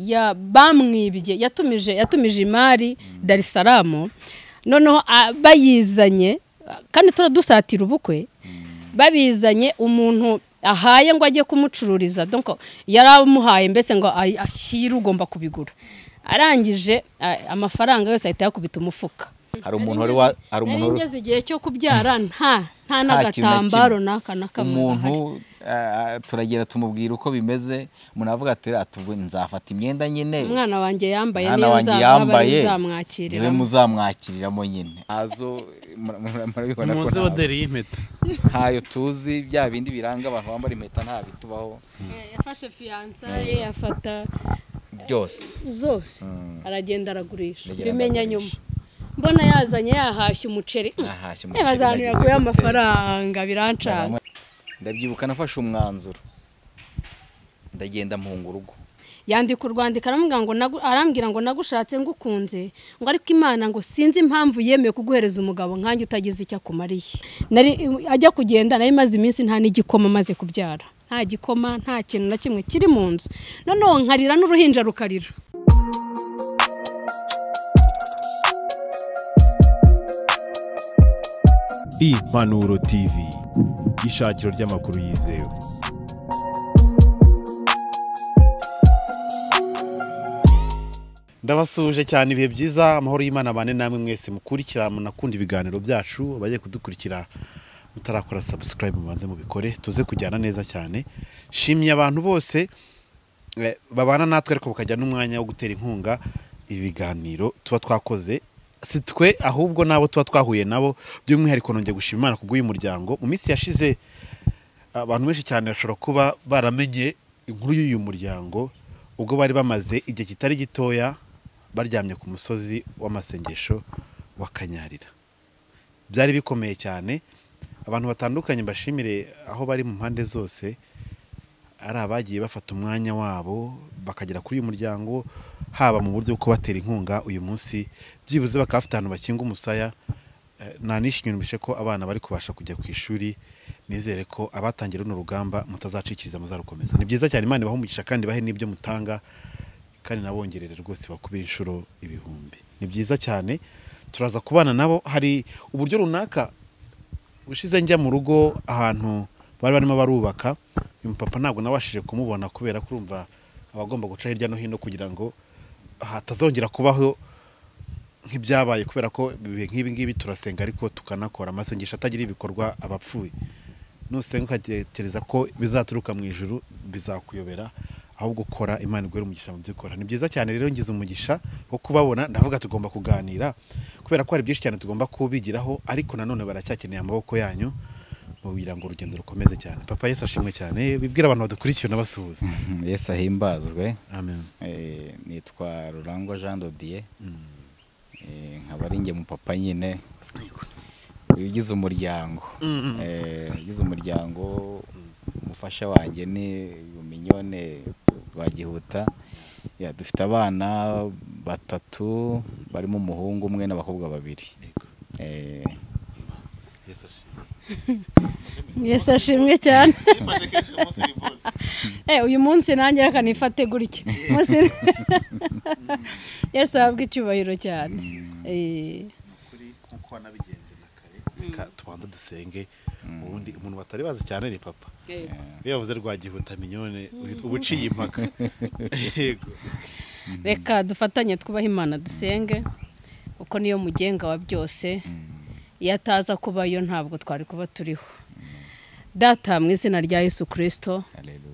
Ya bamwibye yatumije imari Dar es Salaam, noneho bayizanye kandi turadusatira ubukwe, babizanye umuntu ahaye ngo ajye kumucururiza, donc yaramuhaye mbese ngo ashyire ugomba kubigura, arangije amafaranga yose ahita yakubita umufuka. Hari umuntu wari hari umuntu ngeze igihe cyo kubyara nta n'agatambaro naka nakamwe umuntu turagira tumubwira uko bimeze, umuntu avuga ati atubwo nzafata imyenda nyine umwana wanjye yambaye niyo nzamwakirira, niwe muzamwakiriramo nyine azo murabibona ko muzi oderi y'impeta ntayo tuzi, bya bindi biranga abantu bambara impeta nta bitubaho. Yafashe fiançailles afata byose zose aragenda aragurisha, bimenya nyuma mbona yazanye yahashye umuceri, bazanira yaguye amafaranga birancanga. Ndabyibuka nafashe umwanzuro ndagenda mpunga urugo, yandika urwandiko arambwira ngo nagushatse ngukunze, ngo ariko Imana ngo sinzi impamvu yemeye kuguhereza umugabo nkanjye utagize icyo akumariye. Nari ajya kugenda nari maze iminsi nta n'igikoma maze kubyara, nta gikoma nta kintu na kimwe kiri mu nzu, noneho nkarira n'uruhinja rukarira. Impanuro TV, ishakiro ry'amakuru yizewe. Ndabasuje cyane, ibihe byiza, amahoro y'Imana bane namwe mwese mukurikira munakunda ibiganiro byacu. Bagiye kudukurikira mutarakora subscribe mubanze mubikore tuze kujyana neza cyane. Shimye abantu bose babana natwe ariko bakajya n'umwanya wo gutera inkunga ibiganiro tuba twakoze, si twe ahubwo nabo tuba twahuye nabo. By'umwihariko nongeye gushima Imana kubw'uyu muryango. Mu minsi yashize abantu benshi cyane bashobora kuba baramenye inkuru y'uyu muryango ubwo bari bamaze igihe kitari gitoya baryamye ku musozi w'amasengesho wa Kanyarira. Byari bikomeye cyane, abantu batandukanye bashimire aho bari mu mpande zose, ari abagiye bafata umwanya wabo bakagera kuri uyu muryango, haba mu buryo bwo kubatera inkunga uyu munsi byibuze bakafite ahantu bakinga umusaya. Nanishinyumishe ko abana bari kubasha kujya ku ishuri, nizere ko abatangira runo rugamba mutazacikiriza muzarukomeza. Ni byiza cyane, Imana ibahe umugisha kandi bahe n'ibyo mutanga, kandi nabongerere rwose bakubira inshuro ibihumbi. Ni byiza cyane, turaza kubana nabo. Hari uburyo runaka ushize njya mu rugo ahantu bari barimo barubaka, uyu papa ntabwo nabashije kumubona kubera kurumva abagomba guca hirya no hino kugira ngo hatazongera kubaho nk'ibyabaye, kubera ko ibihe nk'ibi ngibi turasenga ariko tukanakora amasengesho atagira ibikorwa abapfuye. Nusenga ukatekereza ko bizaturuka mu ijuru bizakuyobera, ahubwo kora Imana iguhere umugisha mu byo ukora. Ni byiza cyane rero, ngize umugisha wo kubabona, ndavuga tugomba kuganira kubera ko hari byinshi cyane tugomba kubigiraho, ariko nanone baracyakeneye amaboko yanyu kugira ngo urugendo rukomeze cyane. Papa Yesu ashimwe cyane, bibwira abantu badukurikiye n'abasuhuza. Yesu ahimbazwe. Amen. Nitwa Rurangwa Jean Dodier. Nkaba ari nge mu papa nyine ugize umuryango. Ugize umuryango, umufasha wanjye ni Mignone Rwagihuta. Ya dufite abana batatu barimo umuhungu umwe n'abakobwa babiri. Yesu ashimwe cyane. Uyu munsi nanjye reka nifate gutya. Yesu ahabwe icyubahiro cyane. Kuri nkuko wanabigenje na kare, reka tubanze dusenge. Ubundi umuntu batari bazi cyane ni papa. Iyo yavuze Rwagihuta Mignone ubuciye impaka. Yego. Reka dufatanye twubahe Imana dusenge, uko niyo mugenga wa byose. Iyo ataza kubayo ntabwo twari kuba turiho. Data mu izina rya Yesu Kristo,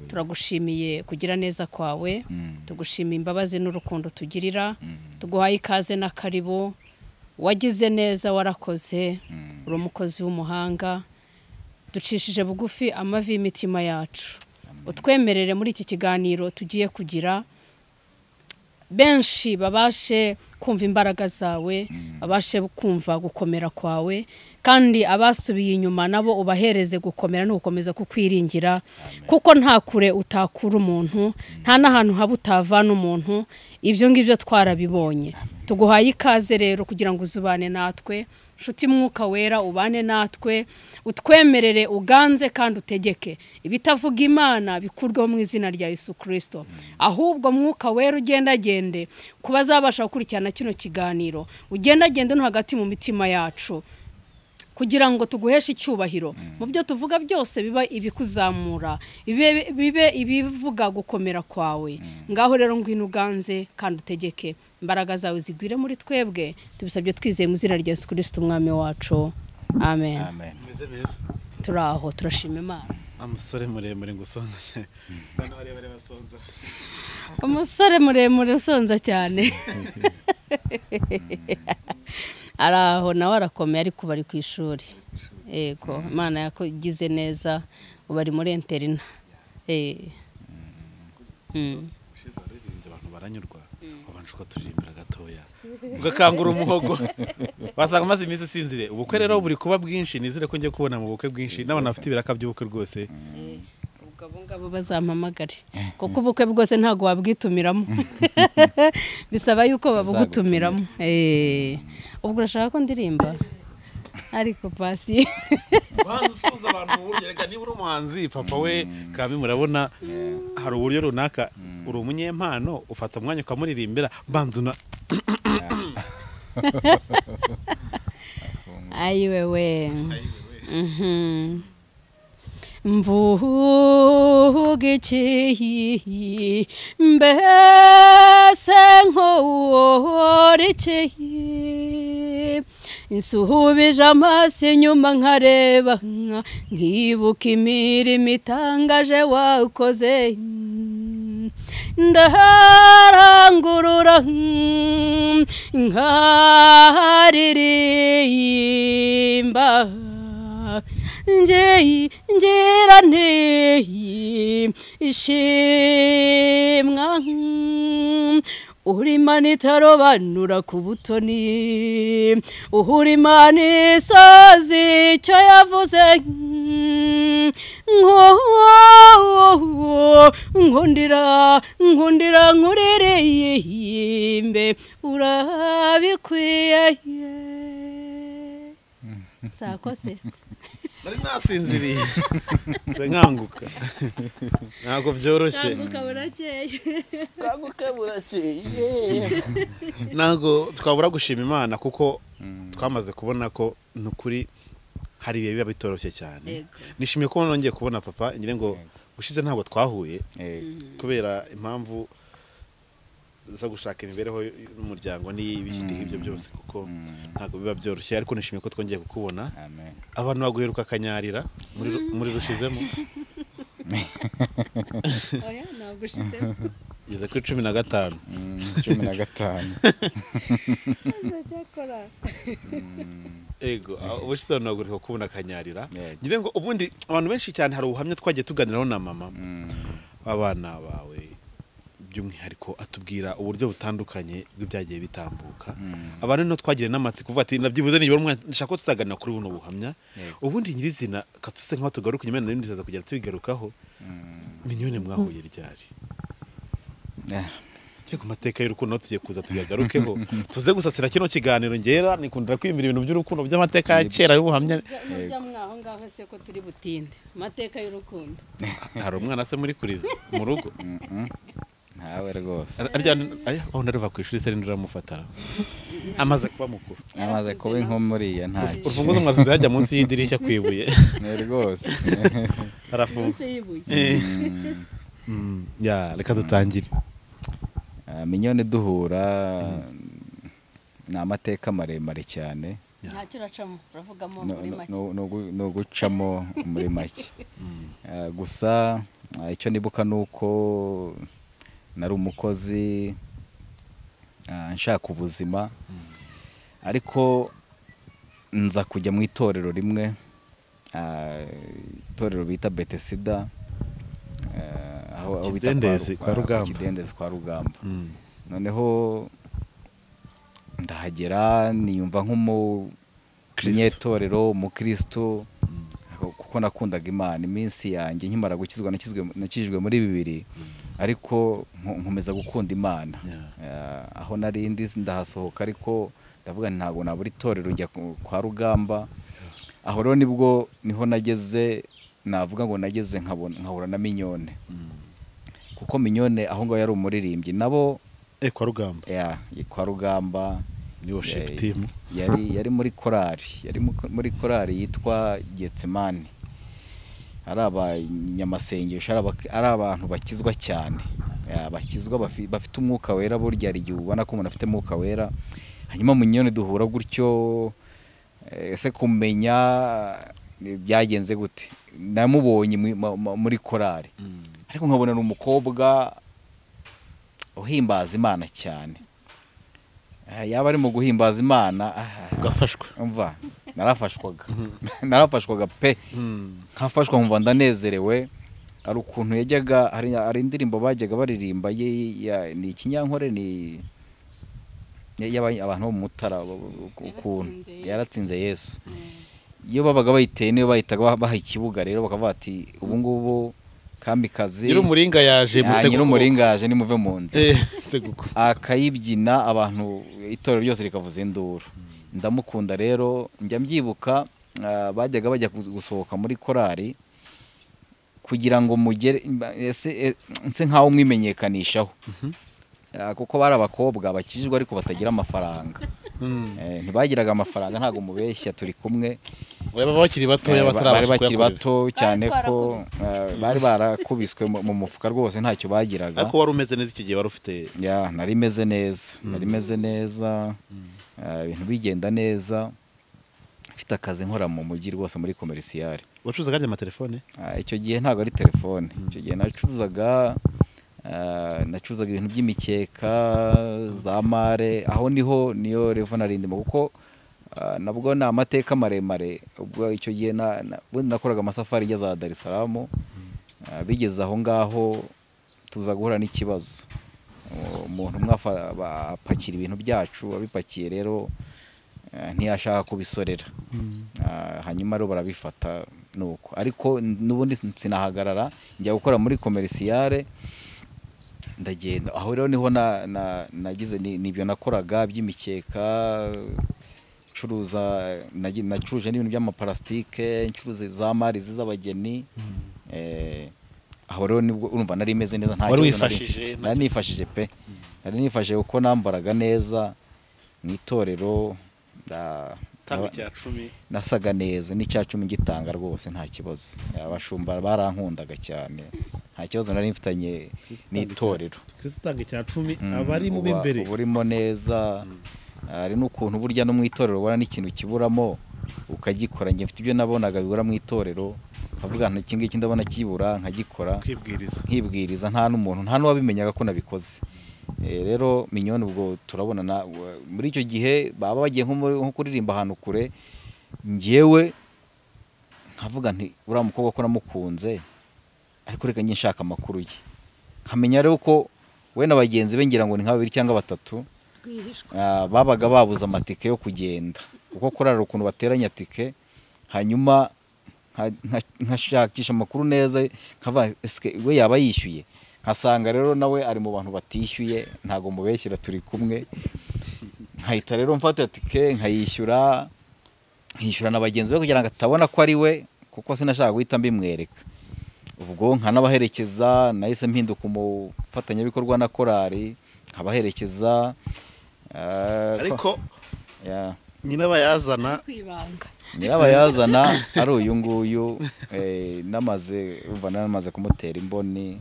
turagushimiye kugira neza kwawe, tugushimiye imbabazi n'urukundo tugirira, tuguhaye ikaze na karibu. Wagize neza, warakoze, uri umukozi w'umuhanga. Ducishije bugufi amavi y'imitima yacu, utwemerere muri iki kiganiro tugiye kugira benshi babashe kumva imbaraga zawe, babashe kumva gukomera kwawe, kandi abasubiye inyuma nabo ubahereze gukomera no gukomeza kukwiringira, kuko nta kure utakura umuntu, nta n'ahantu haba utavana umuntu. Ibyo ngibyo twarabibonye. Tuguhaye ikaze rero kugira ngo uzubane natwe, nshuti Mwuka Wera ubane natwe, utwemerere uganze kandi utegeke ibitavuga Imana bikurweho mu izina rya Yesu Kristo. Ahubwo Mwuka Wera ugendagende kuba azabasha gukurikirana kino kiganiro, ugendagende no hagati mu mitima yacu kugira ngo tuguheshe icyubahiro mu byo tuvuga byose, biba ibikuzamura, bibe ibivuga gukomera kwawe. Ngaho rero ngwino uganze kandi utegeke, imbaraga zawe zigwire muri twebwe, tubisabye twizeye mu izina rya Yesu Kristo umwami wacu, amen. Amen. Meze neza. Turaho turashima Imana. Umusore muremure ngo usonza. Abantu barebare basonza. Umusore muremure usonza cyane araho nawe arakomeye, ariko bari ku ishuri. Yego, Imana yakugize neza, ubu ari muri interina. Ushize waririmbye abantu baranyurwa, wabanje ukaturirimbira gatoya ugakangura umuhogo, wasanga umaze iminsi usinzire. Ubukwe rero buri kuba bwinshi, nizere ko ngiye kubona mu bukwe bwinshi n'abantu bafite ibiraka by'ubukwe rwose. Ubwo abo ngabo bazampamagare, kuko ubukwe bwose ntabwo wabwitumiramo, bisaba yuko babugutumiramo. Ubwo urashaka ko ndirimba ariko pasi Banza usuhuza abantu mu buryo, reka niba uri umuhanzi papa we Kami, murabona hari uburyo runaka uri umunyempano, ufata umwanya ukamuririmbira, banza una ayiwewe. Mvuga iki mbese nkora iki, nsuhubije amaso inyuma nkareba, nkibuka imirimo itangaje wakoze, ndaharangurura nkaririmba, ngira nti ishimwa uri Imana itarobanura ku butoni, uhura Imana isozi icyo yavuze, nkundira nkundira nkuriririmbe urabikwiye. Sakose nari nasinziriye se nkanguka, ntabwo byoroshye. Kanguka burakeye. Kanguka burakeye. Ntabwo twabura gushima Imana kuko twamaze kubona ko nukuri hari ibihe biba bitoroshye cyane. Nishimiye ko nongeye kubona papa, ngira ngo ushize ntabwo twahuye kubera impamvu zo gushaka imibereho y'umuryango n'ibindi nk'ibyo byose, kuko ntabwo biba byoroshye, ariko nishimiye ko twongeye kukubona. Amen. Abantu baguheruka akanyarira muri rushizemo. Oya, ntabwo ushizemo. Ngeze kuri 15. 15. Ego, ubushize ntabwo kubona akanyarira. Ngira ngo ubundi abantu benshi cyane hari ubuhamya twagiye tuganiraho na mama abana bawe, by'umwihariko atubwira uburyo butandukanye bw'ibyagiye bitambuka. Abantu no twagire n'amatsiko kuvuga ati nabyibuze nibura umwana nshaka ko tutaganira kuri buno buhamya. Ubundi nyirizina katuse nkaho tugaruka inyuma n'ibindi tuzaza kugera tubigarukaho. Mignone mwahuye ryari? Turi ku mateka y'urukundo tugiye kuza tuyagarukeho, tuze gusasira kino kiganiro. Ngera nikundira kwiyumvira ibintu by'urukundo by'amateka ya kera y'ubuhamya. Mujya mwaho ngaho se ko turi butinde amateka y'urukundo. Hari umwana se muri kuriza mu rugo? Ntawe rwose. Arya aho ndaruva ku ishuri se nduramufatara. Amaze kuba mukuru. Amaze kuba inkomuriya ntacyo. Urufunguzo mwavuze hajya munsi y'idirishya kwibuye. Ne rwose. Arafunga. Munsi y'ibuye. Ya reka dutangire. Mignone duhura ni amateka maremare cyane. Ntacyo uracamo, uravugamo muri make. No gucamo muri make. Gusa icyo nibuka nuko nari umukozi nshaka ubuzima, ariko nza kujya mu itorero rimwe, itorero bita Betesida, aho bita kwa Rugamba. Kidendezi kwa Rugamba. Noneho ndahagera niyumva nk'umunyetorero umukristo, kuko nakundaga Imana. Iminsi yanjye nkimara gukizwa nakijijwe muri 2000, Ariko nkomeza gukunda Imana. Aho nari ndi ndahasohoka, ariko ndavuga nti ntabwo nabura itorero, njya kwa Rugamba. Aho rero nibwo niho nageze, navuga ngo nageze nkahura na Mignone. Kuko Mignone aho ngaho yari umuririmbyi nabo kwa Rugamba. Kwa Rugamba ni worship team. Yari muri korali, yari muri korali yitwa Getsemani. Ari abanyamasengesho, ari abantu bakizwa cyane. Bakizwa bafite umwuka wera, burya hari igihe ubona ko umuntu afite umwuka wera. Hanyuma Mignone duhura gutyo, ese kumenya byagenze gute? Namubonye muri korali. Ariko nkabona ni umukobwa uhimbaza Imana cyane. Yaba ari mu guhimbaza Imana, ugafashwa. Umva, narafashwaga. Narafashwaga pe. Nkafashwa nkumva ndanezerewe. Ari ukuntu yajyaga, hari indirimbo bajyaga baririmba ni ikinyankore, ni abantu bo mu Mutara, ukuntu yaratsinze Yesu. Iyo babaga bayiteye niyo bahitaga baha ikibuga rero, bakavuga ati ubu ngubu Kamikazi Nyir'umuringa yaje, Nyir'umuringa yaje, nimuve mu nzira. Akayibyina abantu itorero ryose rikavuza induru. Ndamukunda rero, njya mbyibuka bajyaga bajya gusohoka muri korali kugira ngo mugere nse nkaho mwimenyekanishaho. Kuko bari abakobwa bakijijwe ariko batagira amafaranga. Ntibagiraga amafaranga, ntago mubeshya, turi kumwe. Baba bakiri bato, bari bakiri bato cyane ko bari barakubiswe mu mufuka rwose, ntacyo bagiraga. Ariko wari umeze neza icyo gihe, wari ufite? Nari meze neza, nari meze neza, ibintu bigenda neza, mfite akazi nkora mu mujyi rwose muri commercial. Wacuruzaga amatelefone? Icyo gihe ntago ari telefone. Icyo gihe nacuruzaga ibintu by'imikeka za mare. Aho niho niyo revo narindimo, kuko nabwo ni amateka maremare. Ubwo icyo gihe nakoraga amasafari njya za Dar es Salaam. Bigeze aho ngaho tuza guhura n'ikibazo, umuntu umwe apakira ibintu byacu, abipakiye rero ntiyashaka kubisorera. Hanyuma rero barabifata nuko, ariko n'ubundi sinahagarara, njya gukora muri commercial ndagenda. Aho rero niho nagize nibyo nakoraga by'imikeka, ncuruza, nacuruje n'ibintu by'amaparastike, ncuruza za mari z'abageni. Aho rero nibwo urumva nari meze neza, nta kibazo nari nifashije pe. Nari nifashije kuko nambaraga neza mu itorero, nasaga neza, n'icya 10 ngitanga rwose nta kibazo. Abashumba barankundaga cyane, nta kibazo nari mfitanye n'itorero. Kristo tanga icya 10 abari mu b'imbere, urimo neza. Hari n'ukuntu burya no mu itorero ubona n'ikintu kiburamo ukagikora. Njye mfite ibyo nabonaga bibura mu itorero, nkavuga nti iki ngiki ndabona kibura, nkagikora, nkibwiriza, nta n'umuntu nta n'uwabimenyaga ko nabikoze. Rero Mignone ubwo turabona muri icyo gihe baba bagiye nko kuririmba ahantu kure, njyewe nkavuga nti uriya mukobwa ko namukunze, ariko reka njye nshaka amakuru ye. Nkamenya rero ko we na bagenzi be ngira ngo ni nka babiri cyangwa batatu babaga babuze amatike yo kugenda, kuko korara ukuntu bateranya tike. Hanyuma nkashakisha amakuru neza, nkava we yaba yishyuye, nkasanga rero nawe ari mu bantu batishyuye, ntago mubeshyira turi kumwe. Nkahita rero mfata tike nkayishyura, nkishyura na bagenzi be kugira ngo atabona ko ari we, kuko sinashaka guhita mbimwereka. Ubwo nkanabaherekeza, nahise mpinduka umufatanyabikorwa na korali, nkabaherekeza. Ariko nyirabayazana ari uyu nguyu, namaze kumutera imboni.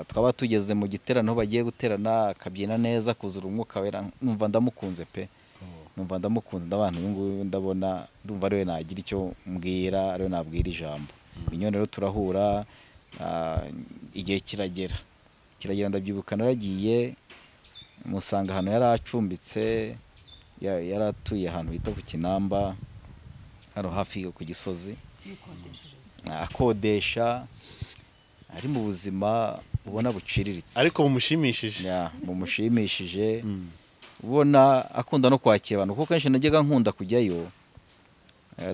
Twaba tugeze mu giterano bagiye guterana, akabyina neza, kuzura umwuka wera, numva ndamukunze pe. Numva ndamukunze, ndabantu uyu nguyu ndabona ndumva ariwe nagira icyo mbwira, ariwe nabwira ijambo. Mignone rero turahura, igihe kiragera, ndabyibuka naragiye musanga ahantu yari acumbitse, yari atuye ahantu bita ku Kinamba, hano hafi ku Gisozi, akodesha, ari mu buzima ubona buciriritse, ariko bumushimishije. Bumushimishije, ubona akunda no kwakira abantu, kuko kenshi najyaga nkunda kujyayo.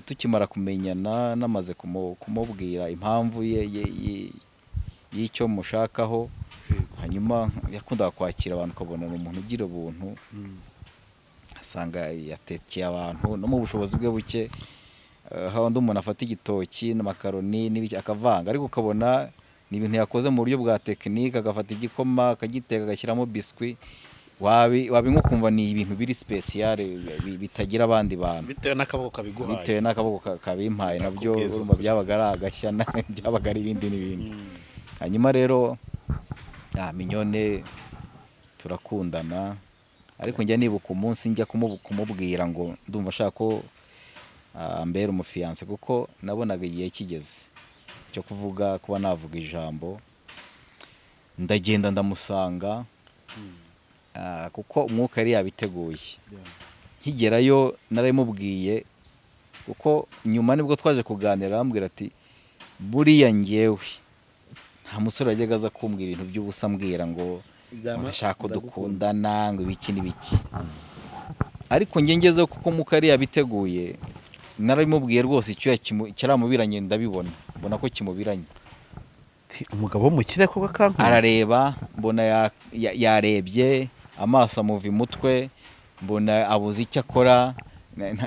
Tukimara kumenyana, namaze kumubwira impamvu ye y'icyo mushakaho, Hanyuma yakundaga kwakira abantu, ukabona ni umuntu ugira ubuntu, asanga yatekeye abantu no mu bushobozi bwe buke. Handi umuntu afata igitoki n'amakaroni n'ibiki akavanga, ariko ukabona ni ibintu yakoze mu buryo bwa tekinike, agafata igikoma akagiteka agashyiramo biswi, wabinywa ukumva ni ibintu biri spécial bitagira abandi bantu, bitewe n'akaboko kabiguhaye, bitewe n'akaboko kabimpaye nabyo urumva byabaga ari agashya, byabaga ari ibindi n'ibindi. Hanyuma rero Mignone turakundana, ariko njya nibuka umunsi njya kumubwira ngo ndumva ashaka ko ambera umufiance, kuko nabonaga igihe kigeze cyo kuvuga, kuba navuga ijambo. Ndagenda ndamusanga, kuko umwuka yari yabiteguye. Nkigerayo naramubwiye, kuko nyuma nibwo twaje kuganira, arambwira ati buriya ngewe nta musore wajyaga aza kumbwira ibintu by'ubusa, ambwira ngo ndashaka ko dukundana, ngo ibiki n'ibiki. Ariko njye ngezeho kuko umwuka yari yabiteguye, naramubwiye rwose icyuya kiramubiranye, ndabibona, mbona ko kimubiranye. Umugabo w'umukire koko kankunda arareba, mbona yarebye amaso amuva imutwe, mbona abuze icyo akora,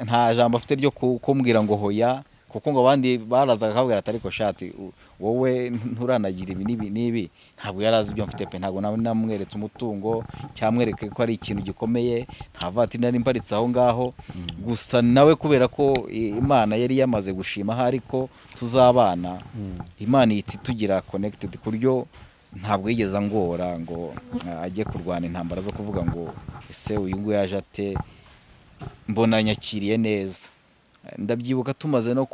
nta jambo afite ryo kumbwira ngo hoya, kuko ngo abandi barazaga akabwira ati ariko shati wowe nturanagira ibi n'ibi n'ibi. Ntabwo yari azi ibyo mfite pe, ntabwo namweretse umutungo cyamwereke ko ari ikintu gikomeye, nta vatiri nari mparitse aho ngaho. Gusa nawe kubera ko Imana yari yamaze gushima aho ariko tuzabana, Imana ihita itugira connected ku buryo ntabwo yigeze angora ngo ajye kurwana intambara zo kuvuga ngo ese uyu nguyu yaje ate. Mbona nyakiriye neza. Ndabyibuka tumaze no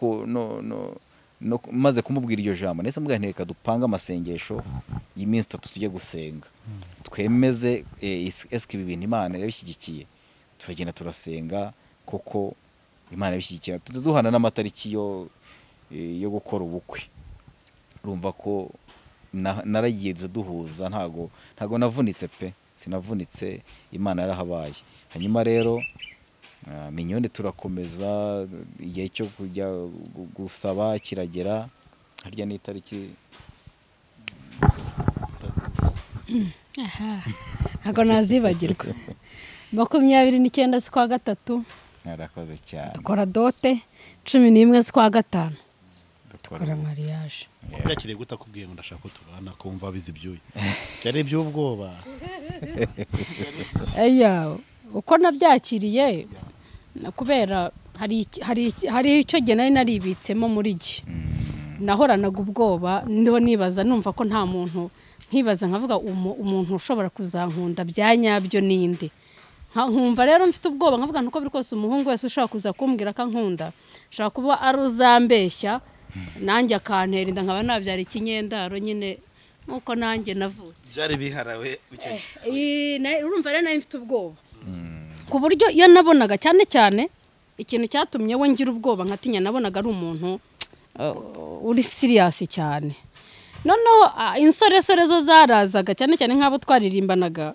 maze kumubwira iryo jambo, nese mbwa ntereka dupanga amasengesho y'iminsi 3 tujye gusenga, twemeze eske ibi bintu Imana yabishyigikiye. Turagenda turasenga koko Imana yabishyigikiye, duhana n'amatariki yo gukora ubukwe. Urumva ko naragiye duhuza, ntago navunitse pe, sinavunitse, Imana yarahabaye. Hanyuma rero Mignone turakomeza, igihe cyo kujya gusaba kiragera, harya ni itariki ntago nazibagirwa, 29 z'ukwa 3 narakoze cyane, dukora dote 11 z'ukwa 5 dukora mariage. Byakiriye gute akubwiye ngo ndashaka ko tubana, kumva bizi ibyuya byari iby'ubwoba? Eya, uko nabyakiriye kubera hari icyo gihe nari naribitsemo muri gihe nahoranaga ubwoba, ndiho nibaza numva ko nta muntu, nkibaza nkavuga umuntu ushobora kuzankunda bya nyabyo ninde. Nkumva rero mfite ubwoba, nkavuga ntuko biri kose umuhungu wese ushobora kuza kumbwira ko ankunda ashobora kuba ari uzambeshya, nanjye akantera inda nkaba nabyara ikinyendaro nyine nkuko nanjye navutse. Byari biharawe icyo gihe. Urumva rero nari mfite ubwoba ku buryo iyo nabonaga cyane cyane ikintu cyatumye we ngira ubwoba nkatinya, nabonaga ari umuntu uri serious cyane. Noneho insoresore zo zarazaga cyane cyane nk'abo twaririmbanaga,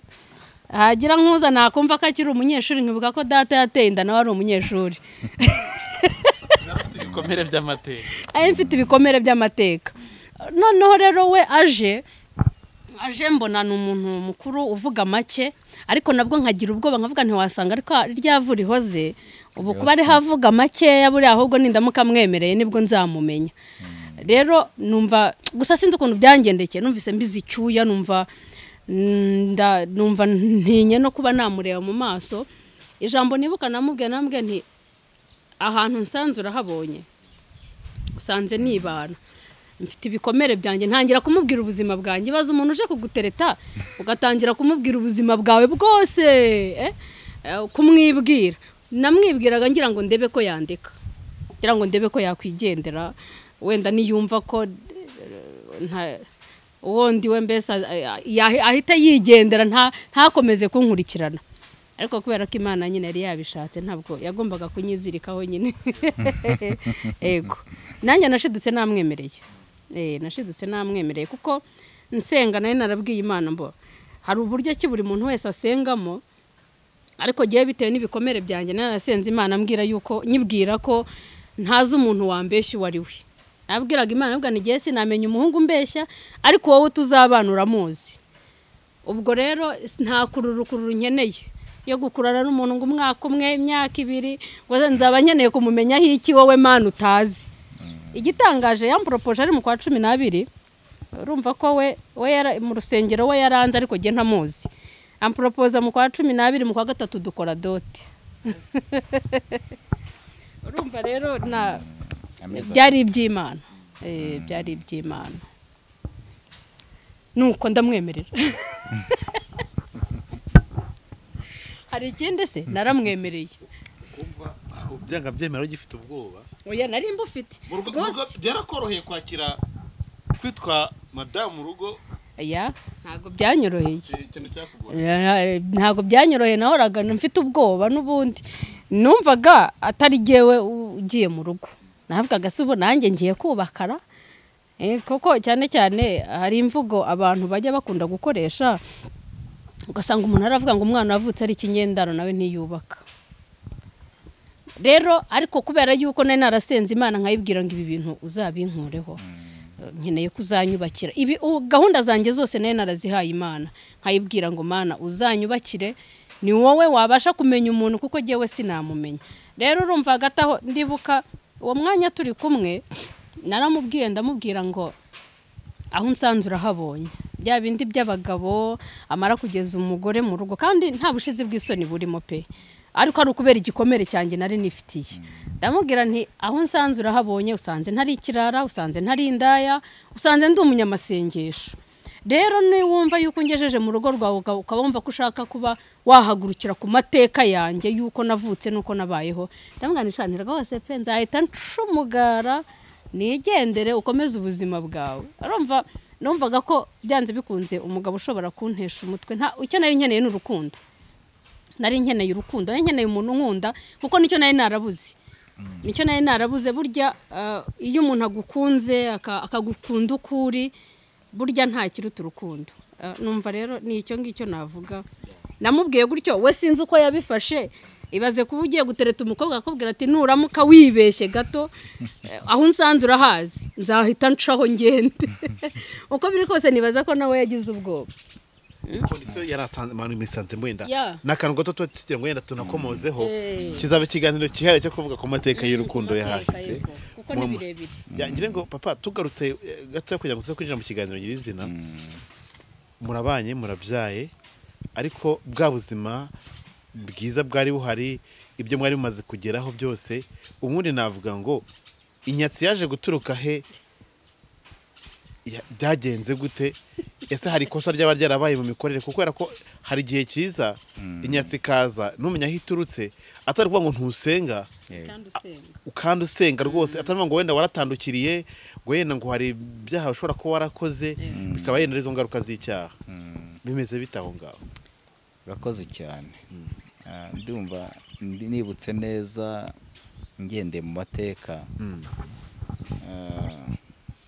hagira nkuza nakumva ko akiri umunyeshuri, nkibuka ko data yateye inda nawe ari umunyeshuri. Afite ibikomere by'amateka. Mfite ibikomere by'amateka. Noneho rero we aje mbona ni umuntu mukuru uvuga make, ariko nabwo nkagira ubwoba nkavuga ntiwasanga ariko ryavura ihoze ubu kuba ari havuga makeya buriya, ahubwo nindamuka mwemereye nibwo nzamumenya. Rero numva gusa sinzi ukuntu byangendekeye, numvise mbizi icyuya, numva ntinye no kuba namureba mu maso. Ijambo nibuka namubwiye nti ahantu nsanze urahabonye, usanze nibana, mfite ibikomere byanjye. Ntangira kumubwira ubuzima bwanjye, baza umuntu uje kugutereta ugatangira kumubwira ubuzima bwawe bwose, kumwibwira. Namwibwiraga ngira ngo ndebe ko yandika, ngira ngo ndebe ko yakwigendera, wenda niyumva ko uwo ndi we mbese ahita yigendera, ntakomeze kunkurikirana. Ariko kubera ko Imana nyine yari yabishatse ntabwo yagombaga kunyizirikaho nyine. Ego nanjye nashidutse namwemereye, nashidutse namwemereye, kuko nsenga nari narabwiye Imana mbo hari uburyo ki buri muntu wese asengamo, ariko giye bitewe n'ibikomere byanjye narasenze Imana ambwira yuko nyibwira ko ntazi umuntu wambeshya uwo ari we. Nabwiraga Imana nabwo ngiye sinamenya umuhungu mbeshya, ariko wowe tuzabana uramuzi. Ubwo rero nta kururu nkeneye yo gukurana n'umuntu ngo umwaka umwe, imyaka ibiri, ngo nzaba nkeneye kumumenyaho iki wowe Mana utazi. Igitangaje yamporopoje ari mu kwa 12, urumva ko we mu rusengero we yaranze ariko jye ntamuzi. Amporopoza mu kwa 12, mu kwa 3 dukora dote. Urumva rero na byari iby'Imana. Byari iby'Imana. Nuko ndamwemerera. Hari ikindi se naramwemereye. Kumva byanga byemera ugifite ubwoba. Oya nari mbufite. Rwose byarakoroheye kwakira kwitwa madamu mu rugo? Oya ntago byanyoroheye. Ntago byanyoroheye, nahoraga mfite ubwoba n'ubundi. Numvaga atari jewe ugiye mu rugo. Navugaga se ubu nanjye ngiye kubakara. Koko cyane cyane hari imvugo abantu bajya bakunda gukoresha, ugasanga umuntu aravuga ngo umwana wavutse ari ikinyendaro nawe ntiyubaka. Rero ariko kubera yuko nari narasenze Imana nkayibwira ngo ibi bintu uzabinkureho, nkeneye kuzanyubakira. Ibi gahunda zanjye zose nari narazihaye Imana, nkayibwira ngo Mana uzanyubakire, ni wowe wabasha kumenya umuntu kuko jewe sinamumenya. Rero urumva hagati aho ndibuka uwo mwanya turi kumwe naramubwiye, ndamubwira ngo aho nsanze urahabonye bya bindi by'abagabo amara kugeza umugore mu rugo, kandi nta bushizi bw'isoni burimo pe, ariko ari ukubera igikomere cyanjye nari nifitiye. Ndamubwira nti aho nsanze urahabonye, usanze ntari ikirara, usanze ntari indaya, usanze ndi umunyamasengesho. Rero niwumva yuko ngejeje mu rugo rwawe ukaba wumva ko ushaka kuba wahagurukira ku mateka yanjye yuko navutse nuko nabayeho, ndamubwira nti shanira rwose pe nzahita ncumugara nigendere ukomeze ubuzima bwawe. Urumva numvaga ko byanze bikunze umugabo ushobora kuntesha umutwe. Nta icyo nari nkeneye ni urukundo. Nari nkeneye urukundo, nari nkeneye umuntu nkunda kuko nicyo nari narabuze. Nicyo nari narabuze. Burya iyo umuntu agukunze akagukunda ukuri, burya nta kiruta urukundo. Numva rero ni icyo ngicyo navuga. Namubwiye gutyo, we sinzi uko yabifashe. Ibaze kuba ugiye gutereta umukobwa akakubwira ati nuramuka wibeshye gato aho nsanze urahazi nzahita ncaho ngende. Uko biri kose nibaza ko nawe yagize ubwoba. Kondisiyo yarasanze manu imisanze mwenda. Nakantu gato tugira ngo yenda tunakomozeho kizaba ikiganiro cyihariye cyo kuvuga ku mateka y'urukundo yahahise. Kuko ni birebire. Ngira ngo papa tugarutse gato kugira ngo tuze kwinjira mu kiganiro nyirizina. Murabanye murabyaye ariko bwa buzima bwiza bwari buhari, ibyo mwari mumaze kugeraho byose, ubundi navuga ngo inyatsi yaje guturuka he, byagenze gute? Ese hari ikosa ryaba ryarabaye mu mikorere? Kuko ko hari igihe cyiza inyatsi kaza numenya aho iturutse, atari kuvuga ngo ntusenga kandi usenga rwose, atari ngo wenda waratandukiriye ngo yenda ngo hari ibyaha ushobora kuba warakoze bikaba yenda izo ngaruka z'icyaha. Bimeze bitaho ngaho? Urakoze cyane. Ndumva nibutse neza ngendeye mu mateka.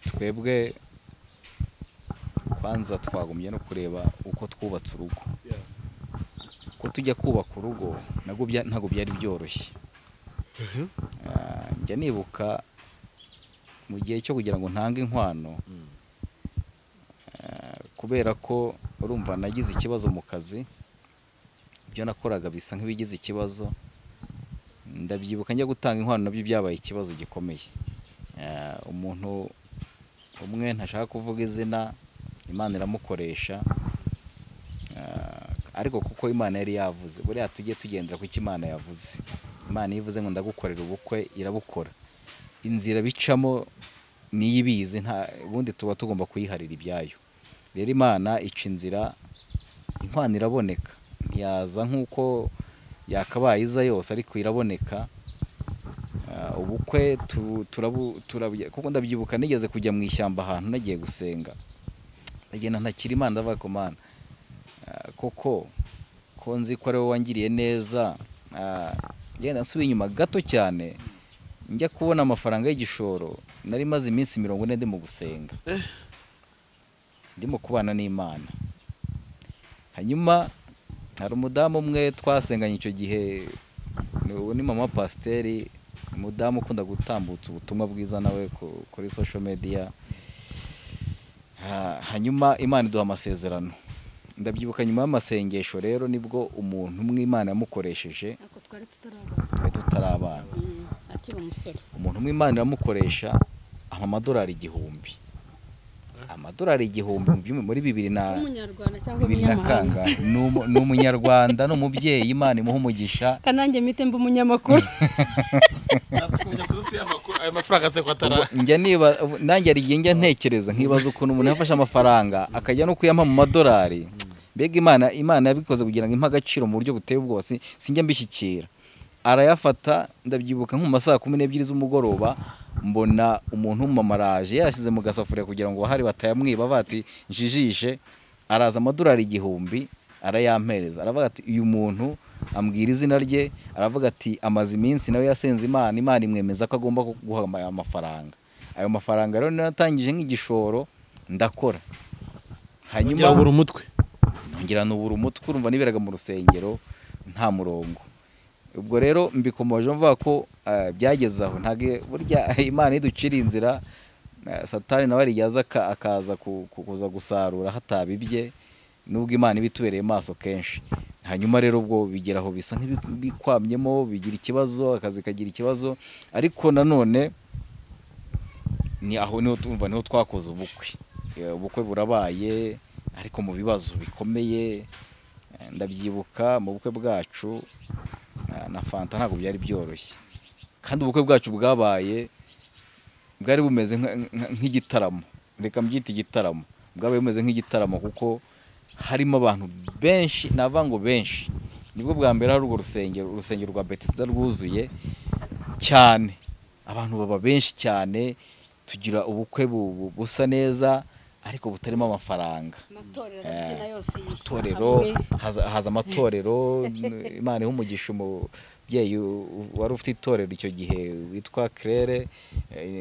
Twebwe kwanza twagumye no kureba uko twubatse urugo. Ko tujya kubaka urugo ntabwo byari byoroshye. Njya nibuka mu gihe cyo kugira ngo ntange inkwano, kubera ko urumva nagize ikibazo mu kazi, ibyo nakoraga bisa nk'ibigize ikibazo. Ndabyibuka njya gutanga inkwano nabyo byabaye ikibazo gikomeye. Umuntu umwe ntashaka kuvuga izina, Imana iramukoresha, ariko kuko Imana yari yavuze, buriya tujye tugendera ku cyo Imana yavuze. Imana ivuze ngo ndagukorera ubukwe, irabukora. Inzira bicamo niyibizi, nta ubundi tuba tugomba kuyiharira ibyayo. Rero Imana ica inzira, inkwano iraboneka, ntiyaza nkuko yakabaye iza yose ariko iraboneka. Ubukwe kuko ndabyibuka nigeze kujya mu ishyamba ahantu nagiye gusenga, ndagenda ntakira Imana, ndavuga ko Mana koko ko nzi ko ari wowe wangiriye neza. Ngenda nsubiye inyuma gato cyane njya kubona amafaranga y'igishoro, nari maze iminsi 40 ndimo gusenga, ndimo kubana n'Imana. Hanyuma hari umudamu umwe twasenganye icyo gihe, ni mama pasiteri, umudamu ukunda gutambutsa ubutumwa bwiza nawe kuri social media. Hanyuma Imana iduha amasezerano, Ndabyibuka nyuma y'amasengesho rero nibwo umuntu umwe Imana yamukoresheje, twari tutarabana, akiri umusore, umuntu umwe Imana iramukoresha amadolari 1000, amadolari 1000 muri bibiri na umunyarwanda cyangwa umunyamahanga, ni umunyarwanda, ni umubyeyi, Imana imuha umugisha. Kanange mite mba umunyamakuru. Njya niba nanjye ari njya ntekereza nkibaza ukuntu umuntu yafashe amafaranga akajya no kuyampa mu madolari. Mbega Imana yabikoze kugira ngo impe agaciro mu buryo buteye ubwoba, sinjya mbishyikira. Arayafata, ndabyibuka nko mu masaha 12 z'umugoroba mbona umuntu w'umumamaraje yashyize mu gasafuriya kugira ngo bahari batayamwiba, bati njijishe. Araza amadolari 1000 arayampereza, aravuga ati uyu muntu, ambwira izina rye, aravuga ati amaze iminsi nawe yasenze Imana, Imana imwemeza ko agomba kuguha aya mafaranga. Ayo mafaranga rero natangije nk'igishoro ndakora, hanyuma ubura umutwe, nongera nubura umutwe, urumva niberaga mu rusengero nta murongo. Ubwo rero mbikomoje mvuga ko byageze aho, ntabwo burya Imana iducira inzira, Satani nawe ariyaza akaza kuza gusarura hatabibye, nubwo Imana ibitubereye maso kenshi. Hanyuma rero ubwo bigeraho bisa nk'ibikwamyemo, bigira ikibazo, akazi kagira ikibazo, ariko nanone ni aho niho tumva niho twakoze ubukwe. Ubukwe burabaye ariko mu bibazo bikomeye. Ndabyibuka mu bukwe bwacu na Fanta ntabwo byari byoroshye, kandi ubukwe bwacu bwabaye bwari bumeze nk'igitaramo, reka mbyite igitaramo, bwabaye bumeze nk'igitaramo kuko harimo abantu benshi, navuga ngo benshi. Nibwo bwa mbere hari urwo rusengero, urusengero rwa Bethesda rwuzuye cyane, abantu baba benshi cyane, tugira ubukwe busa neza ariko butarimo amafaranga. Amatorero haza amatorero, Imana iha umugisha umubyeyi wari ufite itorero icyo gihe witwa Claire,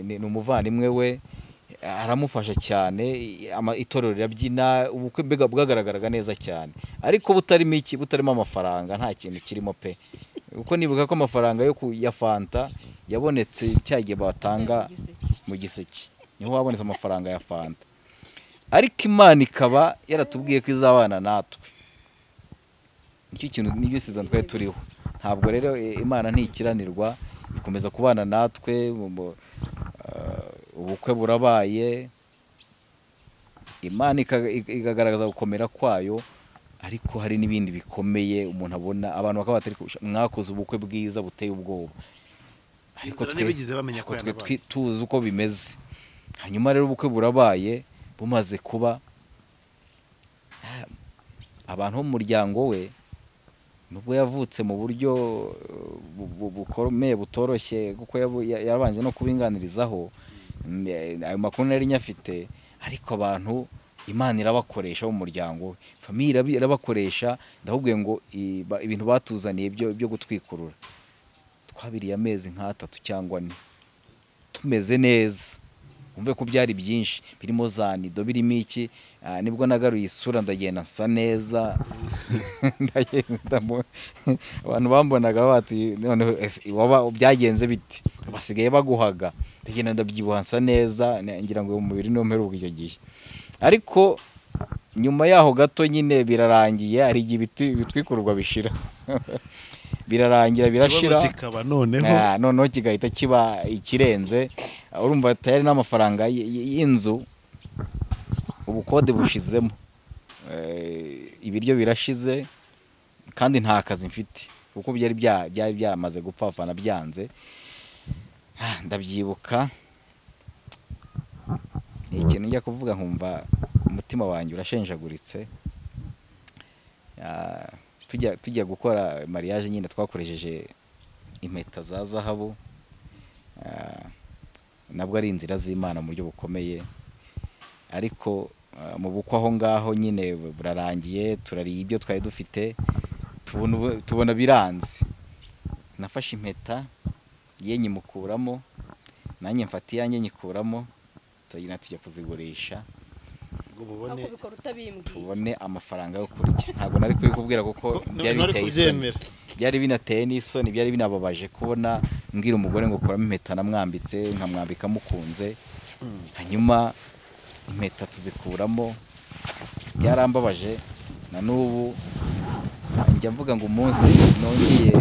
ni umuvandimwe we, aramufasha cyane, itorero rirabyina, ubukwe mbega bwagaragaraga neza cyane, ariko butarimo iki, butarimo amafaranga, nta kintu kirimo pe. Uko nibuka ko amafaranga yo ya Fanta yabonetse cyagiye batanga mu giseke, niho habonetse amafaranga ya Fanta. Ariko Imana ikaba yaratubwiye ko izabana natwe, nicyo kintu n'ibyo season twari turiho. Ntabwo rero Imana ntikiranirwa, ikomeza kubana natwe. Ubukwe burabaye, Imana ikagaragaza gukomera kwayo, ariko hari n'ibindi bikomeye umuntu abona, abantu bakaba batari mwakoze ubukwe bwiza buteye ubwoba, ariko twe tuzi uko bimeze. Hanyuma rero ubukwe burabaye, bumaze kuba, abantu bo mu muryango we, nubwo yavutse mu buryo bukomeye butoroshye, kuko yabanje no kubinganirizaho, ayo makuru nari nyafite, ariko abantu Imana irabakoresha mu muryango, famille irabakoresha. Ndahubwiye ngo ibintu batuzaniye byo gutwikurura, twabiriye amezi nka 3 cyangwa 4 tumeze neza, umve ko byari byinshi birimo za nido, birimo iki. Nibwo nagaruye isura ndagenda nsa neza, ndagenda abantu bambonaga bati noneho waba byagenze biti, basigaye baguhaga. Ndagenda ndabyibuha nsa neza, ngira ngo umubiri niwo mperuka icyo gihe. Ariko nyuma yaho gato nyine birarangiye, hari igihe ibitwikururwa bishira, birarangira birashira, noneho kigahita kiba ikirenze. Urumva tayari n'amafaranga y'inzu, ubukode bushizemo, ibiryo birashize, kandi nta kazi mfite kuko byari byamaze gupfapfana byanze. Ndabyibuka ni ikintu njya kuvuga nkumva umutima wanjye urashenjaguritse. Tujya gukora mariage nyine twakoresheje impeta za zahabu, nabwo ari inzira z'Imana mu buryo bukomeye. Ariko mu bukwe aho ngaho nyine burarangiye, turariye ibyo twari dufite, tubona biranze. Nafashe impeta ye nyimukuramo, nanjye mfata iyanjye nyikuramo, turagenda tujya kuzigurisha tubone amafaranga yo kurya. Ntabwo nari kubikubwira kuko byari biteye isoni, byari binateye n'isoni, byari binababaje kubona mbwira umugore ngo kuramo impeta namwambitse, nkamwambika mukunze, hanyuma impeta tuzikuramo, byarambabaje. Na n'ubu njya mvuga ngo umunsi nongeye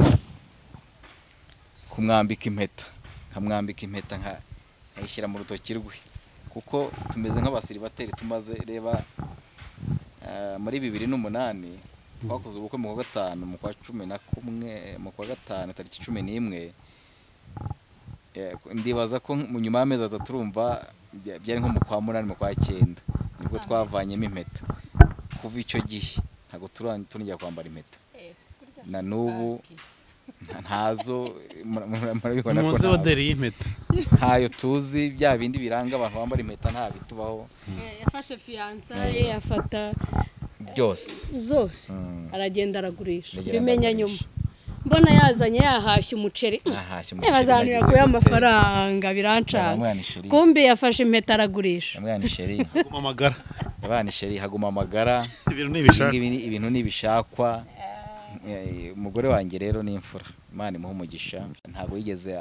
kumwambika impeta, nkamwambika impeta nkayishyira mu rutoki rwe, kuko tumeze nk'abasiribateri tumaze reba muri 2008 twakoze ubukwe mu kwa 5 mu kwa 11 mu kwa 5 tariki 11. Ndibaza ko mu nyuma y'amezi 3 urumva byari nko mu kwa 8 mu kwa 9 nibwo twavanyemo impeta. Kuva icyo gihe ntago turongera kwambara impeta na n'ubu ntazo. Murabibona ko muzi oderi y'impeta ntayo tuzi, bya bindi biranga abantu bambara impeta nta bitubaho. Yafashe fiançailles yafata byose zose aragenda aragurisha, bimenya nyuma mbona yazanye yahashye umuceri, bazanira yaguye amafaranga birancanga, kumbe yafashe impeta aragurisha. Haguma amagara, haguma amagara, ibintu nibishakwa. Umugore wanjye rero ni imfura, Imana imuhe umugisha, ntabwo yigeze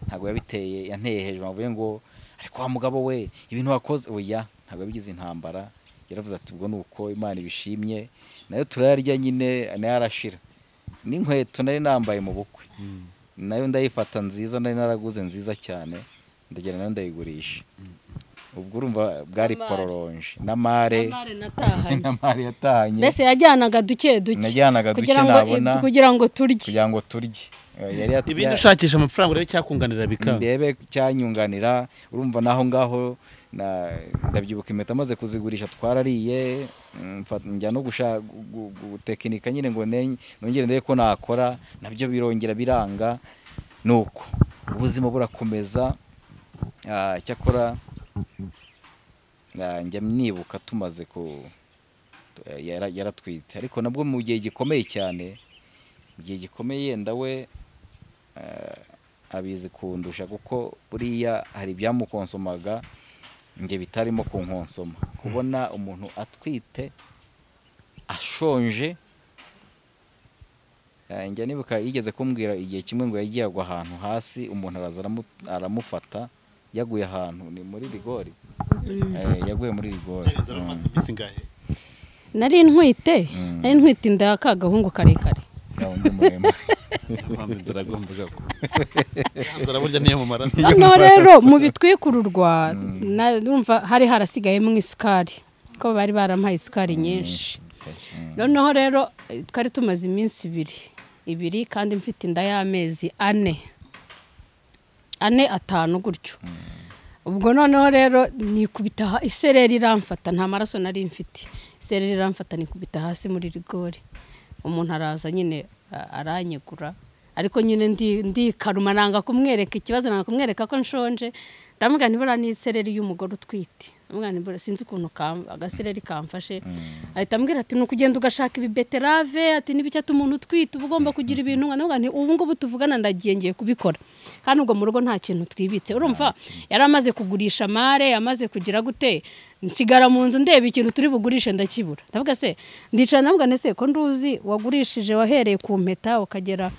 ntabwo yabiteye yanteye hejuru avuye ngo ariko wa mugabo we ibintu wakoze, oya ntabwo yabigize intambara. Yaravuze ati ubwo nuko Imana ibishimye, nayo turayarya nyine, nayo arashira. N'inkweto nari nambaye mu bukwe nayo ndayifata nziza, nari naraguze nziza cyane, ndagera nayo ndayigurisha. Ubwo urumva bwari pororonje n'amare n'amare yatahanye, mbese yajyanaga duke duke, najyanaga duke nabona kugira ngo turye, kugira ngo turye. Yari ibindi ushakisha amafaranga rero cyakunganira bikanga ndebe cyanyunganira. Urumva naho ngaho ndabyibuka impeta maze kuzigurisha twarariye, njya no gushaka gutekinika nyine ngo nongere ndebe ko nakora, nabyo birongera biranga. Nuko ubuzima burakomeza. Cyakora njya nibuka tumaze ko yaratwite, ariko nabwo mu gihe gikomeye cyane, mu gihe gikomeye yenda we abizi kundusha, kuko buriya hari ibyamukonsomaga nge bitarimo kunkonsoma. Kubona umuntu atwite ashonje, njya nibuka yigeze kumbwira igihe kimwe ngo yagiye agwa ahantu hasi, umuntu araza aramufata, yaguye ahantu ni muri rigori, yaguye muri rigori. Nari ntwite, nari ntwite inda kagahungu karekare. Noneho rero mu bitwikururwa numva hari harasigayemo isukari, ko bari barampaye isukari nyinshi. Noneho rero twari tumaze iminsi ibiri kandi mfite inda y'amezi 4 4 5 gutyo. Ubwo noneho rero nikubita isereri iramfata, nta maraso nari mfite, isereri iramfata nikubita hasi muri rigori. Umuntu araza nyine aranyegura, ariko nyine ndi karuma nanga kumwereka ikibazo, nanga kumwereka ko nshonje. Ndamubwira nibura ni isereri y'umugore utwite, ndamubwira nibura sinzi ukuntu agasereri kamfashe. Ahita ambwira ati nukugenda ugashaka ibibeterave, ati nibicyo umuntu utwite uba ugomba kugira ibintu. Ndamubwira nti ubu ngubu tuvugana ndagiye ngiye kubikora, kandi ubwo mu rugo nta kintu twibitse. Urumva yari amaze kugurisha amare, amaze kugira gute, nsigara mu nzu ndeba ikintu turi bugurishe ndakibura. Ndavuga se ndicara ndamubwira nti se ko nduzi wagurishije wahereye ku mpeta ukagera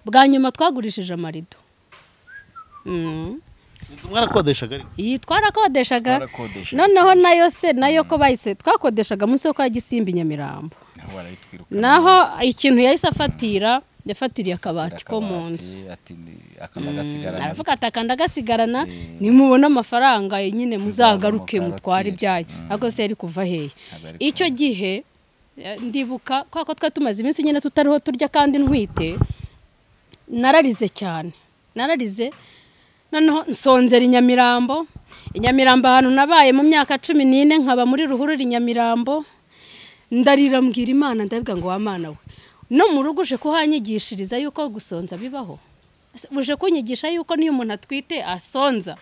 bwa nyuma twagurishije amarido. Mwarakodeshaga ariko? Iyi twarakodeshaga. Noneho nayo se nayo ko bahise twakodeshaga munsi yo kwa Gisimbi Nyamirambo. Naho ikintu yahise afatira, yafatiriye akabati ko mu nzu. Aravuga ati akanda gasigarana, nimubona amafaranga nyine muzagaruke mutware ibyayo. Ariko se yari kuva hehe? Icyo gihe ndibuka kwa ko twa tumaze iminsi nyine tutariho turya kandi ntwite, nararize cyane. Nararize. Noneho nsonzera Inyamirambo, Inyamirambo ahantu nabaye mu myaka 14 nkaba muri ruhurura Inyamirambo. Ndarira mbwira Imana, ndabwira ngo wa Mana we, no mu rugo uje kuhanyigishiriza yuko gusonza bibaho, uje kunyigisha yuko niyo umuntu atwite asonza.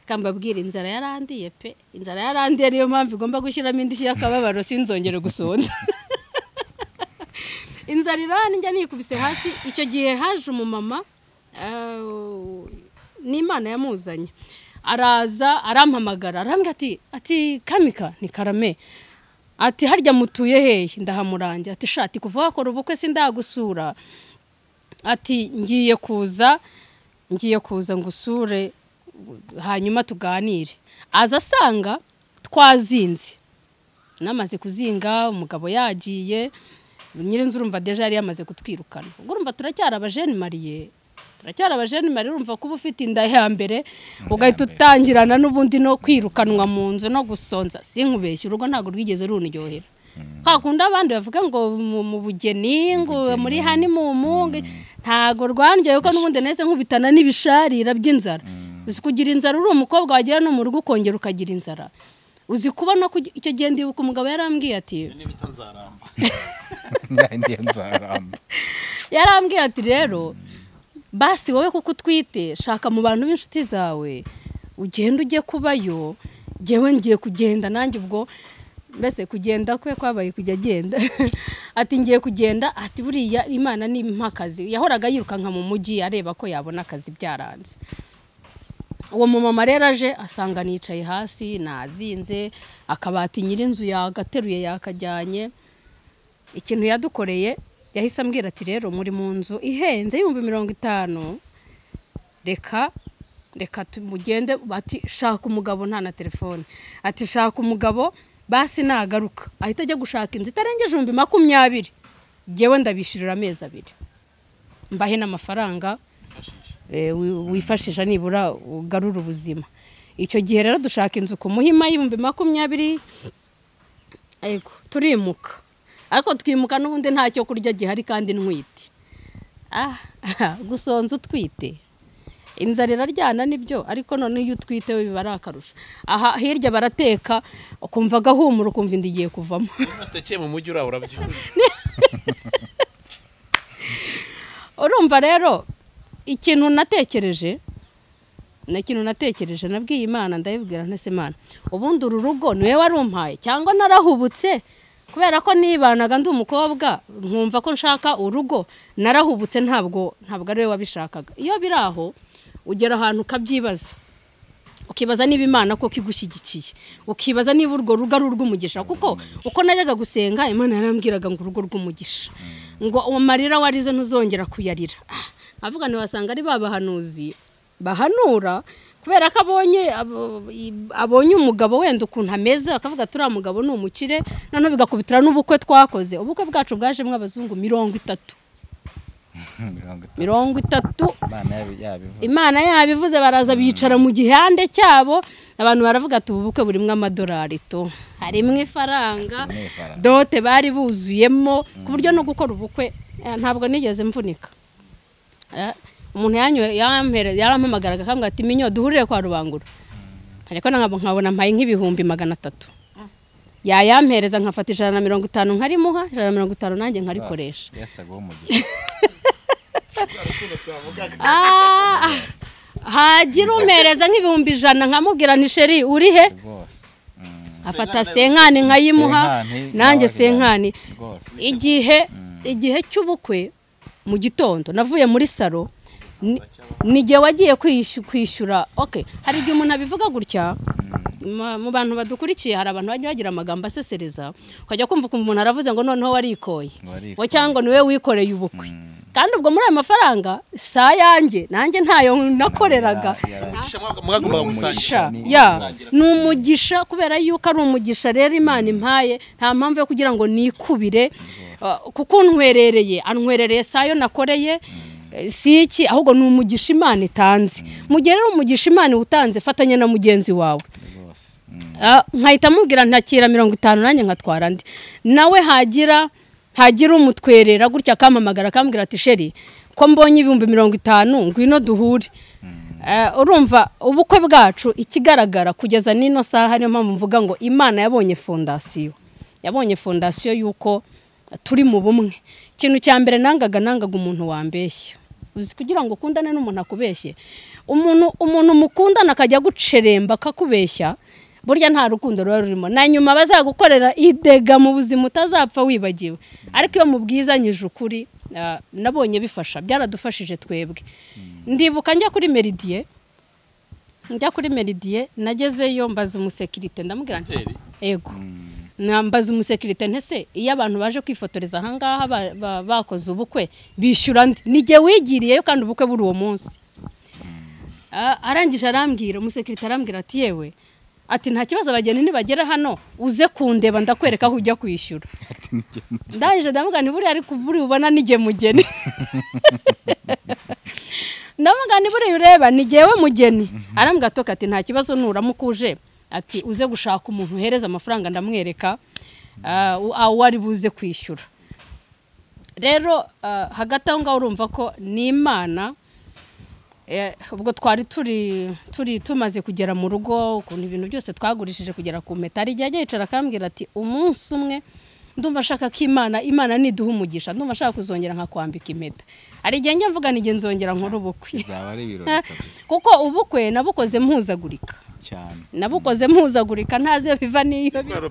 Kambabwira inzara yarandiye pe, inzara yarandiye, niyo mpamvu igomba gushyiramo indishyi y'akababaro sinzongere gusonza. Inzara irandya nikubise hasi. Icyo gihe haje umumama n'Imana yamuzanye, araza arampamagara, arambwira ati Kamika ni Karame, ati harya mutuye hehe? Ndahamurangira. Ati shati kuva wakora ubukwe sindagusura, ati ngiye kuza ngusure hanyuma tuganire. Aza asanga twazinze, Namaze kuzinga umugabo yagiye, nyirinzu urumva déjà yari yamaze kutwirukana. Ubwo urumva turacyari abajene mariye, urumva kuba ufite inda ya mbere ugahita utangirana n'ubundi no kwirukanwa mu nzu no gusonza. Sinkubeshye, urugo ntabwo rwigeze runryohera. Kwa kundi abandi bavuga ngo mu bugeni, ngo muri honeymoon, ntago rwandyoheye kuko n'ubundi nahise nkubitana n'ibisharira by'inzara. Uzi kugira inzara uri umukobwa wagera no mu rugo ukongera ukagira inzara. Uzi kubona ko icyo gihe ndibuka umugabo yarambwiye ati yarambwiye ati rero basi wowe kuko utwite shaka mu bantu b'inshuti zawe ugende ujye kubayo, jyewe ngiye kugenda nanjye. Ubwo mbese kugenda kwe kwabaye kujya agenda. Ati ngiye kugenda, ati buriya Imana ni impakazi. Yahoraga yirukanka mu mujyi areba ko yabona akazi byaranze. Uwo mumama rero aje asanga nicaye hasi nazinze, akabati nyirinzu yagateruye yakajyanye. Ikintu yadukoreye yahise ambwira ati rero muri mu nzu ihenze 50,000, reka tumugende. Ati shaka umugabo, nta na telefone. Ati shaka umugabo basi nagaruka ahita ajya gushaka inzu itarengeje 20,000, jyewe ndabishyurira amezi 2 mbahe n'amafaranga wifashisha nibura ugarura ubuzima. Icyo gihe rero dushaka inzu ku Muhima 20,000, ego turimuka. Ariko twimuka n'ubundi ntacyo kurya gihari kandi ntwite. Gusonza utwite inzara iraryana nibyo, ariko none iyo utwite we biba ari akarusho. Aha hirya barateka ukumva agahumura ukumva inda igiye kuvamo. Utekeye mu mujyi uraho urabyumva. Urumva rero ikintu natekereje nabwiye Imana, ndayibwira ntese Imana, ubundi uru rugo niwe warumpaye cyangwa narahubutse? Kubera ko nibanaga ndi umukobwa nkumva ko nshaka urugo, narahubutse, ntabwo ari we wabishakaga. Iyo biraho ugera ahantu ukabyibaza, ukibaza niba Imana koko igushyigikiye, ukibaza niba urwo rugo ari urw'umugisha. Kuko uko najyaga gusenga Imana yarambwiraga ngo urugo rw'umugisha, ngo amarira warize ntuzongera kuyarira. Avuga ntiwasanga ari babahanuzi bahanura kubera ko abonye umugabo wenda ukuntu ameze, akavuga turiya mugabo ni umukire. Noneho bigakubitira n'ubukwe twakoze. Ubukwe bwacu bwajemo abazungu 30. Imana yabivuze, baraza bicara mu gihande cyabo. Abantu baravuga ati ubu bukwe burimo amadolari to, harimo ifaranga, dote bari buzuyemo, ku buryo no gukora ubukwe ntabwo nigeze mvunika. Umuntu yarampamagaraga akambwira ati minyo duhurire kwa Rubangura, ariko nkabona mpaye nk'ibihumbi 300. Yayampereza nkafata 150 nkarimuha, 150 nanjye nkarikoresha. Hagira umpereza nk'ibihumbi 100 nkamubwira nti sheri uri he? Afata senkani nkayimuha, nanjye senkani. Igihe cy'ubukwe mu gitondo navuye muri salo, nijye wagiye kwishyura. Okay, hari igihe umuntu abivuga gutya mu bantu badukurikiye, hari abantu bajya bagira amagambo asesereza, ukajya kumva ukuntu umuntu aravuze ngo noneho warikoye cyangwa niwe wikoreye ubukwe. Kandi ubwo muri ayo mafaranga sa yanjye nanjye ntayo nakoreraga. Ni umugisha, kubera yuko ari umugisha rero Imana impaye, nta mpamvu yo kugira ngo nikubire kuko ntwerereye, antwerereye sayo nakoreye si iki, ahubwo ni umugisha Imana itanze. Mu gihe rero umugisha Imana utanze, fatanya na mugenzi wawe. Nkahita mubwira ntakira 50 nanjye nkatwara andi, nawe hagira umutwerera gutya akampamagara akambwira ati sheri ko mbonye 50,000 ngwino duhure. Urumva ubukwe bwacu ikigaragara kugeza nino saha, niyo mpamvu mvuga ngo Imana yabonye fondasiyo, yabonye fondasiyo yuko turi mu bumwe. Ikintu cya mbere nangaga umuntu wambeshya. Uzi kugira ngo ukundane n'umuntu akubeshye, umuntu mukundana akajya guceremba akakubeshya, burya nta rukundo ruba rurimo. Na nyuma bazagukorera idega mu buzima utazapfa wibagiwe. Ariko iyo mubwizanyije ukuri, nabonye bifasha, byaradufashije twebwe. Ndibuka njya kuri Meridie, nagezeyo mbaza umusekirite, ndamubwira nti ego nambaza umusekirite ntese iyo abantu baje kwifotoreza ahangaha bakoze ubukwe bishyura ndi nige wigiriyeyo kandi ubukwe buri uwo munsi. Arangije arambwira, umusekirite arambwira ati yewe, Ati nta kibazo, abageni nibagera hano uze kundeba ndakwereka aho ujya kwishyura. Ndangije ndavuga nti buriya ariko buri ubona nijye mugeni. Ndavuga nti buriya ureba ni jyewe mugeni. Arambwira toka ati nta kibazo nuramukuje, ati uze gushaka umuntu uhereza amafaranga ndamwereka aho ari buze kwishyura. Rero hagati aho ngaho urumva ko ni Imana. Ubwo twari turi tumaze kugera mu rugo, ukuntu ibintu byose twagurishije kugera ku mpeta, ari ajya yicara akambwira ati umunsi umwe ndumva ashaka ko Imana niduha umugisha, ndumva ashaka kuzongera nkakwambika impeta. Ari igihe njya mvuga nige nzongera nkora ubukwe, bizaba ari ibirori kabisa, kuko ubukwe nabukoze mpuzagurika cyane, nabukoze mpuzagurika ntazi iyo biva n'iyo bijya.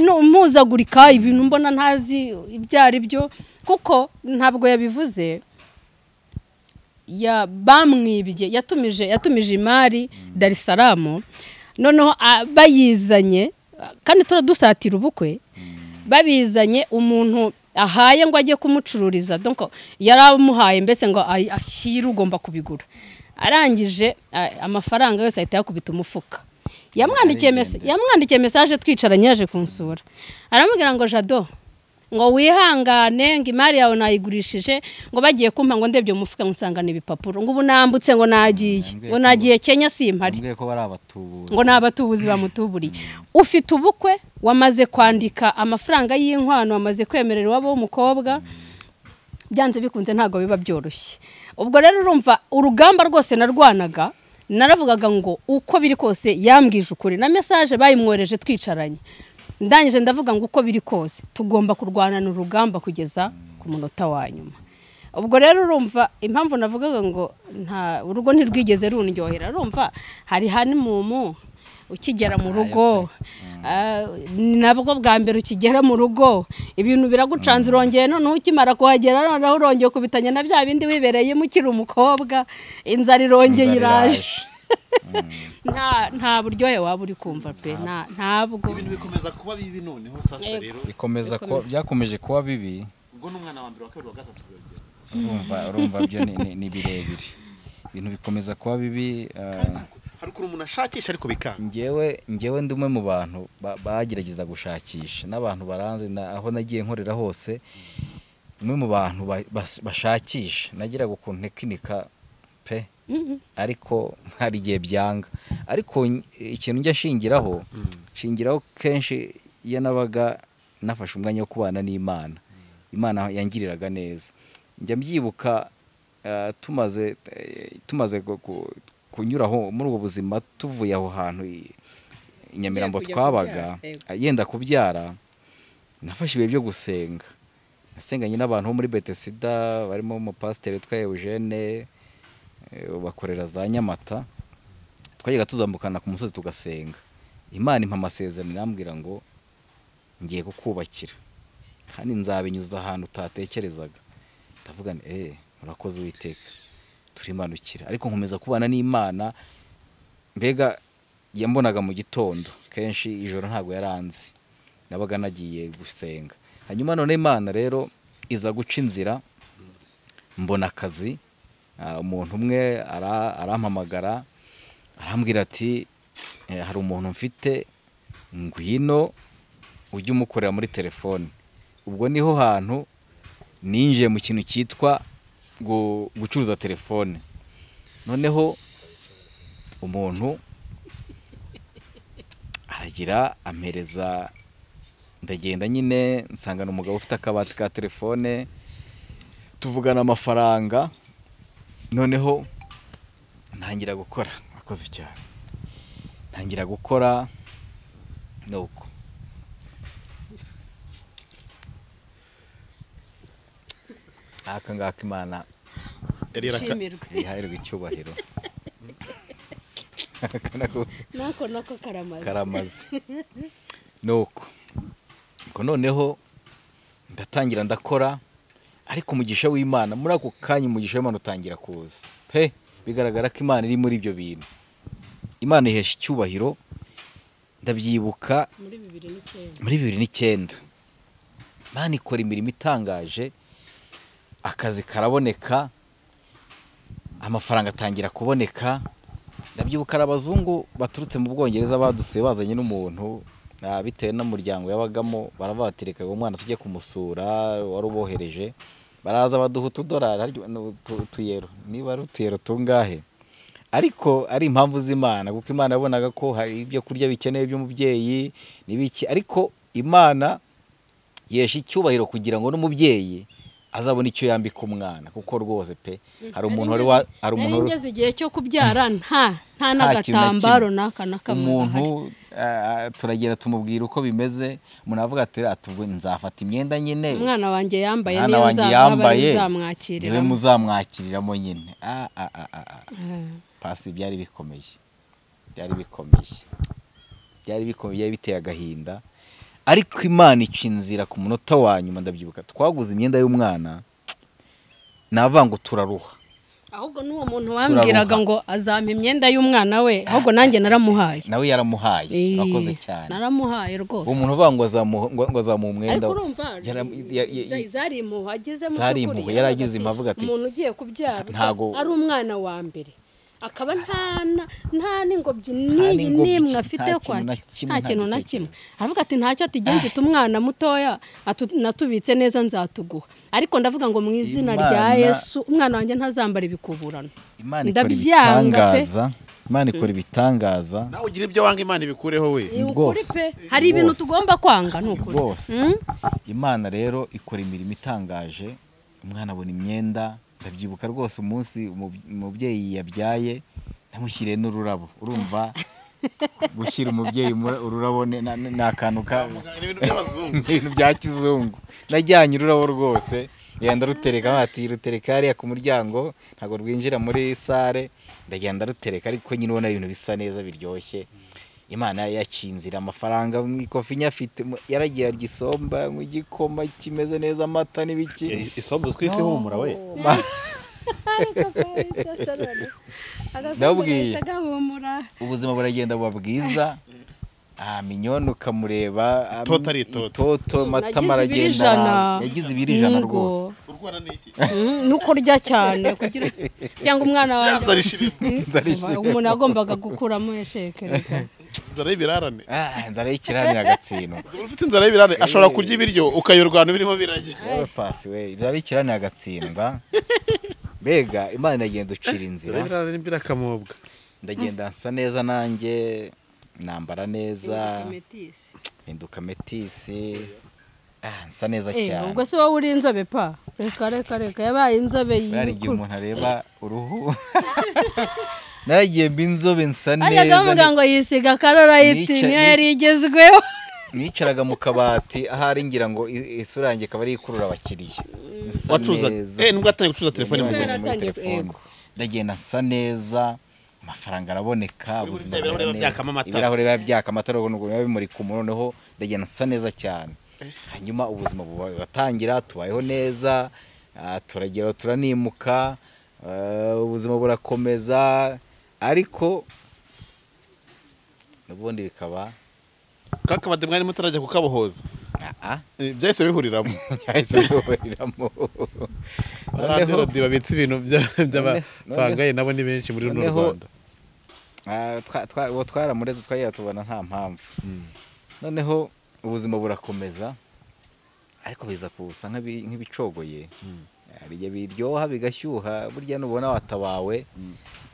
No mpuzagurika ibintu mbona ntazi ibyo ari byo, kuko ntabwo yabivuze. Ya bamwibye, yatumije imari Dar es Salaam, noneho bayizanye kandi turadusatira ubukwe, babizanye umuntu ahaye ngo ajye kumucururiza, donc yaramuhaye mbese ngo ashyire ugomba kubigura. Arangije amafaranga yose ahita yakubita umufuka. Yamwandikiye message twicaranye yaje kunsura, aramubwira ngo Jado ngo wihangane, ngo imari yawe nayigurishije, ngo bagiye kumpa ngo ndebye umufuka nsanga ni ibipapuro, ngo ubu nambutse ngo nagiye, ngo nagiye Kenya simpari, ngo bari abatubuzi, ngo nabatubuzi bamutuburiye. Ufite ubukwe wamaze kwandika amafaranga y'inkwano, wamaze kwemerera iwabo w'umukobwa, byanze bikunze ntago biba byoroshye. Ubwo rero urumva urugamba rwose narwanaga, naravugaga ngo uko biri kose yambwije ukuri, na message bayimworeje twicaranye. Ndangije ndavuga ngo uko biri kose tugomba kurwanana urugamba kugeza ku munota wa nyuma. Ubwo rero urumva impamvu navugaga ngo nta urugo ntirwigeze rundyohera, urumva hari honeymoon ukigera mu rugo, nabwo bwa mbere ukigera mu rugo ibintu biragucanza, urongeye noneho ukimara kuhagera noneho urongeye kubitanya na bya bindi wibereyemo ukiri umukobwa, inzara irongeye iraje. Nta buryohe waba uri kumva pe, ntabwo ibintu bikomeza kuba bibi. Noneho sasa rero bikomeza ko byakomeje kuba bibi, ubwo n'umwana wa mbere wa kabiri wa gatatu urumva byo ni birebire, ibintu bikomeza kuba bibi. Hari ukuntu umuntu ashakisha ariko bikanga. Njyewe ndi umwe mu bantu bagerageza gushakisha, n'abantu baranze aho nagiye nkorera hose, umwe mu bantu bashakisha, nagiraga ukuntu ntekinika pe, ariko hari igihe byanga. Ariko ikintu njya shingiraho kenshi iyo nabaga nafashe umwanya wo kubana n'Imana, Imana yangiriraga neza. Njya mbyibuka tumaze kunyuraho muri ubwo buzima, tuvuye aho hantu i Nyamirambo twabaga yenda kubyara, nafashe ibihe byo gusenga. Nasenganye n'abantu bo muri Bethesda barimo umupasiteri witwa Eugene, bakorera za Nyamata, twajyaga tuzambukana ku musozi tugasenga. Imana impa amasezerano irambwira ngo ngiye kukubakira kandi nzabinyuza ahantu utatekerezaga. Ndavuga nti murakoze Uwiteka, turimanukira. Ariko nkomeza kubana n'Imana, mbega yambonaga mu gitondo kenshi, ijoro ntago yaranze, nabaga nagiye gusenga. Hanyuma none Imana rero iza guca inzira, mbona akazi. Umuntu umwe arampamagara arambwira ati hari umuntu mfite, ngwino ujye umukorera muri telefone. Ubwo niho hantu ninjiye mu kintu cyitwa gucuruza telefone. Noneho umuntu aragira ampereza, ndagenda nyine nsangana umugabo ufite akabati ka telefone, tuvugana amafaranga, noneho ntangira gukora. Akoze cyane, ntangira gukora nuko aka ngaka Imana iharirwe icyubahiro. Nako karamaze nuko noneho ndatangira ndakora, ariko umugisha w'Imana muri ako kanya, umugisha w'Imana utangira kuza pe, bigaragara ko Imana iri muri ibyo bintu. Imana ihesha icyubahiro. Ndabyibuka muri 2009 Imana ikora imirimo itangaje, akazi karaboneka, amafaranga atangira kuboneka. Ndabyibuka hari abazungu baturutse mu Bwongereza badusuye bazanye n'umuntu, bitewe n'umuryango yabagamo, barabatereka uwo mwana tujye kumusura wari ubohereje, baraza baduha utudolari, utuyero, niba ari utuyero tungahe, ariko ari impamvu z'Imana, kuko Imana yabonaga ko hari ibyo kurya bikeneye by'umubyeyi n'ibiki, ariko Imana yesha icyubahiro kugira ngo n'umubyeyi azabona icyo yambika umwana, kuko rwose pe hari umuntu wari umuntu ngeze igihe cyo kubyara nta n'agatambaro naka nakamwe umuntu turagera tumubwira uko bimeze, umuntu avuga ati nzafata imyenda nyine umwana wanjye yambaye niyo nzamwakirira, niwe muzamwakiriramo nyine. Pasi byari bikomeye, byari bikomeye, biteye agahinda, ariko Imana ica inzira ku munota wa nyuma. Ndabyibuka twaguze imyenda y'umwana, navuga ngo turaruha, ahubwo n'uwo muntu wambwiraga ngo azampa imyenda y'umwana we, ahubwo nanjye naramuhaye, nawe yaramuhaye, urakoze cyane, naramuhaye rwose. Uwo muntu uvuga ngo azamuha umwenda, ariko urumva zari impuhwe agize mu by'ukuri, yaragize impuhwe avuga ati umuntu ugiye kubyara ari umwana wa mbere akaba nta n'ingobyi n'iyi n'imwe afite yo kwakira, nta kintu na kimwe, aravuga ati ntacyo, ati jye mfite umwana mutoya natubitse neza nzatuguha, ariko ndavuga ngo mu izina rya Yesu umwana wanjye ntazambara ibikuburano. Imana ikora ibitangaza, Imana ikora ibitangaza, nawe ugira ibyo wanga Imana ibikureho we. Ukuri pe, hari ibintu tugomba kwanga nukuri rwose. Imana rero ikora imirimo itangaje, umwana abona imyenda. Ndabyibuka rwose umunsi umubyeyi yabyaye namushyiriye n'ururabo, urumva gushyira umubyeyi ururabo ni akantu ka ibintu bya kizungu. Najyanye ururabo rwose yenda rutereka, ati rutereka hariya ku muryango ntabwo rwinjira muri sare, ndagenda rutereka, ariko nyine ubona ibintu bisa neza biryoshye. Imana yacinzira amafaranga mu ikofi nyafite, yaragiye arya isomba mu gikoma kimeze neza, amata n'ibiki, isomba twise humura we. Ndabwiye ubuzima buragenda buba bwiza, Minyoni ukamureba itoto, matama aragenda, yagize ibiro 100 rwose. Nuko urya cyane kugira cyangwa umwana wanjye umuntu yagombaga gukuramo esheke. Inzara y'ibirarane, inzara y'ikirarane agatsindwa. Ufite inzara y'ibirarane ashobora kurya ibiryo ukayorwa birimo birajya. Yewe pasi we, inzara y'ikirarane agatsindwa. Mbega Imana iragenda ucira inzira. Inzara y'ibirarane n'imbirakamobwa. Ndagenda nsa neza nanjye, nambara neza, hinduka metisi, nsa neza cyane. Ubwo se wowe uri inzobe pa? Reka reka reka, yabaye inzobe yikuru. Hari igihe umuntu areba uruhu. Naragiye mba inzobe nsa neza. Ajyaga avuga ngo yisiga karorayiti niyo yari igezweho. Nicaraga mu kabati ahari ngira ngo isura yanjye ikaba ari ikurura abakiriya. Nsa neza. Nubwo atangiye gucuruza telefone mu telefone. Ndagenda nsa neza, amafaranga araboneka, ubuzima ibirahure biba byaka amatara, ubwo biba bimurika umuntu, noneho ndagenda nsa neza cyane. Hanyuma ubuzima buratangira, tubayeho neza, turagera turanimuka, ubuzima burakomeza, ariko n'ubundi bikaba kakabade mwari mutarajya kukabohoza. Byahise bihuriramo, byahise bihuriramo. Noneho babitse ibintu by'abapangaye nabo ni benshi muri runo Rwanda. Twaramureze twagiye tubona nta mpamvu. Noneho ubuzima burakomeza, ariko biza kusa nk'ibicogoye, hari biryoha bigashyuha, burya nubona watabawe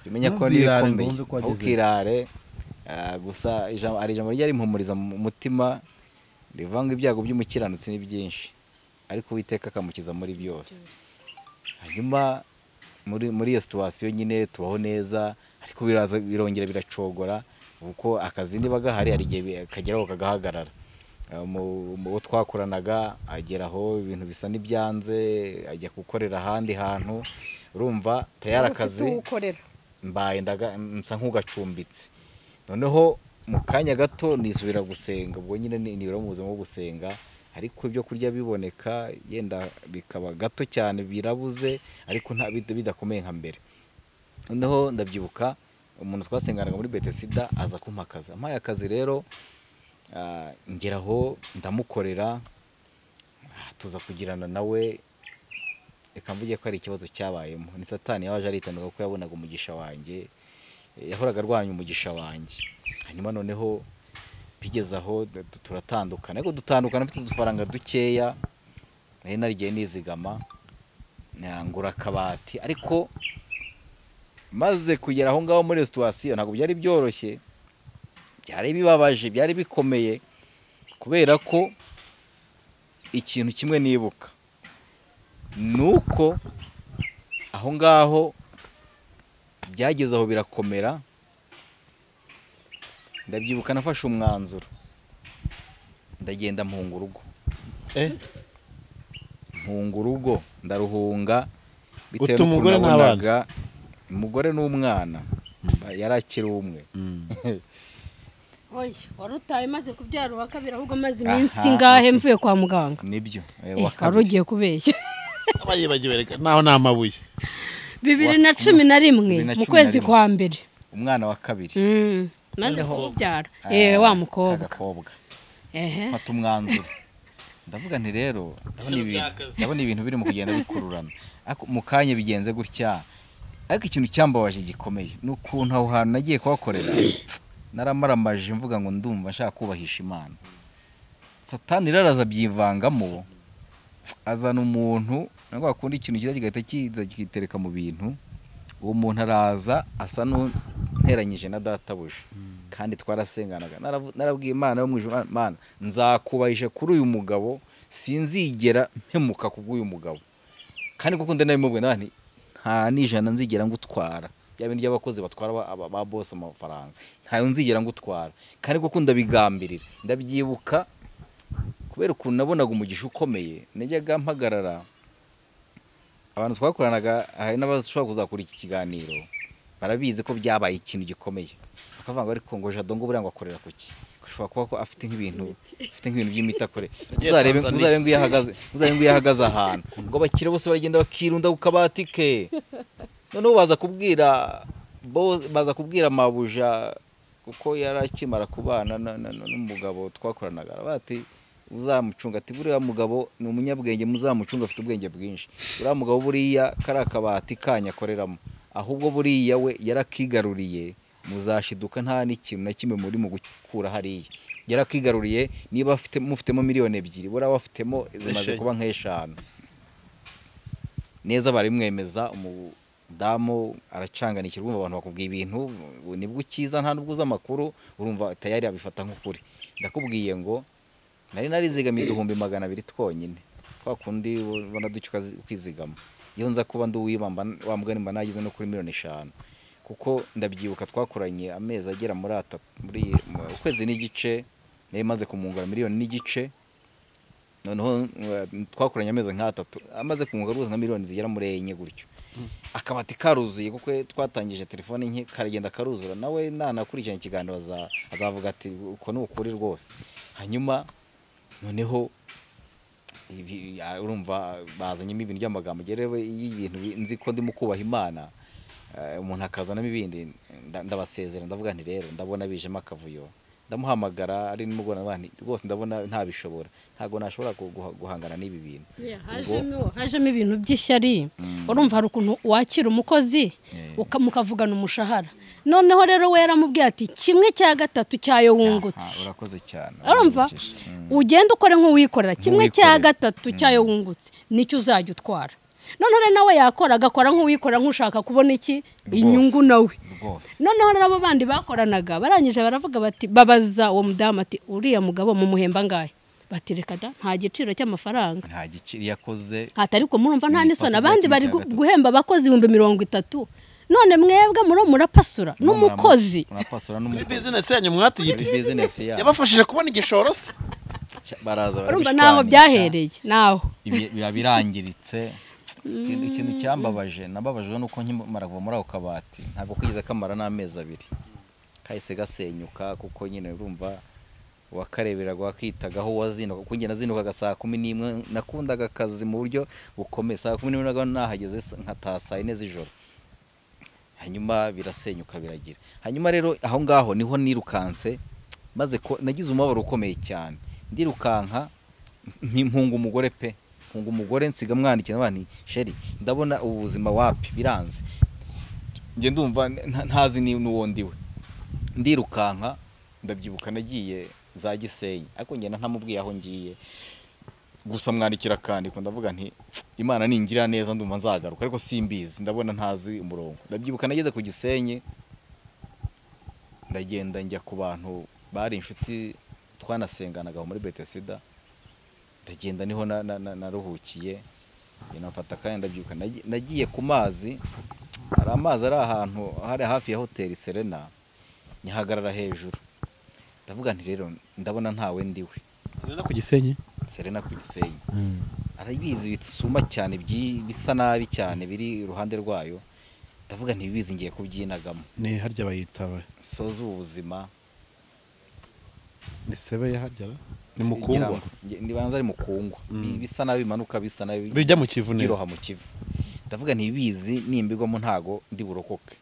umenya ko n'ibikomeye ukirare. Gusa hari ijambo ryari impumuriza mu mutima rivuga ngo ibyago by'umukiranutsi ni byinshi, ariko Uwiteka akamukiza muri byose. Hanyuma muri iyo situation nyine tubaho neza, ariko biraza birongera biracogora, kuko akazi niba gahari hari igihe kageraho kagahagarara. Mu twakoranaga ageraho ibintu bisa n'ibyanze, ajya gukorera ahandi hantu, urumva tayari akazi mbaye nsa nk'ugacumbitse. Noneho mu kanya gato nisubira gusenga, ubwo nyine nibura mu buzima bwo gusenga, ariko ibyo kurya biboneka yenda bikaba gato cyane birabuze, ariko nta bidakomeye nka mbere. Noneho ndabyibuka umuntu twasenganaga muri Bethesda aza kumpa akazi, ampaye akazi rero ngeraho ndamukorera, tuza kugirana nawe, reka mvuge ko ari ikibazo cyabayemo. Ni Satani yaje aritanduka kuko yabonaga umugisha wanjye, Yahoraga arwanya umugisha wanjye. Hanyuma noneho bigeze aho turatandukana, ariko dutandukana mfite udufaranga dukeya nari narigiye nizigama, ngura akabati. Ariko maze kugera aho ngaho muri situation ntabwo byari byoroshye, byari bibabaje, byari bikomeye, kubera ko ikintu kimwe nibuka nuko aho ngaho byageze aho birakomera. Ndabyibuka nafashe umwanzuro ndagenda mpunga urugo, mpunga urugo ndaruhunga bitewe n'ukuntu nabonaga umugore n'umwana yarakiri umwe. Oya, warutaye maze kubyara uwa kabiri, ahubwo maze iminsi ngahe mvuye kwa muganga. Nibyo, wari ugiye kubeshya. Abayibagiwe reka naho namabuye. 2011 mu kwezi kwa mbere, umwana wa kabiri maze kubyara wa mukobwa. Fata umwanzuro ndavuga nti rero ndabona ibintu biri mu kugenda bikururana, ariko mu kanya bigenze gutya. Ariko ikintu cyambabaje gikomeye n'ukuntu aho hantu nagiye kuhakorera naramaramaje mvuga ngo ndumva nshaka kubahisha Imana. Satani raraza byivangamo, azana umuntu nangwa akunda ikintu kiza kigahita kiza kitereka mu bintu. Uwo muntu araza asa n'unteranyije na databuja, kandi twarasenganaga. Narabwiye Imana yo mu ijuru, Imana nzakubahisha kuri uyu mugabo, sinzigera mpemuka kubw'uyu mugabo. Kandi kuko ndanabimubwiye nti nta n'ijana nzigera ngutwara, bya bindi by'abakozi batwara ba boss amafaranga, ntayo nzigera ngutwara. Kandi kuko ndabigambirira, ndabyibuka kubera ukuntu nabonaga umugisha ukomeye, najyaga mpagarara abantu twakoranaga, hari n'abashobora kuzakura iki kiganiro barabizi ko byabaye ikintu gikomeye, bakavuga ngo ariko ngo Jado ngo buriya ngo akorera kuki, ashobora kuba ko afite nk'ibintu by'imiti akore. Uzarebe ngo iyo ahagaze, uzarebe ngo iyo ahagaze ahantu ngo abakire bose baragenda bakirunda ku kabati ke. Noneho baza kubwira mabuja, kuko yarakimara kubana n'umugabo twakoranaga, bati uzamucunga, ati buriya mugabo ni umunyabwenge, muzamucunga afite ubwenge bwinshi, uriya mugabo buriya kari akabati kanya akoreramo, ahubwo buriya we yarakigaruriye, muzashiduka nta n'ikintu na kimwe muri mu gukura hariya. Yarakigaruriye, niba mufitemo miliyoni 2 buriya bafitemo zimaze kuba nk'eshanu neza. Barimwemeza, umudamu aracanganikirwa, urumva abantu bakubwiye ibintu nibwo ukiza nta nubwo uzi amakuru, urumva tayari abifata nk'ukuri. Ndakubwiye ngo nari narizigamiye 200,000 twonyine, kwa kundi ubona ducyuka ukizigama. Iyo nza kuba ndi uwibamba wa mugani mba nagize no kuri miliyoni 5, kuko ndabyibuka twakoranye amezi agera muri 3, muri ukwezi n'igice nari maze kumungura miliyoni n'igice. Noneho twakoranye amezi nka 3, amaze kumungura rwose nka miliyoni zigera muri 4 gutyo. Akabati karuzuye, kuko twatangije telefone nke karagenda karuzura, nawe nanakurikirana ikiganiro azavuga ati uko ni ukuri rwose. Hanyuma noneho urumva bazanyemo ibintu by'amagambo, gerewe y'ibintu nzi ko ndimo kubaha Imana, umuntu akazanamo ibindi, ndabasezera ndavuga nti rero ndabona bijemo akavuyo. Ndamuhamagara ari nimugoroba nti rwose ndabona ntabishobora, ntago nashobora guhangana n'ibi bintu. Hajemo ibintu by'ishyari. Urumva hari ukuntu wakira umukozi mukavugana umushahara, noneho rero we yaramubwiye ati 1/3 cyayo wungutse. Urakoze cyane. Urumva ugenda ukore nk'uwikorera, 1/3 cyayo wungutse nicyo uzajya utwara. Noneho rero nawe yakora agakora nk'uwikorera, nk'ushaka kubona iki inyungu nawe. Noneho rero abo bandi bakoranaga barangije baravuga bati, babaza uwo mudamu ati uriya mugabo mumuhemba ngahe? Bati reka da, nta giciro cy'amafaranga, nta giciro yakoze. Atari ko murumva nta n'isoni, abandi bari guhemba abakozi 30,000, none mwebwe murapasura n'umukozi. Murapasura n'umukozi. Business yanyu mwatiyite business yayo yabafashije kubona igishoro se, baraza barabishwana. Urumva naho byahereye, naho biba birangiritse. Ikintu cyambabaje, nababajwe nuko nkimara kuva muri ako kabati ntabwo kugeza kamara n'amezi 2 kahise gasenyuka, kuko nyine urumva wakareberaga wakitagaho wazinuka, kuko njye nazinukaga saa 11, nakundaga akazi mu buryo bukomeye, saa 11 nahageze nkataha saa 4 z'ijoro. Hanyuma birasenyuka biragira. Hanyuma rero aho ngaho niho nirukanse, maze nagize umubabaro ukomeye cyane, ndirukanka mpunga umugore pe, mpunga umugore nsiga mwandikira nti sheri ndabona ubuzima wapi biranze. Njye ndumva ntazi n'uwo ndiwe. Ndirukanka, ndabyibuka nagiye za Gisenyi, ariko ngenda ntamubwiye aho ngiye, gusa mwandikira akandiko, ndavuga nti Imana ningira neza ndumva nzagaruka, ariko simbizi, ndabona ntazi umurongo. Ndabyibuka nageze ku Gisenyi, ndagenda njya ku bantu bari inshuti twanasenganaga muri Bethesda, ndagenda niho naruhukiye, nafata kandi ndabyibuka nagiye ku mazi, hari amazi ari ahantu hari hafi ya hoteli Serena, nyihagarara hejuru, ndavuga nti rero ndabona ntawe ndiwe. Serena ku Gisenyi? Serena ku Gisenyi. Arabizi bitsuma cyane bisa nabi cyane biri iruhande rwayo, ndavuga nti bizi ngiye kubyinagamo. Ni harya bayitaba soza ubuzima. Ni sebe ya harya ni mukungwa, ndibanza ari mukungwa, bisa nabi bimanuka bisa nabi bijya mu Kivu, niroha mu Kivu. Ndavuga nti bizi nimbigwamo ntago ndi burokoke.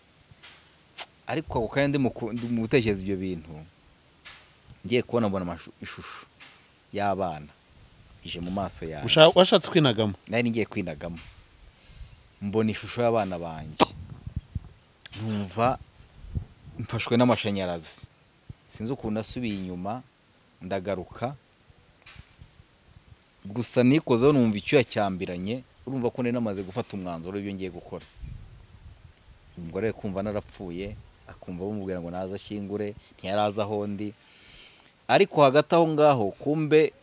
Ariko ako kanya ndi mu gutekereza ibyo bintu, ngiye kubona mbona ishusho y'abana ije mu maso yanjye. Washatse kwinagamo? Nari ngiye kwinagamo, mbona ishusho y'abana banjye, numva mfashwe n'amashanyarazi, sinzi ukuntu nasubiye inyuma ndagaruka, gusa nikozeho numva icyuya cyambiranye, urumva ko nari namaze gufata umwanzuro w'ibyo ngiye gukora. Umugore kumva narapfuye, akumva bamubwira ngo naza ashyingure, ntiyaraza aho ndi. Ariko hagati aho ngaho kumbe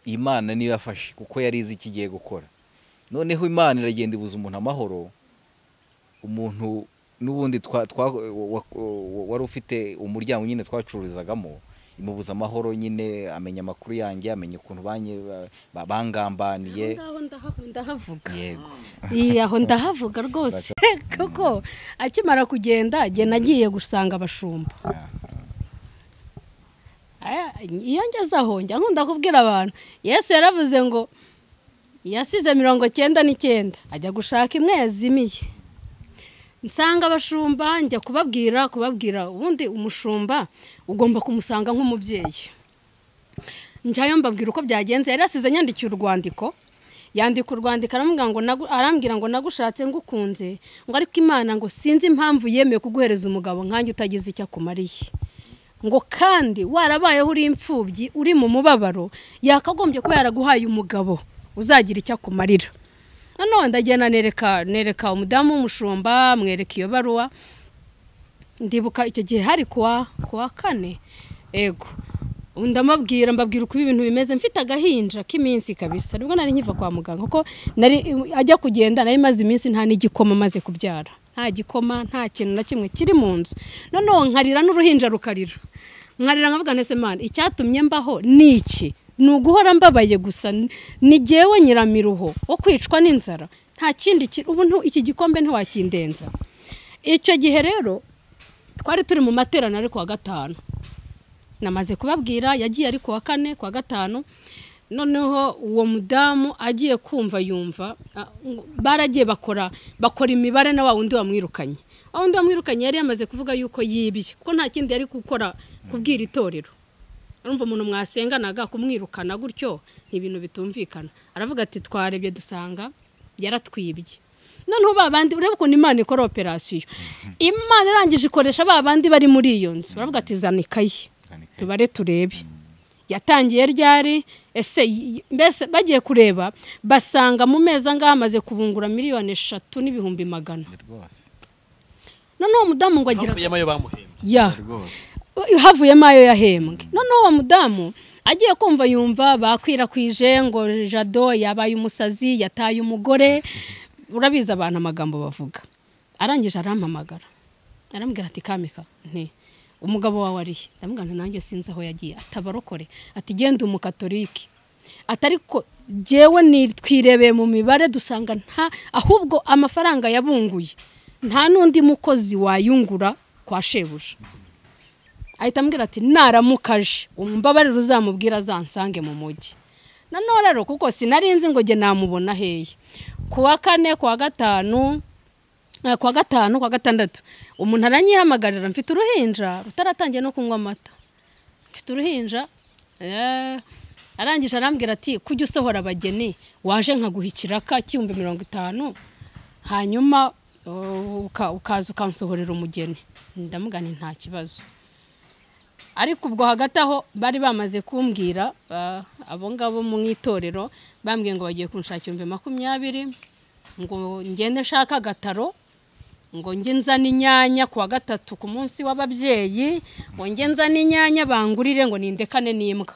Imana niyo yafashe, kuko yari izi ikigiye gukora. Noneho Imana iragenda ibuza umuntu amahoro, umuntu n'ubundi wari ufite umuryango nyine twacururizagamo, imubuza amahoro nyine, amenya amakuru yanjye, amenya ukuntu bangambaniye. Ndahavuga. Yego. Aho ndahavuga rwose, kuko akimara kugenda jye nagiye gusanga abashumba. Iyo ngeze aho njya nkunda kubwira abantu, Yesu yaravuze ngo yasize 99 ajya gushaka imwe yazimiye. Nsanga abashumba njya kubabwira, ubundi umushumba ugomba kumusanga nk'umubyeyi. Njyayo mbabwira uko byagenze, yari yasize nyandikiye urwandiko, yandika urwandiko arambwira ngo nagushatse ngukunze, ngo ariko Imana ngo sinzi impamvu yemeye kuguhereza umugabo nkanjye utagize icyo akumariye, ngo kandi warabayeho uri imfubyi uri mu mubabaro, yakagombye kuba yaraguhaye umugabo uzagira icyo akumarira. None ndagenda nereka umudamu w'umushumba, mwereka iyo baruwa. Ndibuka icyo gihe hari kuwa kane, ego ndamabwira, mbabwira uko ibintu bimeze, mfite agahinja k'iminsi kabisa, nibwo nari nkiva kwa muganga, kuko nari ajya kugenda nari maze iminsi nta n'igikoma maze kubyara, nta gikoma, nta kintu na kimwe kiri mu nzu. Noneho nkarira n'uruhinja rukarira, nkarira nkavuga nese Mana, icyatumye mbaho ni iki? Ni uguhora mbabaye gusa, ni jyewe nyiramiruho wo kwicwa n'inzara, nta kindi, ubu iki gikombe ntiwakindenza. Icyo gihe rero twari turi mu materaniro ari kuwa gatanu, namaze kubabwira yagiye ari kuwa kane, kuwa gatanu. Noneho uwo mudamu agiye kumva yumva baragiye bakora imibare na wa wundi wamwirukanye. Wa wundi wamwirukanye yari yamaze kuvuga yuko yibye, kuko nta kindi yari gukora kubwira itorero. Urumva umuntu mwasenganaga kumwirukana gutyo ibintu bitumvikana. Aravuga ati twarebye dusanga yaratwibye. Noneho babandi urebe ukuntu Imana ikora operation. Imana irangije ikoresha babandi bari muri iyo nzu. Baravuga ati zana ikayi tubare turebe. Yatangiye ryari ese, mbese bagiye kureba basanga mu meza ngaha amaze kubungura 3,100,000. Rwose. Noneho umudamu ngo agira ya havuyemo ayo yahembwe. Noneho uwo mudamu agiye kumva yumva bakwirakwije ngo Jado yabaye umusazi, yataye umugore, urabizi abantu amagambo bavuga. Arangije arampamagara, arambwira ati Kamika, nti umugabo wawe ari he? Ndamubwira nti nanjye sinzi aho yagiye. Atabarokore, ati genda umukatolike, atariko jewe nitwirebeye mu mibare dusanga nta, ahubwo amafaranga yabunguye nta nundi mukozi wayungura kwa shebuja. Ahita ambwira ati naramukaje umbabarire uzamubwira azansange mu mujyi. Nanone rero kuko sinarinzi ngo jye namubona hehe. Kuwa kane, kuwa gatanu, kuwa gatanu, kuwa gatandatu umuntu aranyihamagarira, mfite uruhinja rutaratangiye no kunywa amata, mfite uruhinja. Arangije arambwira ati kujya usohora abageni waje nkaguha ikiraka cy'ibihumbi 50, hanyuma Ukaza ukansohorera umugeni. Ndamuga nti nta kibazo. Ariko ubwo hagati aho bari bamaze kumbwira abo ngabo mu itorero bambwiye ngo bagiye kunshakira 20,000 ngo ngende nshaka agataro, ngo nge nzane inyanya kuwa gatatu ku munsi w'ababyeyi, ngo nge nzane inyanya bangurire ngo nindekane n'imbwa.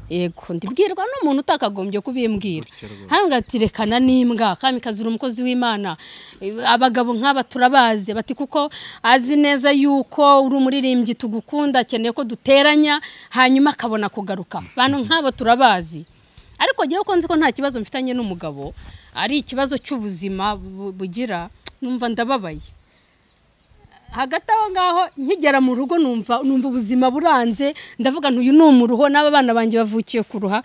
Yego, ndibwirwa n'umuntu utakagombye kubimbwira. Hanga ati rekana n'imbwa, Kamikazi uri umukozi w'Imana, abagabo nk'aba turabazi, bati kuko azi neza yuko uri umuririmbyi tugukunda, akeneye ko duteranya hanyuma akabona kugaruka. Bantu nk'aba turabazi. Ariko ngewe ko nzi ko nta kibazo mfitanye n'umugabo, ari ikibazo cy'ubuzima bugira, numva ndababaye. Hagati aho ngaho nkigera mu rugo numva ubuzima buranze, ndavuga nti uyu ni umuruho n'aba bana banjye bavukiye kuruha.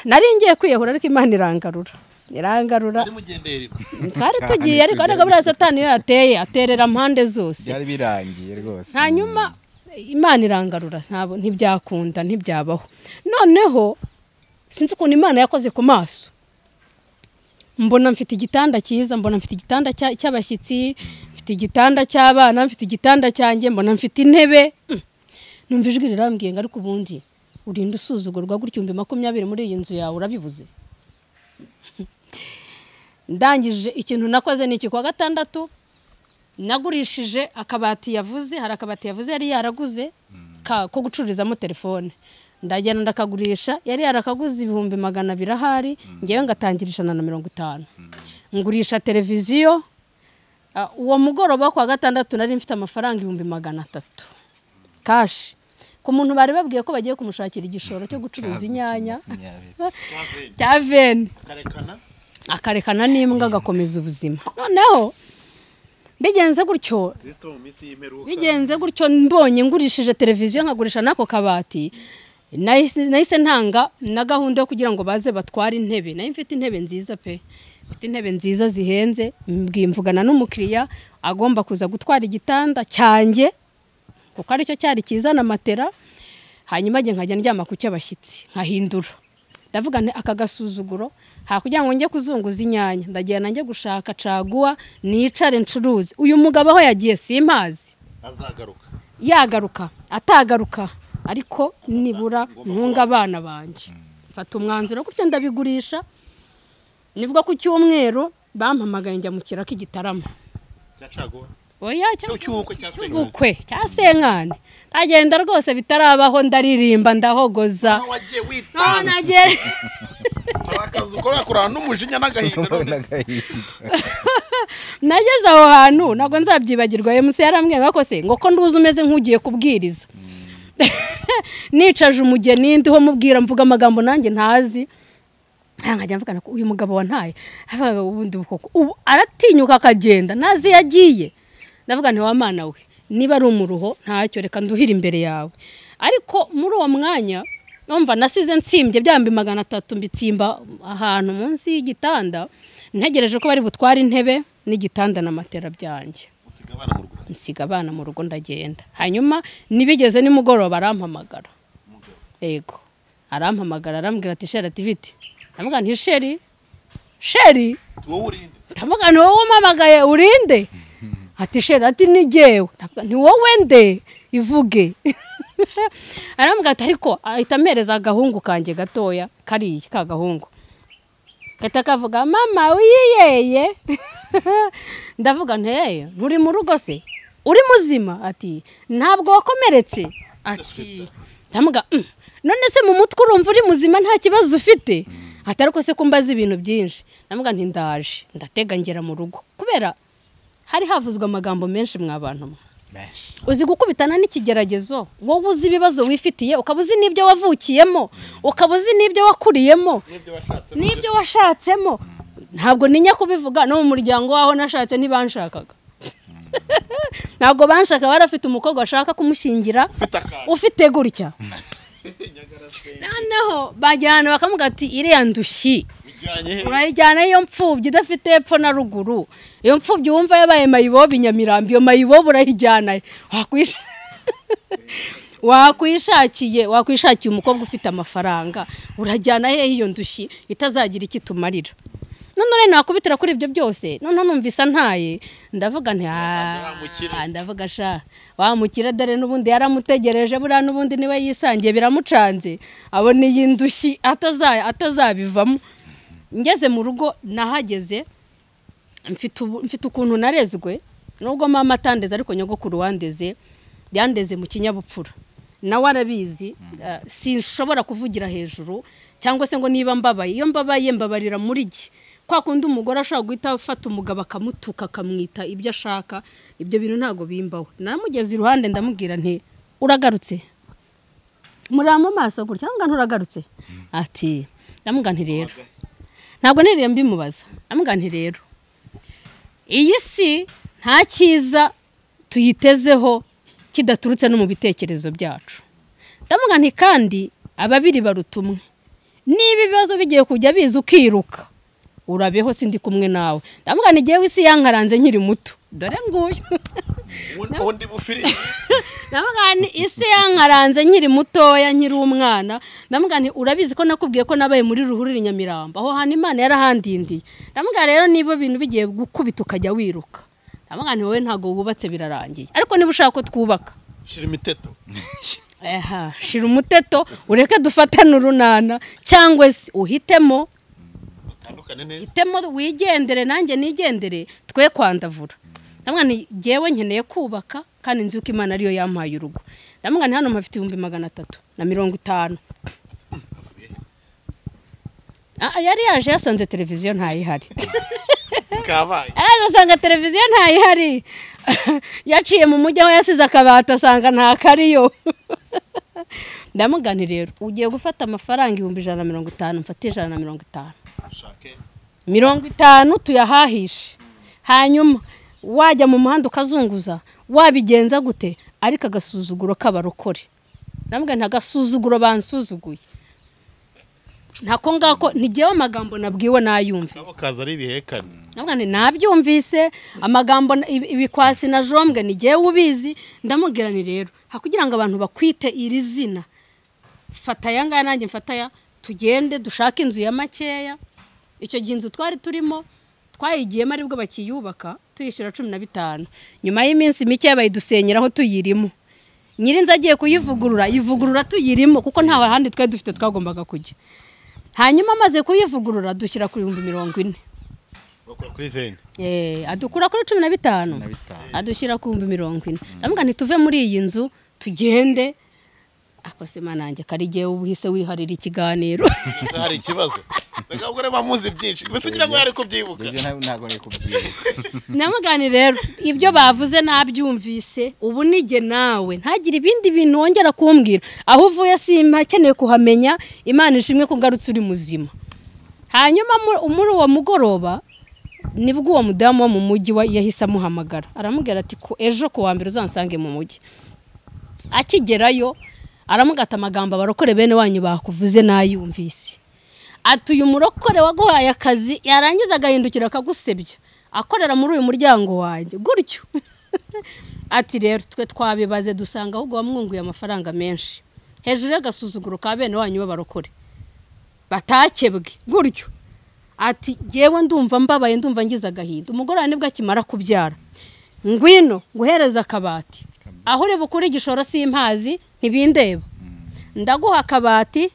Nari ngiye kwiyahura ariko Imana irangarura. Irangarura. Twari tugiye ariko buriya Satani iyo yateye aterera mpande zose. Byari birangiye rwose. Hanyuma Imana irangarura, ntabwo ntibyakunda, ntibyabaho. Noneho sinzi ukuntu Imana yakoze ku maso. Mbona mfite igitanda cyiza, mbona mfite igitanda cy'abashyitsi, mfite igitanda cy'abana, mfite igitanda cyanjye, mbona mfite intebe. Numva ijwi rirambwiye ngo ariko ubundi urinda usuzugurwa gutyo 20,000 muri iyi nzu yawe urabibuze. Ndangije ikintu nakoze ni iki, kwa gatandatu nagurishije akabati yavuze, hari akabati yavuze yari yaraguze ko gucururizamo telefone. Ndagenda ndakagurisha, yari yarakaguze 200,000 ahari, ngewe ngatangira 150. Ngurisha televiziyo. Uwo mugoroba kwa gatandatu nari mfite amafaranga 300,000 cash. Ku muntu bari babwiye ko bagiye kumushakira igishoro cyo gucuruza inyanya cya veni, akarekana n'imbwa agakomeza ubuzima. Noneho bigenze gutyo, mbonye ngurishije televiziyo nkagurisha nako kabati, nahise ntanga na gahunda yo kugira ngo baze batware intebe. Nari mfite intebe nziza pe, mfite intebe nziza zihenze. Mvugana n'umukiriya agomba kuza gutwara igitanda cyanjye kuko aricyo cyari kizana matera, hanyuma njye nkajya ndyama ku cy'abashyitsi nkahindura. Ndavuga nti aka gasuzuguro, ha kugira ngo njye kuzunguza inyanya, ndagenda njye gushaka caguwa nicare ncuruze. Uyu mugabo aho yagiye simpazi, azagaruka yagaruka atagaruka, ariko nibura ntunga abana banjye. Mfata umwanzuro gutyo ndabigurisha. Nibwo ku cyumweru bampamagaye njya mu kiraka igitaramo cya caguwa. Oya, cy'ubukwe cya Senkani. Ndagenda rwose bitarabaho, ndaririmba ndahogoza. Nageze aho hantu ntabwo nzabyibagirwa. MC yarambwiye ko se ngo ko nduzi umeze nk'ugiye kubwiriza. Nicaje umugeni ndiho mubwira mvuga amagambo nanjye ntazi. Nkajya mvugana ko uyu mugabo wantaye ubundi bukoko ubu aratinyuka akagenda ntazi yagiye. Ndavuga nti wa Mana we, niba ari umuruho ntacyo, reka nduhire imbere yawe. Ariko muri uwo mwanya numva nasize ntsimbye byambi 300 mbitsimba ahantu munsi y'igitanda, ntegereje ko bari butware intebe n'igitanda na matera byanjye. Nsiga abana mu rugo ndagenda. Hanyuma nibigeze nimugoroba arampamagara. Yego, arampamagara arambwira ati sheri ati vite. Ndamuga nti sheri, sheri wowe urinde. Ndamuga nti wowe umpamagaye urinde. Ati sheri ati ni jewe. Ni wowe nde ivuge. Arambwira ati ariko ahita ampereza agahungu kanjye gatoya kariya ka gahungu. Gahita kavuga mama wiyeye. Ndavuga nti nturi mu rugo se uri muzima? Ati ntabwo wakomeretse. Ati ndamuga none se mu mutwe urumva uri muzima nta kibazo ufite? Ati ariko se kumbaza ibintu byinshi. Ndamuga nti ndaje ndatega ngera mu rugo kubera hari havuzwe amagambo menshi mwabantu mwe. Uzi gukubitana n'ikigeragezo, wowe uzi ibibazo wifitiye, ukaba uzi n'ibyo wavukiyemo, ukaba uzi n'ibyo wakuriyemo, n'ibyo washatsemo. Ntabwo ninya kubivuga, no mu muryango waho nashatse ntibanshakaga. Ntabwo banshaka, barafite umukobwa ashaka kumushyingira ufite gutya. Noneho bajyana bakamuga ati iriya ndushyi urayijyana iyo mfubyi idafite epfo na ruguru, iyo mfubyi wumva yabaye mayibobo Nyamirambo, iyo mayibobo urayijyana wakwishakiye umukobwa ufite amafaranga, urajyana hehe iyo ndushyi itazagira ikitumarira? None nakubitira kuri ibyo byose, none numvise ntaye, ndavuga nti ndavuga sha wamukira dore n'ubundi yaramutegereje, buriya n'ubundi niwe yisangiye biramucanze, abona iyi ndushyi atazabivamo. Ngeze mu rugo nahageze mfite ukuntu narezwe, nubwo mama atandeze ariko nyogokuru wandeze yandeze mu kinyabupfura, nawe arabizi. Sinshobora kuvugira hejuru cyangwa se ngo niba mbabaye, iyo mbabaye mbabarira muri jye. Kwa kundi umugore ashobora guhita afata umugabo akamutuka akamwita ibyo ashaka, ibyo bintu ntago bimbaho. Naramugeze iruhande ndamubwira nti uragarutse, murama amaso gutya ngo nturagarutse, ati ndamubwira nti rero ntabwo niriye mbimubaza, ndamubwira nti rero iyi si nta cyiza tuyitezeho kidaturutse no mu bitekerezo byacu. Ndamubwira nti kandi ababiri baruta umwe, niba ibibazo bigiye kujya biza ukiruka urabeho sindi kumwe nawe. Ndamubwira nti jyewe isi yankaranze nkiri muto, dore nguyu undi bufiri. Ndamubwira nti isi yankaranze nkiri mutoya nkiri umwana. Ndamubwira nti urabizi ko nakubwiye ko nabaye muri ruhurura Nyamirambo, aho hantu Imana yarahandindiye. Ndamubwira rero niba ibintu bigiye gukubita ukajya wiruka, ndamubwira nti wowe ntago wubatse birarangiye, ariko niba ushaka ko twubaka shira imiteto, shira umuteto ureke dufatane urunana, cyangwa se uhitemo hitemo wigendere nanjye nigendere, twe kwandavura. Ndamubwira nti jyewe nkeneye kubaka kandi nzi uko Imana ariyo yampaye urugo. Ndamubwira nti hano mpafite 350,000. Yari yaje yasanze televiziyo ntayihari. Kabaye. Arasanga televiziyo ntayihari. Yaciye mu mujyi aho yasize akabati asanga nta kariyo. Ndamubwira nti rero ugiye gufata amafaranga 150,000, mfate 150. 50 tuyahahishe, hanyuma wajya mu muhanda ukazunguza wabigenza gute, ariko agasuzuguro k'abarokore. Ndamubwira nti agasuzuguro bansuzuguye ntako ngako, ntigewe amagambo nabwiwe nayumvise, kaza ari ibihekane. Ndamubwira nti nabyumvise amagambo ibikwasi na jombwe nigewe ubizi. Ndamubwira nti rero hakugira ngo abantu bakwite iri zina, fata aya ngaya nanjye mfata aya, tugende dushake inzu ya makeya. Icyo gihe inzu twari turimo twayigiyemo aribwo bakiyubaka, tuyishyura 15. Nyuma y'iminsi mike bayidusenyeraho tuyirimo. Nyirinzu agiye kuyivugurura, yivugurura tuyirimo kuko nta handi twari dufite twagombaga kujya. Hanyuma amaze kuyivugurura dushyira kuri 40,000. Bakura kuri 20. Adukura kuri 15 adushyira ku 40,000. Ndamubwira nti tuve muri iyi nzu tugende. Akose manange karigiye ubuhise wiharira ikiganiro. Hari ikibazo. Reka ubwo bamuzi byinshi. Bese ngira ngo yari kubyibuka. Ntabwo nari kubyibuka. Namugani rero ibyo bavuze nabyumvise, ubu nige nawe ntagire ibindi bintu wongera kumbwira. Aho uvuye simpakeneye kuhamenya, Imana ishimwe kugarutse uri muzima. Hanyuma muri uwo mugoroba nibwo uwo mudamu wo mu mujyi yahise amuhamagara, aramubwira ati ko ejo ku wa mbere uzansange mu mujyi. Akigerayo aramugata amagambo abarokore bene wanyu bakuvuze nayumvise. Ati uyu murokore waguhaye akazi yarangiza agahindukira akagusebya akorera muri uyu muryango wanjye gutyo. Ati rero twe twabibaze dusanga ahubwo wamwunguye amafaranga menshi hejuru y'agasuzuguro ka bene wanyu b'abarokore batakebwe gutyo. Ati jyewe ndumva mbabaye, ndumva ngize agahinda. Umugore wanjye nibwo akimara kubyara, ngwino nguhereza akabati, aho uri bukure igishoro simpazi ntibindeba, ndaguha akabati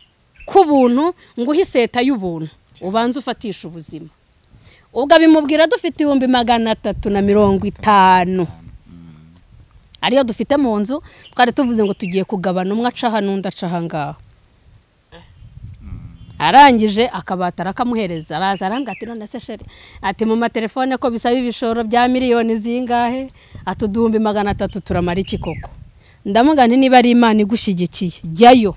k'ubuntu nguhe iseta y'ubuntu ubanze ufatisha ubuzima. Ubwo abimubwira dufite 350,000 ariyo dufite mu nzu, twari tuvuze ngo tugiye kugabana, umwe aca aha n'undi aca aha ngaha. Arangije akabati arakamuhereza, araza arambwira ati none se sheri, ati mu matelefone ko bisaba ibishoro bya miliyoni zingahe, ati 300,000 turamara iki koko? Ndamubwira nti niba ari Imana igushyigikiye jyayo.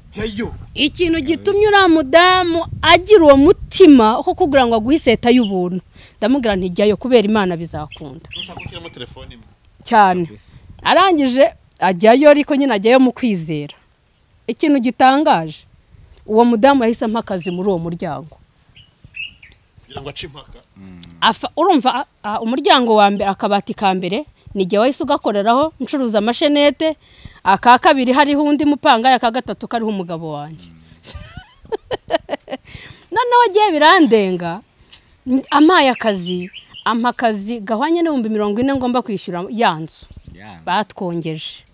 Ikintu gitumye uriya mudamu agira uwo mutima wo kugira ngo aguhe iseta y'ubuntu, ndamubwira nti jyayo kubera Imana bizakunda cyane. Arangije ajyayo, ariko nyine ajyayo mu kwizera. Ikintu gitangaje, uwo mudamu yahise ampa akazi muri uwo muryango. Kugira ngo ace impaka. Urumva umuryango wa mbere, akabati ka mbere nijye wahise ugakoreraho ncuruza amashenete, aka kabiri hariho undi mupanga, aka gatatu kariho umugabo wanjye. Noneho giye birandenga, Amaye akazi, ampa akazi gahwanye n'ibihumbi 40 ngomba kwishyura ya nzu batwongeje.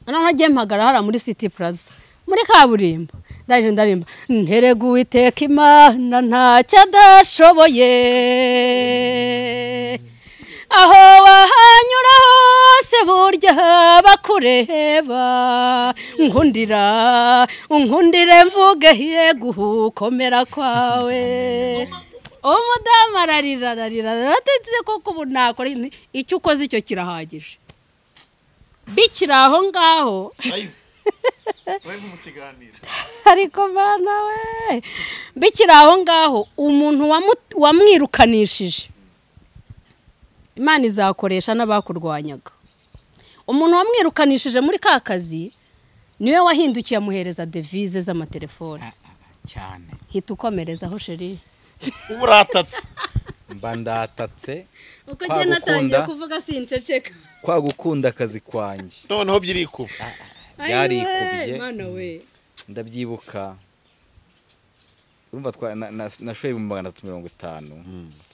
Noneho nagiye mpagara hariya muri City Plaza muri kaburimbo, ndaje ndarimba nterega Uwiteka Imana ntacyo adashoboye, aho wahanyura hose burya bakureba, nkundira unkundire mvuge gukomera kwawe. Umudamu ararira ararira aratetse koko ubu nakora icyo ukoze icyo kirahagije, bikiri aho ngaho ariko bana we, bikiri aho ngaho umuntu wamwirukanishije Imana izakoresha n'abakurwanyaga. Umuntu wamwirukanishije muri ka kazi niwe wahindukiye amuhereza devise z'amatelefone cyane. Hita ukomerezaho sheri. Uratatse. Mba ndatatse. Uko njye natangiye kuvuga sinceceka. Kwa gukunda akazi kwanjye. Noneho byirikuba. Byarikubye. Mana we. Ndabyibuka. Urumva twa nashoye 350.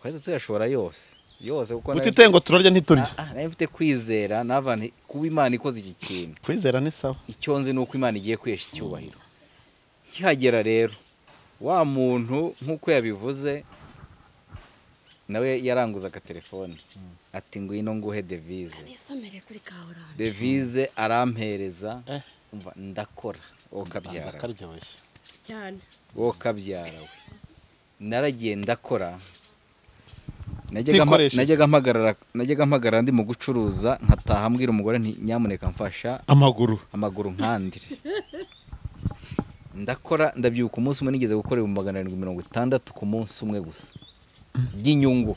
Twahise tuyashora yose. Yose kuko utite ngo turarya ntiturya. Nari mfite kwizera navana kuba Imana ikoze iki kintu. Kwizera ni sawa. Icyo nzi nuko Imana igiye kwesha icyubahiro. Kihagera rero wa muntu nkuko yabivuze nawe yaranguzaga telefone ati ngwino nguhe devise. Nisomere kuri ka orange. Devise arampereza umva ndakora okabyara. Cyane. Okabyara we. Naragiye ndakora. Najyaga mpagarara ndi mu gucuruza nkataha mbwira umugore nti nyamuneka mfasha amaguru nkandire. Ndakora ndabyuka umunsi umwe nigeze gukora 760 ku munsi umwe gusa by'inyungu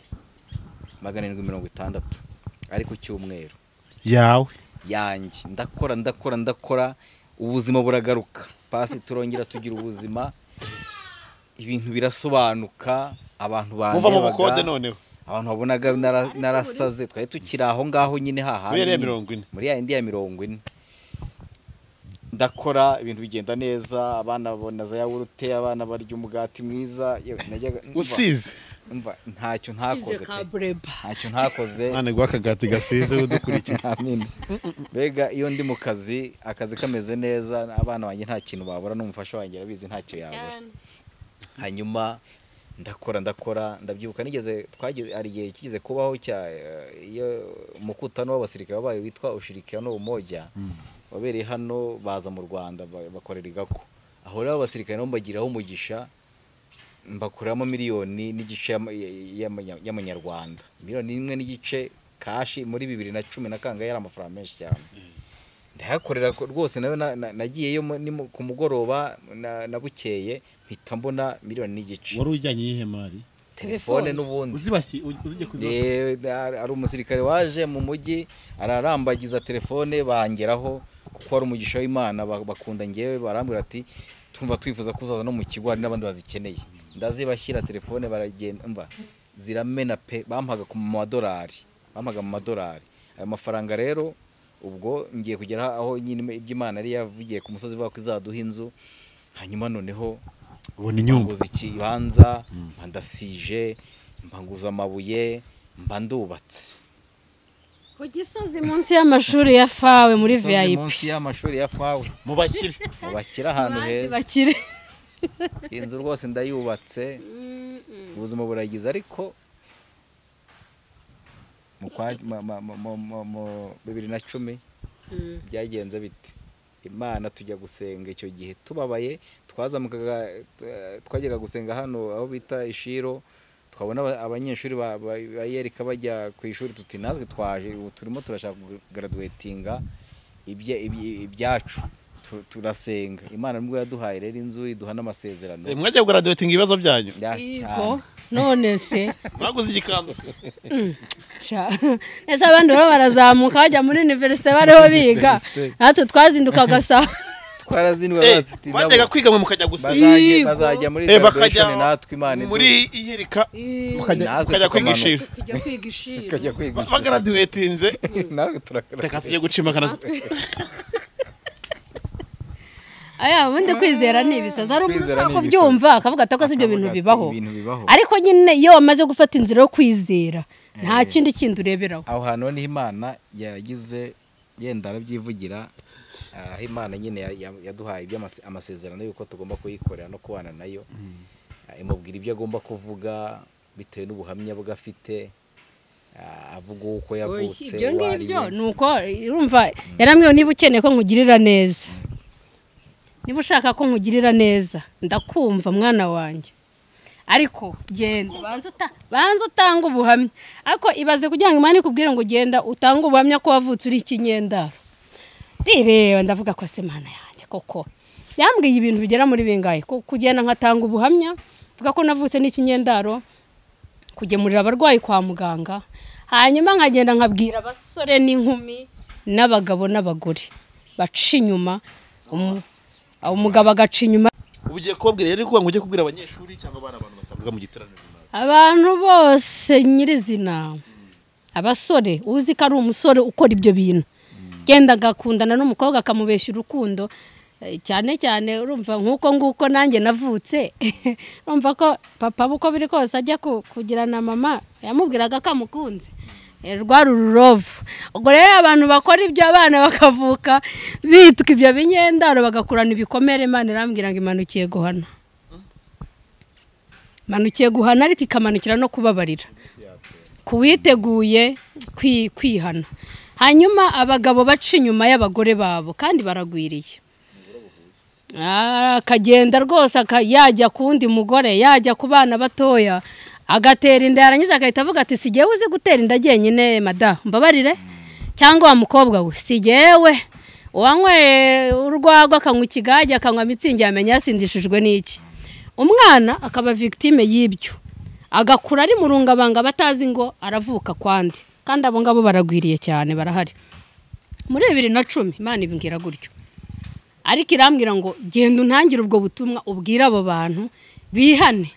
760 ariko cyumweru yawe yanjye. Ndakora ndakora ndakora ubuzima buragaruka pasi turongera tugira ubuzima, ibintu birasobanuka, abantu muva mu bukode noneho abantu babonaga narasaze twari tukiri aho ngaho nyine hahandi muri ya indi ya 40. Ndakora ibintu bigenda neza, abana babona za yawurute, abana barya umugati mwiza, najyaga usize umva ntacyo ntakoze pe, ntacyo ntakoze. Nane gwa kagati gasize udukurikira. Amen. Mbega iyo ndi mu kazi, akazi kameze neza, abana banjye nta kintu babura n'umufasha wanjye arabizi ntacyo yabura. Hanyuma ndakora ndabyibuka nigeze twageze ari igihe kigize kubaho cya iyo mukutano w'abasirikare babaye witwa ushirikiano umoja wabereye hano baza mu Rwanda bakorera igako. Aho rero abasirikare nabo mbagiraho umugisha mbakuramo miliyoni n'igice y'amanyarwanda, miliyoni 1.5 kashi muri 2010 na kangahe, yari amafaranga menshi cyane. Ndayakorera rwose nayo nagiyeyo ku mugoroba na bukeye mpita mbona miliyoni n'igice. Wari ujyanye iyihe mari? Telefone n'ubundi. Ari umusirikare waje mu mujyi ararambagiza telefone bangeraho kuko ari umugisha w'Imana bakunda ngewe, barambwira ati tumva twifuza kuzaza no mu kigo hari n'abandi bazikeneye. Ndazibashyira telefone baragenda mba ziramena pe, bampaga ku madolari, bampaga mu madolari. Ayo mafaranga rero ubwo ngiye kugera aho nyine iby'Imana yari yavugiye ku musozi ivuga ko izaduha inzu. Hanyuma noneho ubona inyungu ikibanza, mba ndasije, mba nguza amabuye, mba ndubatse ku Gisozi munsi y'amashuri ya Fawe muri VIP. Munsi y'amashuri ya Fawe mubakire ahantu heza. Inzu rwose ndayubatse, ubuzima buragize. Ariko mu 2010 byagenze bite? Imana tujya gusenga icyo gihe tubabaye, twazamukaga twajyaga gusenga hano aho bita Ishiro, twabona abanyeshuri ba Yerika bajya ku ishuri tuti natwe twaje turimo turashaka graduatinga ibyacu turasenga. Imana nibwo yaduhaye rero inzu iduha n'amasezerano. Mwajya graduatinga ibibazo byanyu? None se mwaguze igikanzu se? Nese abandi baba barazamuka bajya muri universite bariho biga, natwe twazindukaga saa twarazinduka bajyaga kwiga mwe mukajya gusa bazajya muri graduation natwe Imana muri Iyerika mukajya kwiga Ishiro kajya kwiga bagraduatinze natwe turakaraka tujye gucima kana. Aya ubundi kwizera ni ibisazi, ari umuntu Kwizera ushobora ni kubyumva ibisazi. akavuga ati ko si ibyo bintu Akavuga ati, bibaho. ibintu bibaho. Ariko nyine iyo wamaze gufata inzira yo kwizera nta kindi kindi ureberaho. Aho hantu niho Imana yagize, yenda arabyivugira, aho Imana nyine yaduhaye amasezerano y'uko tugomba kuyikorera no kubana nayo. Imubwira ibyo agomba kuvuga bitewe n'ubuhamya bwe afite, avuga uko yavutse, Ibyo uwo ari ngibyo we. ni uko urumva yarambwiye niba ukeneye ko nkugirira neza, niba ushaka ko nkugirira neza ndakumva mwana wanjye, ariko genda banza utange ubuhamya. Ariko ibaze kugira ngo Imana ikubwire ngo genda utange ubuhamya ko wavutse uri ikinyendaro. Ndireba ndavuga ko se Imana yanjye koko yambwiye ibintu bigera muri bingahe, ko kugenda nkatanga ubuhamya mvuga ko navutse n'ikinyendaro, kugemurira abarwayi kwa muganga, hanyuma nkagenda nkabwira abasore n'inkumi n'abagabo n'abagore baca inyuma, umugabo agaca inyuma. Ubu ugiye kubabwira rero ko ngo ujye kubwira abanyeshuri cyangwa abana, abantu basanzwe mu giteraniro runaka. Abantu bose nyirizina, abasore uzi ko ari umusore ukora ibyo bintu, genda agakundana n'umukobwa akamubeshya urukundo, cyane cyane urumva nk'uko nguko nanjye navutse. Urumva ko papa uko biri kose ajya kugirana mama yamubwiraga ko amukunze, rwari ururovu. Ubwo rero abantu bakora ibyo, abana bakavuka bitwa ibyo binyendaro bagakurana ibikomere. Imana irambwira ngo imanukiye guhana, imanukiye guhana, ariko ikamanukira no kubabarira kuwiteguye kwihana. Hanyuma abagabo baca inyuma y'abagore babo kandi baragwiriye, akagenda rwose yajya ku wundi mugore, yajya ku bana batoya, agatera inda, yarangiza agahita avuga ati si jyewe uzi gutera inda jyenyine madamu mbabarire, cyangwa wa mukobwa we si jyewe uwanyweye urwagwa akanywa ikigage akanywa mitsingi yamenya yasindishijwe n'iki. Umwana akaba victime y'ibyo, agakura ari mu rungabanga batazi ngo aravuka kwande, kandi abo ngabo baragwiriye cyane barahari. Muri 2010 Imana ibimbwira gutyo, ariko irambwira ngo genda untangire ubwo butumwa ubwire abo bantu bihane.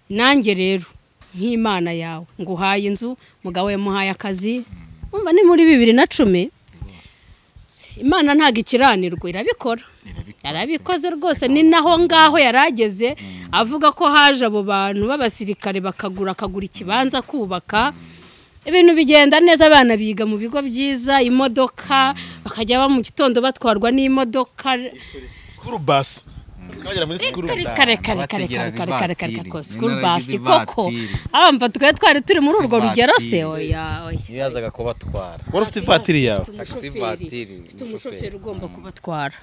Nanjye rero nk'Imana yawe nguhaye inzu, mugabo yamuhaye akazi. Umva ni muri 2010 Imana ntago ikiranirwa, irabikora, yarabikoze rwose. Ni naho ngaho yarageze avuga ko haje abo bantu b'abasirikare bakagura akagura ikibanza kubaka, ibintu bigenda neza, abana biga mu bigo byiza, imodoka bakajya ba mu gitondo batwarwa n'imodoka, School bus. Twagera muri school Kare, bus. kare, kare, kare, Bategeraga kare, kare, kare, ivatiri. kare, Ni school bus naragize koko. ivatiri. Abamva twari twari turi muri urwo rugero se, Ivatiri. oya oya. Niyo yazaga kubatwara. Wari ufite ivatiri yawe? Mfite Taxi umushoferi, vatiri, mfite umushoferi umushoferi. ugomba kubatwara.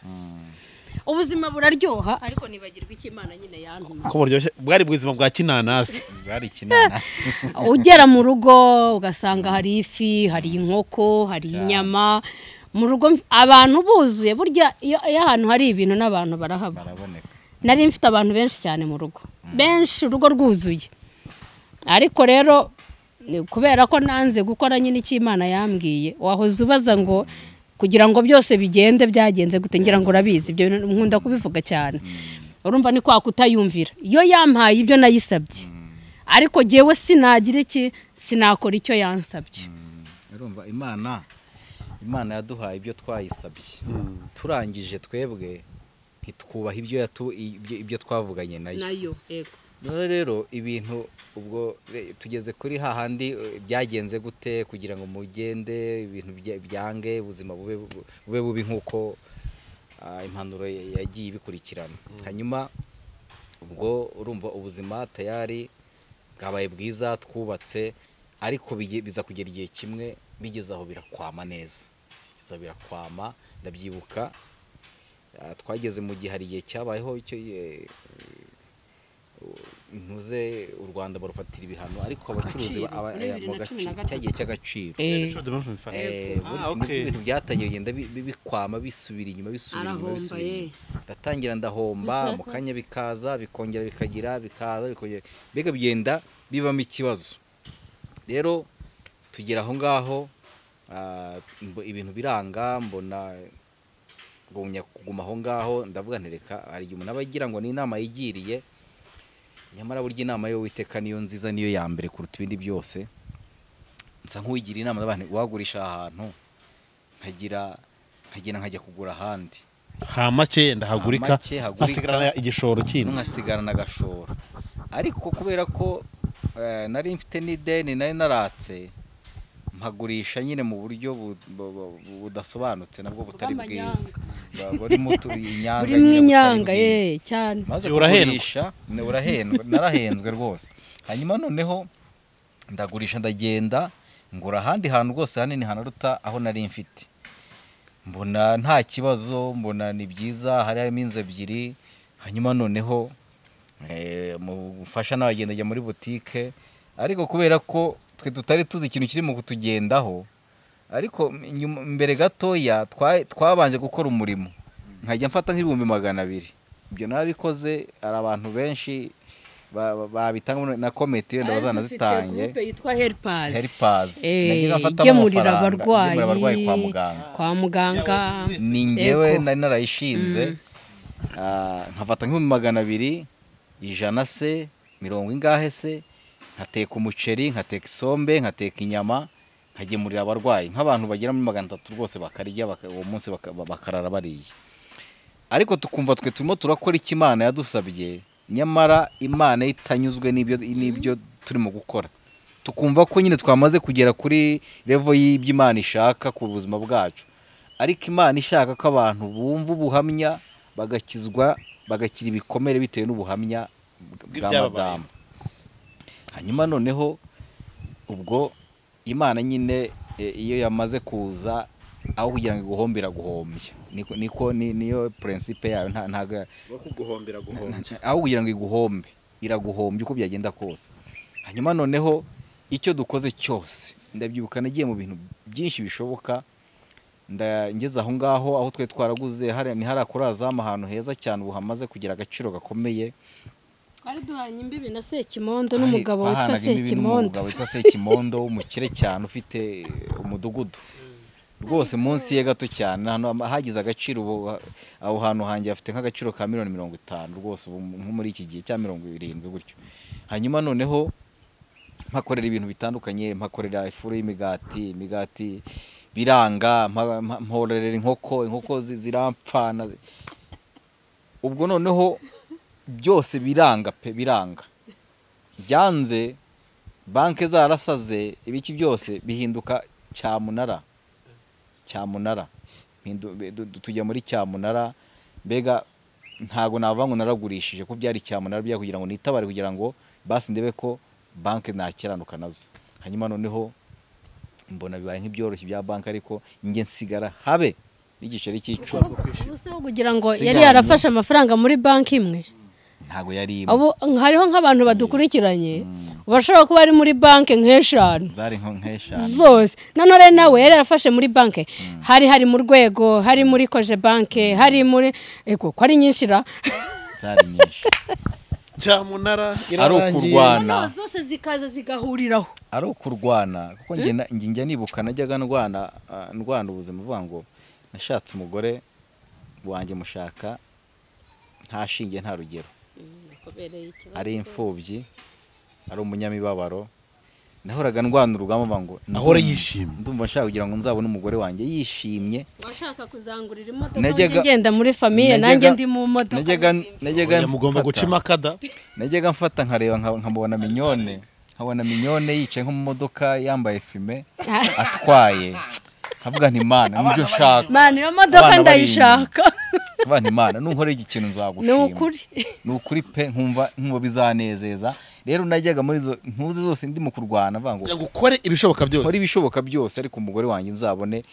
Ubuzima buraryoha ariko nibagirwa icyo Imana nyine yantumye. Ko buryoshye bwari bwizima bwa kinanasi. Bwari ikinanasi. Ugera mu rugo ugasanga hari ifi, hari inkoko, hari inyama mu rugo, abantu buzuye. Burya iyo ahantu hari ibintu n'abantu barahaba. Baraboneka. Nari mfite abantu benshi cyane mu rugo, benshi, urugo rwuzuye. Ariko rero kubera ko nanze gukora nyine icyo Imana yambwiye, wahoze ubaza ngo kugira ngo byose bigende byagenze gute, ngira ngo urabizi ibyo bintu nkunda kubivuga cyane. Urumva ni kwa kutayumvira. Iyo yampaye ibyo nayisabye, ariko jyewe sinagira iki, sinakora icyo yansabye. Urumva Imana yaduhaye ibyo twayisabye, turangije twebwe ntitwubaha ibyo twavuganye nayo. Nayo yego. None rero ibintu ubwo tugeze kuri hahandi byagenze gute kugira ngo mugende ibintu byange, ubuzima bube bubi nk'uko impanuro yagiye ibikurikirana. Hanyuma ubwo urumva ubuzima tayari bwabaye bwiza, twubatse, ariko biza kugera igihe kimwe bigeze aho birakwama neza, bigeze aho birakwama. Ndabyibuka twageze mu gihe hari igihe cyabayeho icyo ntuze u Rwanda barufatira ibihano, ariko abacuruzi Agaciro, muri mu 2013. cyagiye cy'agaciro. Ibintu byatangiye kugenda bikwama, bisubira inyuma, bisubira inyuma, Arahomba, bisubira inyuma. Ndatangira ndahomba, mu kanya bikaza bikongera bikagira, bikaza bikongera, mbega bigenda bibamo ikibazo. Rero tugera aho ngaho, ibintu biranga, mbona ngumya kuguma aho ngaho, ndavuga nti reka, hari igihe umuntu aba agira ngo ni inama yigiriye, nyamara burya inama y'Uwiteka niyo nziza, niyo ya mbere kuruta ibindi byose. Nsa nk'uwigira inama n'abantu, wagurisha ahantu nkagira nkajya kugura ahandi. Ha make ndahagurika, nkasigarana igishoro kindi, nkasigarana agashoro. Ariko kubera ko nari mfite n'ideni nari naratse, mpagurisha nyine mu buryo budasobanutse nabwo butari bwiza, burimo inyanga, burimo inyanga cyane. Maze kugurisha urahendwa, narahenzwe rwose. Hanyuma noneho ndagurisha ndagenda ngura ahandi hantu rwose hanini hanaruta aho nari mfite, mbona nta kibazo, mbona ni byiza, hari harimo inzu ebyiri. Hanyuma noneho mufasha n'abagenda ajya muri butike, ariko kubera ko twe tutari tuzi ikintu kirimo kutugendaho, ariko mbere gatoya twabanje gukora umurimo, nkajya mfata nk'200,000. Ibyo narabikoze, ari abantu benshi babitanga na komite wenda bazanazitange, groupe yitwa Helpers, najyaga mfata amafaranga abarwayi kwa muganga, ni njyewe nari narayishinze. Nkafata nk'200, 100 se 70 ingahe se, nkateka umuceri, nkateka isombe, nkateka inyama, nkagemurira abarwayi nk'abantu bagera muri 300 rwose bakarya uwo munsi bakarara bariye. Ariko tukumva twe turimo turakora icyo Imana yadusabye, nyamara Imana itanyuzwe n'ibyo turimo gukora. Tukumva ko nyine twamaze kugera kuri level y'ibyo Imana ishaka ku buzima bwacu, ariko Imana ishaka ko abantu bumva ubuhamya bagakizwa, bagakira ibikomere bitewe n'ubuhamya bwa madamu. Hanyuma noneho ubwo Imana nyine iyo yamaze kuza, aho kugira ngo iguhombira guhombya, niko niyo principe yayo, ntago kuguhombira guhombya, aho kugira ngo iguhombe iraguhombya uko byagenda kose. Hanyuma noneho icyo dukoze cyose, ndabyibuka nagiye mu bintu byinshi bishoboka, ndangeze aho ngaho aho twe twaraguze hari ni harakuraza ahantu heza cyane ubu hamaze kugira agaciro gakomeye. Twari duhanye imbibi na Sekimondo n'umugabo witwa Sekimondo, umugabo witwa Sekimondo w'umukire cyane ufite umudugudu rwose munsi ye gato cyane, hano hagize agaciro ubu aho hantu hanjye afite nk'agaciro ka 50,000,000 rwose ubu nko muri iki gihe cya 70 gutyo. Hanyuma noneho mpakorera ibintu bitandukanye, mpakorera ifuru y'imigati, imigati biranga, mpororera inkoko zirampfana. Ubwo noneho byose biranga pe, biranga byanze, banke zarasaze, ibiki byose bihinduka cyamunara, cyamunara tujya muri cyamunara. Mbega ntago navuga ngo naragurishije ko byari cyamunara bya kugira ngo nitabare, kugira ngo basi ndebe ko banke nakiranuka nazo. Hanyuma noneho mbona bibaye nk'ibyoroshye bya banke, ariko njye nsigara habe n'igiceri cy'icumi. Ubuse kugira ngo yari yarafashe amafaranga muri banki imwe, ntago yari imwe. Abo hariho nk'abantu badukurikiranye bashobora kuba ari muri banki nk'eshanu, zari nk'eshanu zose. Nanone nawe yari yarafashe muri banki, hari mu rwego, hari muri koje banki, hari muri ego ko ari nyinshi ra, zari nyinshi. Cyamunara ari ukurwana zose zikaza zigahuriraho, ari ukurwana. Kuko njye nibuka najyaga ndwana ubuzima uvuga ngo nashatse umugore wanjye mushaka nta shinge nta rugero, ari imfubyi, ari umunyamibabaro. Nahoraga ndwana urugamba ngo ahora yishimye, ndumva nshaka kugira ngo nzabone umugore wanjye yishimye. Washaka kuzangurira imodoka ngenda muri famille, nanjye ndi mu modoka, najyaga mugomba guca imakada. Najyaga mfata nkareba nkamubona Mignone, nkabona Mignone yicaye nko mu modoka yambaye fime atwaye, nkavuga nti Imana nibyo nshaka, Mana iyo modoka ndayishaka, nkavuga nti Imana nunkorera iki kintu nzagushima. Ni ukuri pe, nkumva bizanezeza. Rero najyaga muri izo ntuzi zose ndimo kurwana mvuga ngo gukore ibishoboka byose, nkore ibishoboka byose, ariko umugore wanjye nzabone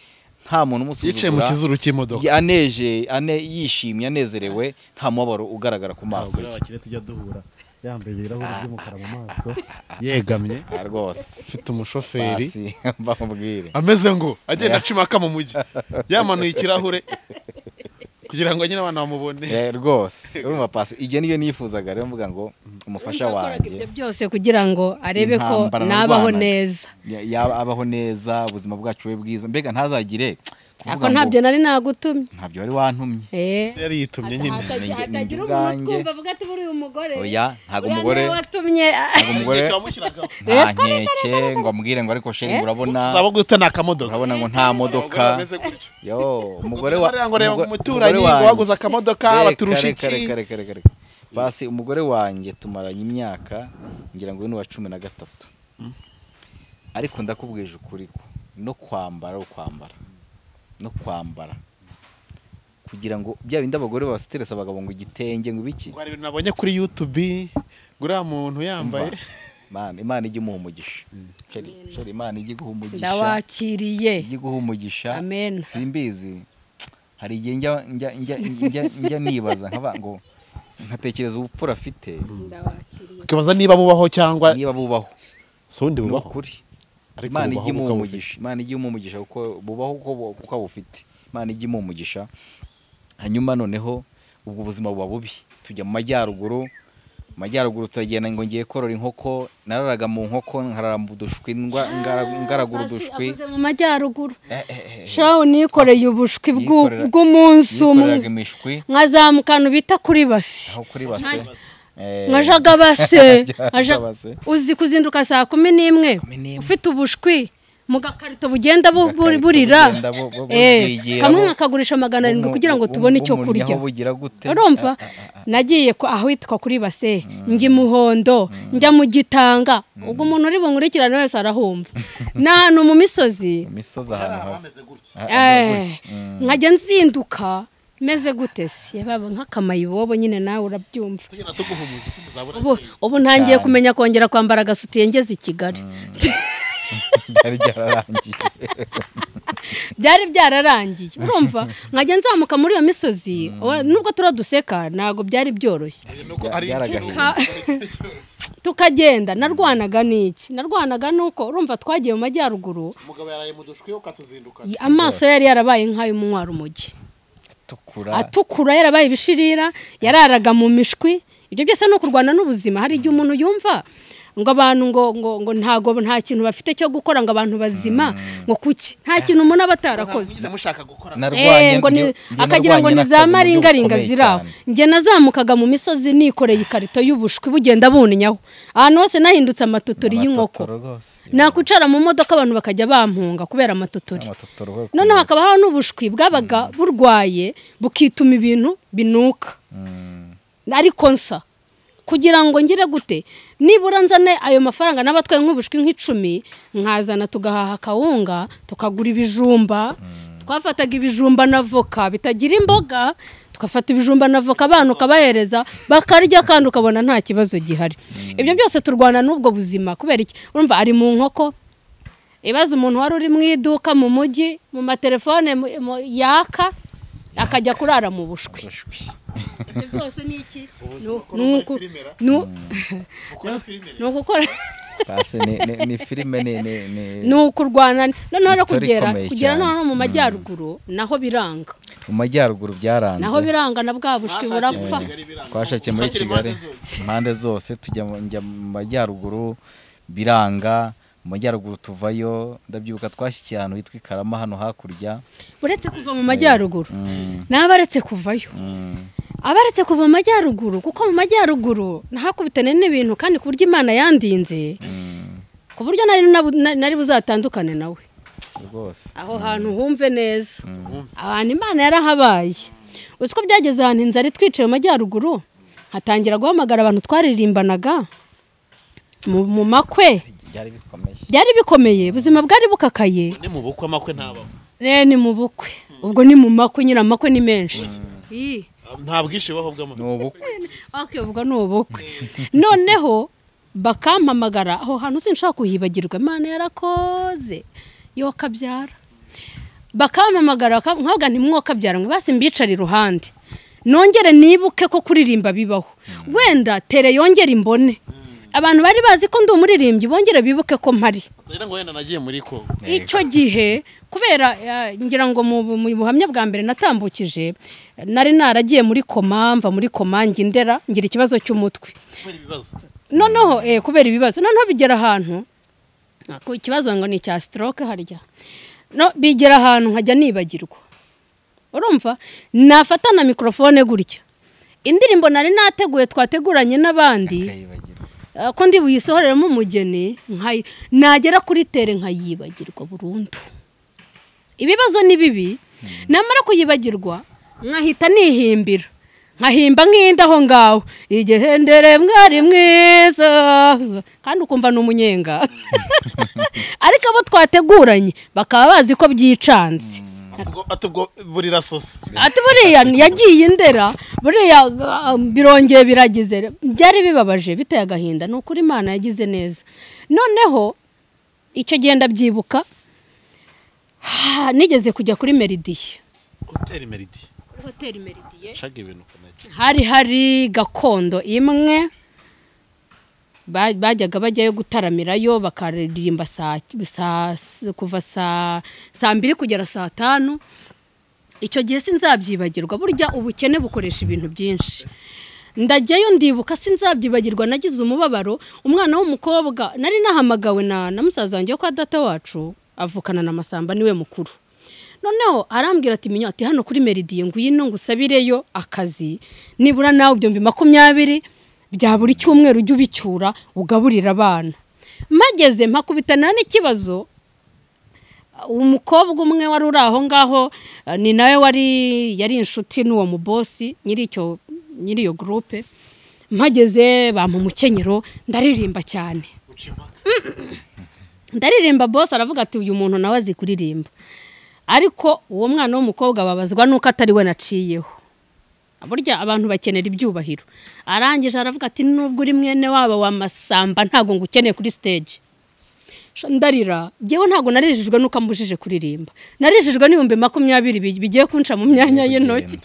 nta muntu umusuzugura, yicaye mu kizuru cy'imodoka, aneje yishimye anezerewe, nta mubabaro ugaragara ku maso ye. Abakire tujya duhura yambaye ibirahuri by'umukara mu maso, yegamye rwose, ufite umushoferi mbamubwire ameze ngo agenda acimaka mu mujyi, yamanuye ikirahure kugira ngo nyine abana bamubone rwose. Urumva pasi ibyo niyo nifuzaga rero, mvuga ngo umufasha wanjye ibyo byose kugira ngo arebe ko nabaho neza, yaba abaho neza, ubuzima bwacu bube bwiza, mbega ntazagire Ako ntabyo nari nagutumye. Ntabyo wari wantumye. Yari yitumye nyine. Hatagira umuntu twumva avuga ati buri umugore. Oya, ntago umugore. Watumye. Ntago umugore. Nta nkeke ngo ambwire ngo ariko sheri urabona. Tuzaba gute nta kamodoka. Urabona ngo nta modoka. Yo, umugore wa ngo reba umuturanyi ngo waguze akamodoka baturusha iki. Reka. Basi umugore wanjye tumaranye imyaka ngira ngo ni wa 13. Ariko ndakubwije ukuri ko no kwambara no kwambara kugira ngo bya bindi abagore bastress abagabo ngo igitenge ngo ibiki. Ngo hari ibintu nabonye kuri YouTube gura muntu yambaye. Man, Imana ijye imuha umugisha. Sheri Imana ijye iguha umugisha. Ndawakiriye. Ijye iguha umugisha. Amen. Simbizi. Hari igihe njya nibaza nkaba ngo nkatekereza ubupfura afite. Ndawakiriye. Ukibaza niba bubaho cyangwa niba bubaho. So ndi bubaho. Kuri. Imana ijye imuha umugisha. Imana ijye imuha umugisha kuko bubaho uko bufite. Imana ijye imuha umugisha. Hanyuma noneho ubwo buzima buba bubi. Tujya mu majyaruguru. Majyaruguru turagenda ngo ngiye korora inkoko, nararaga mu nkoko nkarara mu dushwi ngaragura udushwi. Avuze mu majyaruguru. Shawo nikoreye ubushwi bw'umunsi umwe. Nkazamukana bita kuri basi. Aho kuri base. Nkajaga base. Uzi kuzinduka saa 11 ufite ubushwi mu gakarito bugenda burira. Kamwe nkakagurisha 700 kugira ngo tubone icyo kurya. Urumva nagiye aho hitwa kuri base ngi muhondo njya mu gitanga ubwo umuntu uri bunkurikirane wese arahumva. N'ahantu mu misozi. Misozi ahantu nkajya nzinduka meze gute se yababa nk'akamayibobo nyine nawe urabyumva. Ubu ntangiye kumenya kongera kwambara agasutiye ngeze i Kigali. Byari byararangiye. Byari byararangiye. Urumva nkajya nzamuka muri iyo misozi nubwo turaduseka ntago byari byoroshye. Tukagenda narwanaga n'iki? Narwanaga nuko urumva twagiye mu majyaruguru. Umugabo yaraye mu dushwi ukatuzinduka. Amaso yari yarabaye nk'ayo munywa rumogi. Atukura yarabaye ibishirira, yararaga mu mishwi. Ibyo byose no kurwana n'ubuzima. Hari igihe umuntu yumva ngo abantu ngo ntago nta kintu bafite cyo gukora ngo abantu bazima ngo kuki nta kintu umuntu aba atarakoze akagira ngo ni za maringaringa ziraho. Njye nazamukaga mu misozi nikoreye ikarito y'ubushwi bugenda bunnyaho ahantu hose nahindutse amatotori y'inkoko. Nakwicara mu modoka abantu bakajya bampunga kubera amatotori. Noneho hakaba hari n'ubushwi bwabaga burwaye bukituma ibintu binuka ariko nsa kugira ngo ngire gute nibura nzane ayo mafaranga n'abatwaye nk'ubushwi nk'icumi nkazana tugahaha kawunga tukagura ibijumba. Twafataga ibijumba na voka bitagira imboga, tukafata ibijumba na voka abantu ukabahereza bakarya kandi ukabona nta kibazo gihari. Ibyo byose turwana n'ubwo buzima kubera iki? Urumva ari mu nkoko ibaza umuntu wari uri mu iduka mu mujyi mu matelefone yaka akajya kurara mu bushwi. Ibyo byose ni iki? Ni filime ni ukurwana noneho kugera noneho mu majyaruguru naho biranga. Mu majyaruguru byaranze. Naho biranga na bwa bushwi burapfa. Twashakiye muri Kigali impande zose tujya mu majyaruguru biranga. Mu majyaruguru tuvayo ndabyibuka twashyikiye ahantu hitwa Ikarama hano hakurya. Uretse kuva mu majyaruguru n'abaretse kuvayo. Abaretse kuva mu majyaruguru kuko mu majyaruguru nahakubitane n'ibintu kandi ku buryo Imana yandinze ku buryo nari buzatandukane nawe rwose. Aho hantu humve neza abantu Imana yarahabaye. Uzi ko byageze ahantu inzara itwicaye mu majyaruguru hatangira guhamagara abantu twaririmbanaga mu makwe. Byari bikomeye ubuzima bwari bukakaye. Ni mu bukwe amakwe ntabaho. Ni mu bukwe ubwo ni mu makwe nyine amakwe ni menshi. Nta bwinshi bubaho bw'amakwe. Ni ubukwe. Okay, ubwo ni ubukwe. Noneho bakampamagara aho hantu sinshaka kuhibagirwa Imana yarakoze yo kabyara. Bakampamagara nkavuga nti mwokabyara ngo basi mbicara iruhande nongere nibuke ko kuririmba bibaho. Wenda tere yongere imbone. Abantu bari bazi ko ndi umuririmbyi bongere bibuke ko mpari. Ngo wenda nagiye muri ko. Icyo gihe kubera ngira ngo mu buhamya bwa mbere natambukije nari naragiye muri koma mva muri koma ndera ngira ikibazo cy'umutwe. Noneho kubera ibibazo noneho bigera ahantu ikibazo ngo ni icya stroke harya. No bigera ahantu nkajya nibagirwa. Urumva nafata na mikrofone gutya, indirimbo nari nateguye twateguranye n'abandi ko ndi buyisohoreremo umugeni, nagera kuri tere nkayibagirwa burundu. Ibibazo ni bibi, namara kuyibagirwa nkahita nihimbira, nkahimba nk'inda aho ngaho, igihendere mwari mwiza, kandi ukumva ni umunyenga. Ariko abo twateguranye bakaba bazi ko byicanze. Atubwo burira sose, ati buriya yagiye indera, buriya birongeye biragize. Byari bibabaje biteye agahinda, ni ukuri Imana yagize neza. Noneho icyo gihe ndabyibuka, nigeze kujya kuri Meridie, Hotel Meridie, kuri Hotel Meridie hari gakondo imwe bajyaga bajyayo gutaramirayo, bakaririmba kuva saa 2 kugera saa 5. Icyo gihe sinzabyibagirwa, burya ubukene bukoresha ibintu byinshi. Ndajyayo ndibuka, sinzabyibagirwa, nagize umubabaro. Umwana w'umukobwa nari nahamagawe na musaza wanjye kwa data wacu, avukana na Masamba, niwe mukuru. Noneho arambwira ati minyo, ati hano kuri Meridie ngwino ngusabireyo akazi, nibura nawe 20,000 bya buri cyumweru ujye ubicyura ugaburira abana. Mageze mpakubitana n'ikibazo, umukobwa umwe wari uri aho ngaho, ni nawe wari yari inshuti n'uwo mubosi nyiri iyo groupe. Mpageze bampa umukenyero, ndaririmba cyane, ndaririmba. Boss aravuga ati uyu muntu nawe azi kuririmba. Ariko uwo mwana w'umukobwa babazwa nuko atari we naciyeho. Burya abantu bakenera ibyubahiro. Arangije aravuga ati nubwo uri mwene wabo wa Masamba ntago ngukeneye kuri stage. Ndarira, jewe ntago narijijwe nuko ambujije kuririmba, narijijwe n'20,000 bigiye kunca mu myanya y'intoki.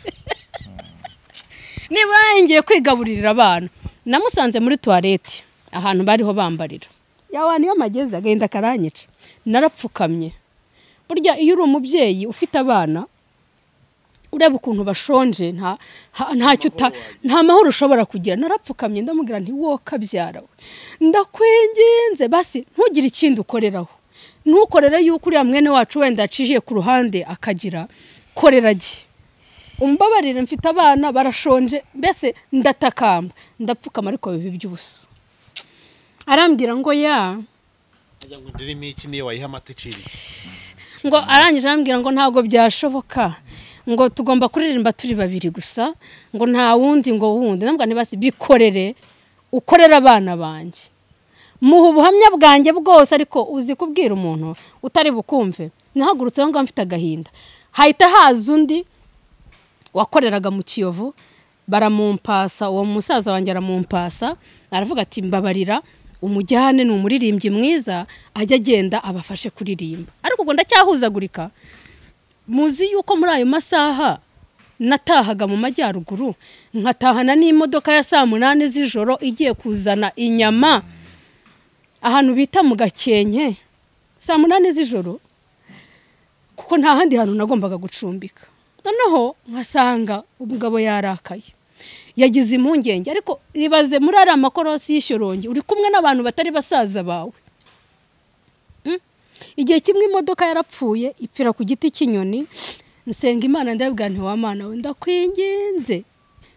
Nibura ngiye kwigaburira abana. Namusanze muri toilette ahantu bariho bambarira, yawa niyo mageze agenda karanyica, narapfukamye. Burya iyo uri umubyeyi ufite abana ureba ukuntu bashonje, nta mahoro ushobora kugira. Narapfukamye ndamubwira nti wo kabyara we, ndakwinginze basi ntugire ikindi ukoreraho, ntukorere yuko uriya mwene wacu wenda acijiye ku ruhande akagira, korera gi umbabarire, mfite abana barashonje. Mbese ndatakamba, ndapfukama, ariko bibi by'ubusa. Arambwira ngo ya ngo arangije arambwira ngo ntago byashoboka, ngo tugomba kuririmba turi babiri gusa, ngo nta wundi, ngo wundi. Ndambwa ntibasi bikorere, ukorera abana banjye, muha ubuhamya bwanjye bwose. Ariko uzi kubwira umuntu utari bukumve. Nahagurutse aho ngaho mfite agahinda, hahita haza undi wakoreraga mu Kiyovu, baramumpasa, uwo musaza wanjye aramumpasa, aravuga ati mbabarira umujyane, ni umuririmbyi mwiza, ajya agenda abafashe kuririmba. Ariko ubwo ndacyahuzagurika, muzi yuko muri ayo masaha natahaga mu majyaruguru, nkatahana n'imodoka ya saa 8 z'ijoro igiye kuzana inyama ahantu bita mu Gakenke, saa 8 z'ijoro, kuko nta handi hantu nagombaga gucumbika. Noneho nkasanga umugabo yarakaye, yagize impungenge. Ariko ribaze muri ari amakorosi y'ishyorongi, uri kumwe n'abantu batari basaza bawe. Igihe kimwe imodoka yarapfuye ipfira ku giti cy'inyoni, nsenga Imana ndabwira nti wa Mana we ndakwinginze,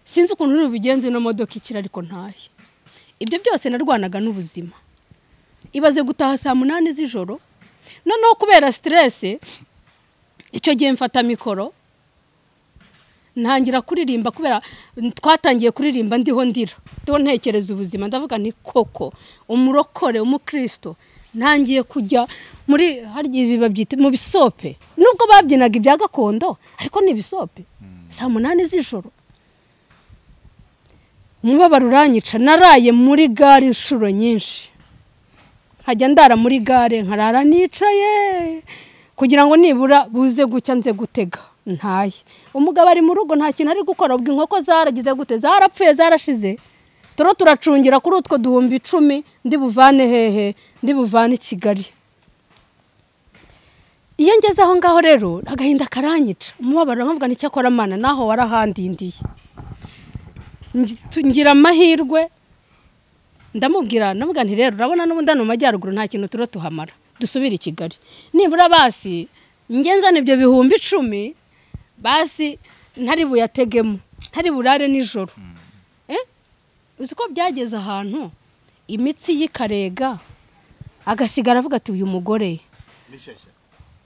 sinzi ukuntu uri bubigenze ino modoka ikira, ariko ntahe. Ibyo byose narwanaga n'ubuzima. Ibaze gutaha saa 8 z'ijoro, noneho kubera stress icyo gihe mfata mikoro ntangira kuririmba, kubera twatangiye kuririmba ndiho ndira, ndiho ntekereza ubuzima, ndavuga nti koko umurokore umukristo ntangiye kujya muri harya babyita mu bisope, nubwo babyinaga ibya gakondo ariko ni ibisope. Saa 8 z'ijoro umubabaro uranyica. Naraye muri gare inshuro nyinshi, nkajya ndara muri gare, nkarara nicaye kugira ngo nibura buze gucya nze gutega ntaye. Umugabo ari mu rugo nta kintu ari gukora, ubwo inkoko zaragize gute, zarapfuye zarashize, turo turacungira kuri utwo 10,000 ndi buvane hehe, ndi buvane i Kigali. Iyo ngeze aho ngaho rero agahinda karanyica, umubabaro nkavuga nti cyakora Mana naho warahandindiye. Ngira amahirwe ndamubwira, ndamubwira nti rero urabona n'ubundi hano mu majyaruguru nta kintu turo tuhamara, dusubire i Kigali, nibura basi Njye nzana ibyo 10,000 basi ntari buyategemo, ntari burare nijoro. Uzi ko byageze ahantu imitsi yikarega agasigara avuga ati uyu mugore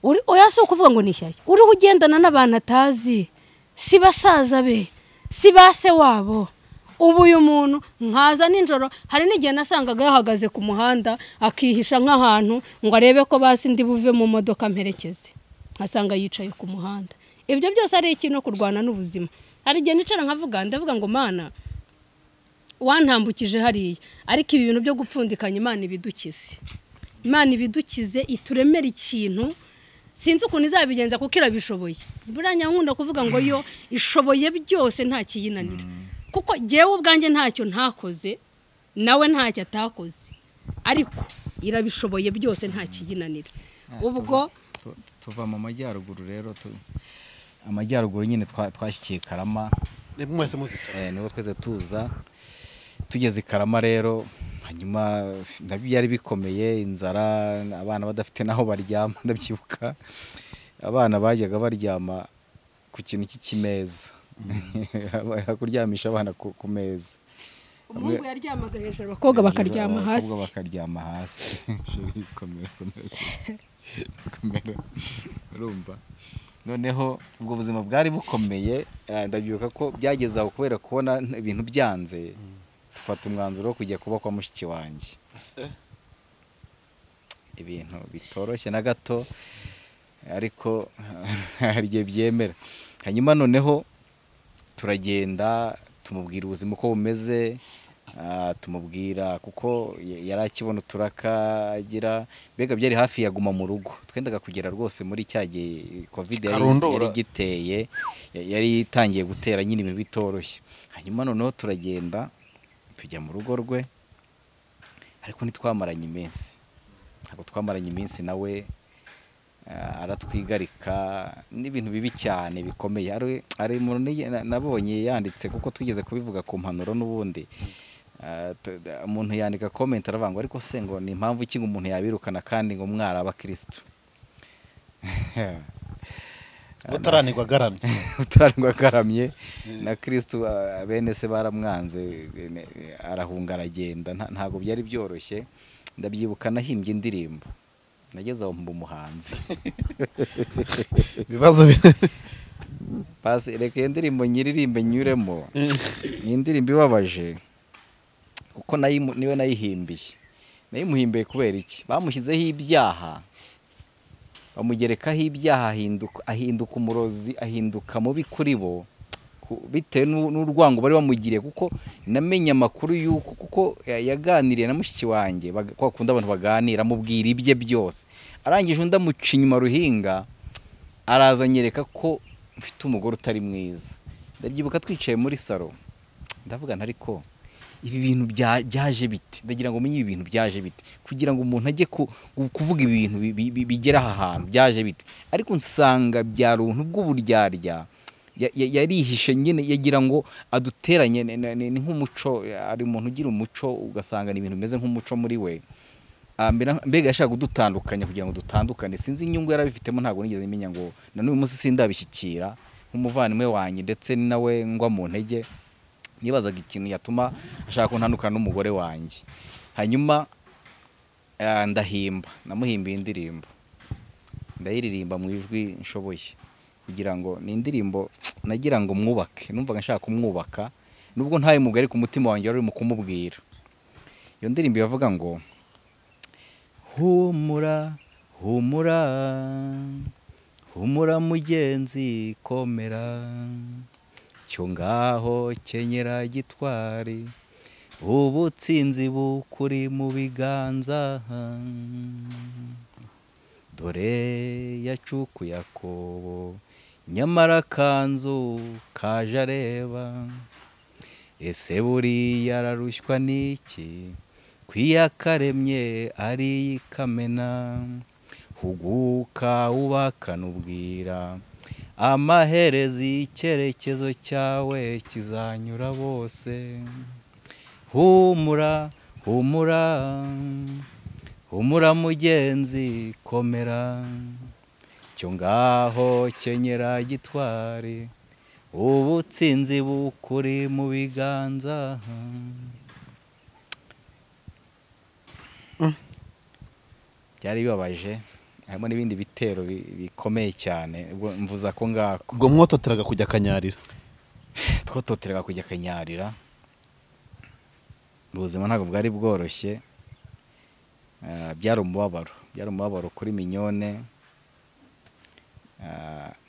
uri oya si ukuvuga ngo ni shyashya, uriho ugendana n'abantu atazi, si basaza be, si base wabo. Ubu uyu muntu nkaza nijoro, hari n'igihe nasangaga yahagaze ku muhanda akihisha nk'ahantu ngo arebe ko basi ndi buve mu modoka mperekeze, nkasanga yicaye ku muhanda. Ibyo byose ari ikintu kurwana n'ubuzima. Hari igihe nicara nkavuga, ndavuga ngo Mana wantambukije hariya, ariko ibi bintu byo gupfundikanya Imana ibidukize, Imana ibidukize, ituremere ikintu. Sinzi ukuntu izabigenza kuko irabishoboye. Buriya nkunda kuvuga ngo yo ishoboye byose nta kiyinanira, kuko jyewe ubwanjye ntacyo ntakoze, nawe ntacyo atakoze, ariko irabishoboye byose nta kiyinanira. Ubwo tuva mu majyaruguru rero, amajyaruguru nyine twashyikiye Karama, mwese muzita nibo twese tuza. Tugeze Karama rero, hanyuma nabyo byari bikomeye, inzara, abana badafite naho baryama. Ndabyibuka abana bajyaga baryama ku kintu cy'ikimeza, kuryamisha abana ku meza. Umuhungu yaryamaga hejuru, abakobwa bakaryama hasi. Abakobwa bakaryama hasi. Urumva noneho ubwo buzima bwari bukomeye. Ndabyibuka ko byageze aho kubera kubona ibintu byanze, dufata umwanzuro wo kujya kuba kwa mushiki wanjye. Ibintu bitoroshye na gato, ariko hari igihe byemera. Hanyuma noneho turagenda tumubwira ubuzima uko bumeze, tumubwira kuko yari akibona uturaka agira, mbega byari hafi yaguma mu rugo. Twendaga kugera rwose muri cya gihe Covid yari giteye, yari itangiye gutera nyine ibintu bitoroshye. Hanyuma noneho turagenda tujya mu rugo rwe, ariko ntitwamaranye iminsi, ntabwo twamaranye iminsi nawe aratwigarika n'ibintu bibi cyane bikomeye. Ari umuntu nabonye yanditse, kuko twigeze kubivuga ku mpanuro n'ubundi, umuntu yandika comment aravuga ngo ariko se ngo ni impamvu iki ngo umuntu yabirukana kandi ngo mwari abakristo? Utaranirwa agaramye, utaranirwa agaramye na Kristo bene se baramwanze, arahunga aragenda. Ntabwo byari byoroshye. Ndabyibuka nahimbye indirimbo, nageze aho mba umuhanzi. Ibibazo pasi, reka iyo ndirimbo nyiririmbe nyuremo. Ni indirimbo ibabaje kuko niwe nayihimbiye. Nayimuhimbiye kubera iki? Bamushyizeho ibyaha, bamugerekaho ibyaha, ahinduka umurozi, ahinduka mubi kuri bo bitewe n'urwango bari bamugiriye. Kuko namenye amakuru y'uko, kuko yaganiriye na mushiki wanjye, kwa kundi abantu baganira, amubwira ibye byose. Arangije undi amuca inyuma ruhinga, araza anyereka ko mfite umugore utari mwiza. Ndabyibuka twicaye muri salo, ndavuga nti ariko ibi bintu byaje bite? Ndagira ngo umenye ibi bintu byaje bite, kugira ngo umuntu ajye kuvuga ibintu bigera aha hantu byaje bite. Ariko nsanga byari ubuntu bw'uburyarya, yarihishe nyine, yagira ngo aduteranye. Ni nk'umuco, ari umuntu ugira umuco ugasanga ni ibintu bimeze nk'umuco muri we. Mbega yashaka kudutandukanya kugira ngo dutandukane. Sinzi inyungu yarabifitemo, ntabwo nigeze menya ngo na n'uyu munsi sindabishyikira nk'umuvandimwe wanjye, ndetse nawe ngwa mu ntege. Nibazaga ikintu yatuma ashaka kuntandukana n'umugore wanjye. Hanyuma ndahimba, namuhimbiye indirimbo, ndayiririmba mu ijwi nshoboye, kugira ngo ni indirimbo nagira ngo mwubake. Numvaga nshaka kumwubaka, nubwo ntaye mubwira, ariko umutima wanjye wari mu kumubwira. Iyo ndirimbo yavuga ngo humura humura humura mugenzi komera, cyo ngaho kenyera gitwari, ubutsinzi bukuri mu biganza, dore yacukuye akobo nyamara kanzu kaje areba, ese buriya ararushywa n'iki kwiyakaremye ari ikamena, huguka ubakana ubwira, amaherezi icyerekezo cyawe kizanyura bose. Humura humura humura mugenzi komera, Cyo ngaho kenyera gitwari, ubutsinzi bukuri mu biganza. Byari bibabaje, harimo n'ibindi bitero bikomeye cyane. Ubwo mvuza ko ngako ubwo mwototeraga kujya Kanyarira. Twototeraga kujya Kanyarira. Ubuzima ntabwo bwari bworoshye. Byari umubabaro, byari umubabaro kuri Mignone.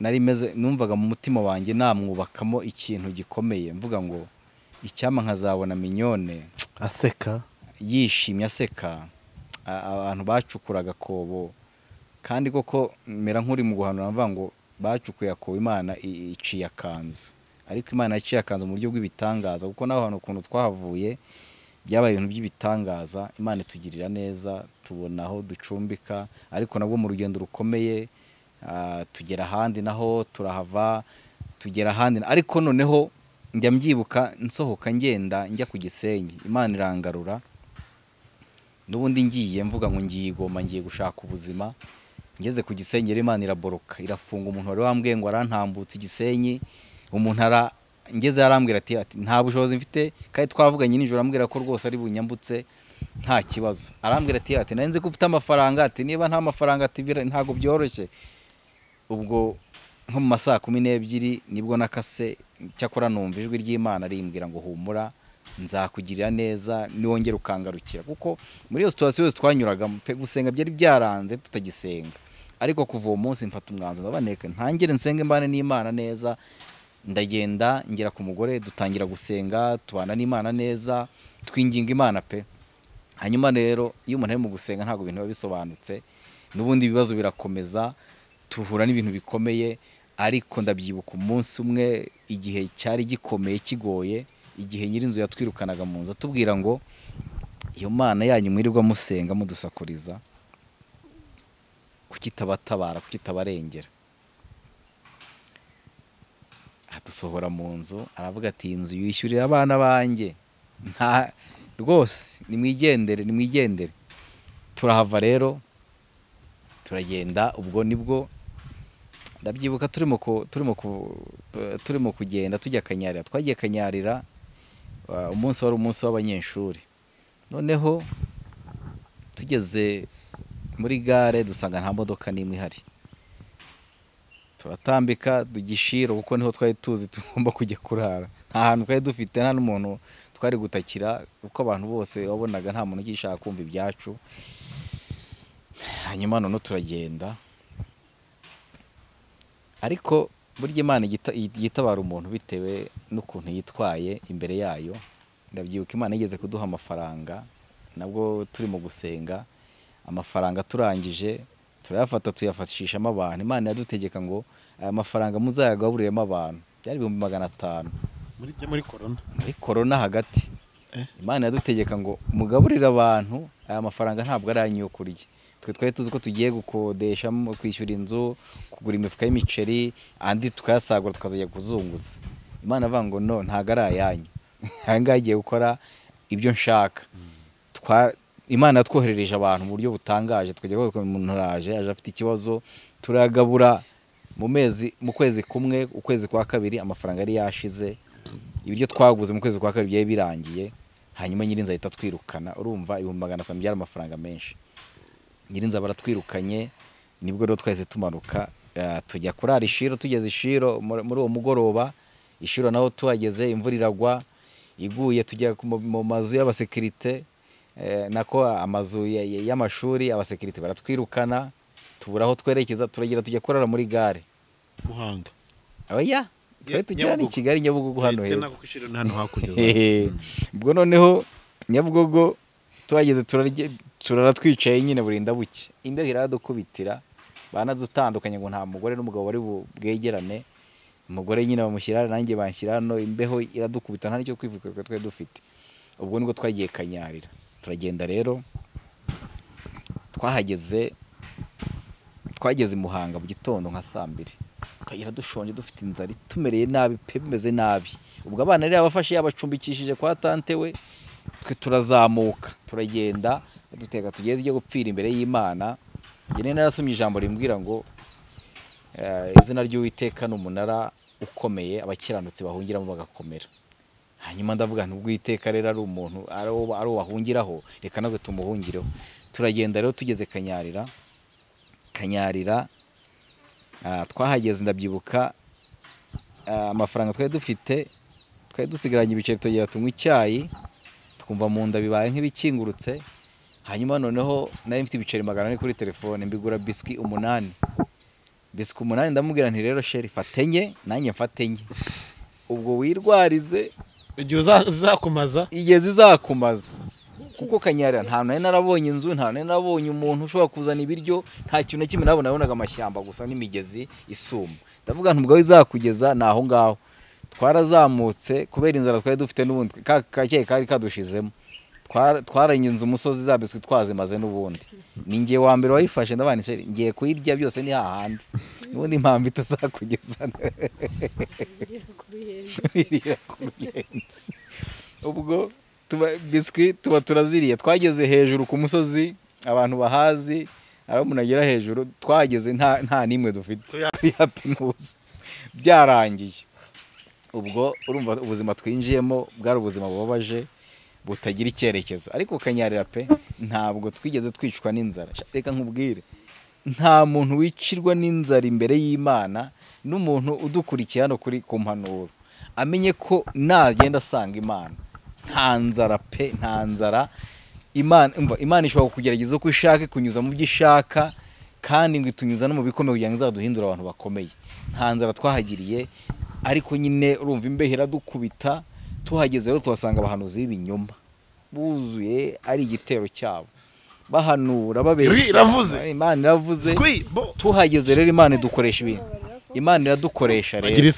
Nari meze, numvaga mu mutima wanjye namwubakamo ikintu gikomeye, mvuga ngo icyampa nkazabona Mignone aseka, yishimye, aseka. Abantu bacukuraga akobo, kandi koko mera nk'uri mu guhanura, mvuga ngo bacukuye akobo, Imana iciye akanzu. Ariko Imana yaciye akanzu mu buryo bw'ibitangaza, kuko naho hantu ukuntu twahavuye byabaye ibintu by'ibitangaza. Imana itugirira neza, tubona aho ducumbika, ariko nabwo mu rugendo rukomeye. Tugera ahandi naho turahava, tugera ahandi. Ariko noneho njya mbyibuka nsohoka ngenda njya ku Gisenyi, Imana irangarura. N'ubundi ngiye mvuga ngo ngiye Goma, ngiye gushaka ubuzima. Ngeze ku Gisenyi rero Imana iraboroka, irafunga. Umuntu wari wambwiye ngo arantambutse Gisenyi, umuntu ngeze arambwira ati nta bushobozi mfite, kandi twavuganye nijoro ambwira ko rwose ari bunyambutse nta kibazo. Arambwira ati nari nzi ko ufite amafaranga, ati niba nta mafaranga, ati ntago byoroshye. Ubwo nko mu masaha 12 nibwo nakase, cyakora numva ijwi ry'Imana rimbwira ngo humura, nzakugirira neza niwongera ukangarukira. Kuko muri iyo situation yose twanyuragamo pe, gusenga byari byaranze tutagisenga. Ariko kuva uwo munsi mfata umwanzuro, ndabaneka ntangire nsenge mbane n'Imana neza. Ndagenda ngera ku mugore, dutangira gusenga, tubana n'Imana neza, twinginga Imana pe. Hanyuma rero iyo umuntu ari mu gusenga ntabwo ibintu biba bisobanutse, n'ubundi ibibazo birakomeza, tuhura n'ibintu bikomeye. Ariko ndabyibuka umunsi umwe igihe cyari gikomeye kigoye, igihe nyirinzu yatwirukanaga mu nzu atubwira ngo iyo Mana yanyu mwirirwa musenga mudusakuriza, kuki itabatabara, kuki itabarengera. Adusohora mu nzu, aravuga ati inzu yishyurira abana banjye, nta rwose nimwigendere, nimwigendere. Turahava rero turagenda. Ubwo nibwo ndabyibuka turimo kugenda tujya Kanyarira. Twagiye Kanyarira, umunsi wari umunsi w'abanyeshuri. Noneho tugeze muri gare dusanga nta modoka n'imwe ihari. Turatambika tugishiro, kuko niho twari tuzi tugomba kujya kurara. Nta hantu twari dufite, nta n'umuntu twari gutakira, kuko abantu bose wabonaga nta muntu ugishaka kumva ibyacu. Hanyuma none turagenda. Ariko burya Imana yitabara umuntu bitewe n'ukuntu yitwaye imbere yayo. Ndabyibuka Imana yigeze kuduha amafaranga, nabwo turi mu gusenga, amafaranga turangije turayafata tuyafashishamo abantu. Imana yadutegeka ngo aya mafaranga muzayagaburiremo abantu. Byari 500,000 muri corona, muri corona hagati. Imana yadutegeka ngo mugaburire abantu, aya mafaranga ntabwo ari ayanyu yo kurya. Twe twari tuzi ko tugiye gukodesha, kwishyura inzu, kugura imifuka y'imiceri, andi tukayasagura tukazajya kuzunguza. Imana avuga ngo no, ntago ari ayanyu, aya ngaya agiye gukora ibyo nshaka. Imana yatwoherereje abantu mu buryo butangaje, tukajya kuko umuntu araje, aje afite ikibazo, turagabura mu mezi, mu kwezi kumwe, ukwezi kwa kabiri amafaranga yari yashize, ibiryo twaguze mu kwezi kwa kabiri byari birangiye. Hanyuma nyirinzu ahita twirukana. Urumva 500,000 byari amafaranga menshi. Nyirinzu baratwirukanye, nibwo rero twahise tumanuka, tujya kurara Ishiro. Tugeze Ishiro muri uwo mugoroba, Ishiro naho tuhageze imvura iragwa, iguye tujya mu mazu y'abasekirite, nako amazu y'amashuri, abasekirite baratwirukana, tubura aho twerekeza, turagira tujya kurara muri gare Muhanga. Oya, twe tugera ni Kigali Nyabugogo hano hepfo. Ubwo noneho Nyabugogo tuhageze turara twicaye nyine burinda buke, imbeho iradukubitira, banadutandukanye ngo nta mugore n'umugabo bari bwegerane. Umugore nyine bamushyira nanjye banshyira hano, imbeho iradukubita nta nicyo kwivuka twe dufite. Ubwo nibwo twagiye Kanyarira. Turagenda rero, twahageze, twageze Muhanga mu gitondo nka saa 2. Tugira dushonje, dufite inzara, tumereye nabi pe, bimeze nabi. Ubwo abana rero abafashe yabacumbikishije kwa tante we, twe turazamuka turagenda duteka tugeze tujye gupfira imbere y'Imana. Njye narasomye ijambo rimbwira ngo Izina ry'Uwiteka ni umunara ukomeye abakiranutsi bahungiramo bagakomera. Hanyuma ndavuga nti ubwo Uwiteka rero ari umuntu ari uwo bahungiraho, reka nabwo tumuhungireho. Turagenda rero tugeze Kanyarira. Kanyarira twahageze ndabyibuka, amafaranga twari dufite twari dusigaranye ibiceri, tugera tunywa icyayi twumva mu nda bibaye nk'ibikingurutse. Hanyuma noneho nari mfite ibiceri 400 kuri telefone, mbigura biswi 8. Biswi 8 ndamubwira nti rero sheri fatenye nanjye mfatenye, ubwo wirwarize igihe uzakumaza, igihe zizakumaza. Kuko Kanyarira nta nari narabonye inzu, nta nari narabonye umuntu ushobora kuzana ibiryo, nta kintu na kimwe nabonaga, amashyamba gusa n'imigezi isuma. Ndavuga nti ubwo izakugeza ni aho ngaho. Twarazamutse kubera inzara twari dufite n'ubundi kakeye kari kadushizemo, twarenze umusozi za biswi twazimaze n'ubundi. Ni ngiye wa mbere wayifashe, ndabana ngiye kuyirya byose ni hahandi n'ubundi impamvu itazakugeza ubwo biswi tuba turaziriye. Twageze hejuru ku musozi, abantu bahazi ari umuntu agera hejuru, twageze nta nimwe dufite kuri Happy News, byarangiye. Ubwo urumva ubuzima twinjiyemo bwari ubuzima bubabaje butagira icyerekezo. Ariko Kanyarira pe ntabwo twigeze twicwa n'inzara. Reka nkubwire, nta muntu wicirwa n'inzara imbere y'Imana, n'umuntu udukurikiye hano kuri ku mpanuro amenye ko nagenda asanga Imana nta nzara pe, nta nzara. Imana ishobora kugerageza uko ishaka, kunyuza mu byo ishaka, kandi ngo itunyuza no mu bikomeye kugira ngo izaduhindure abantu bakomeye. Nta nzara twahagiriye, ariko nyine urumva imbeho iradukubita. Tuhageze rero tuhasanga abahanuzi b'ibinyoma buzuye, ari igitero cyabo, bahanura babeshya. Imana iravuze. Tuhageze rero Imana idukoresha ibintu, Imana iradukoresha rero,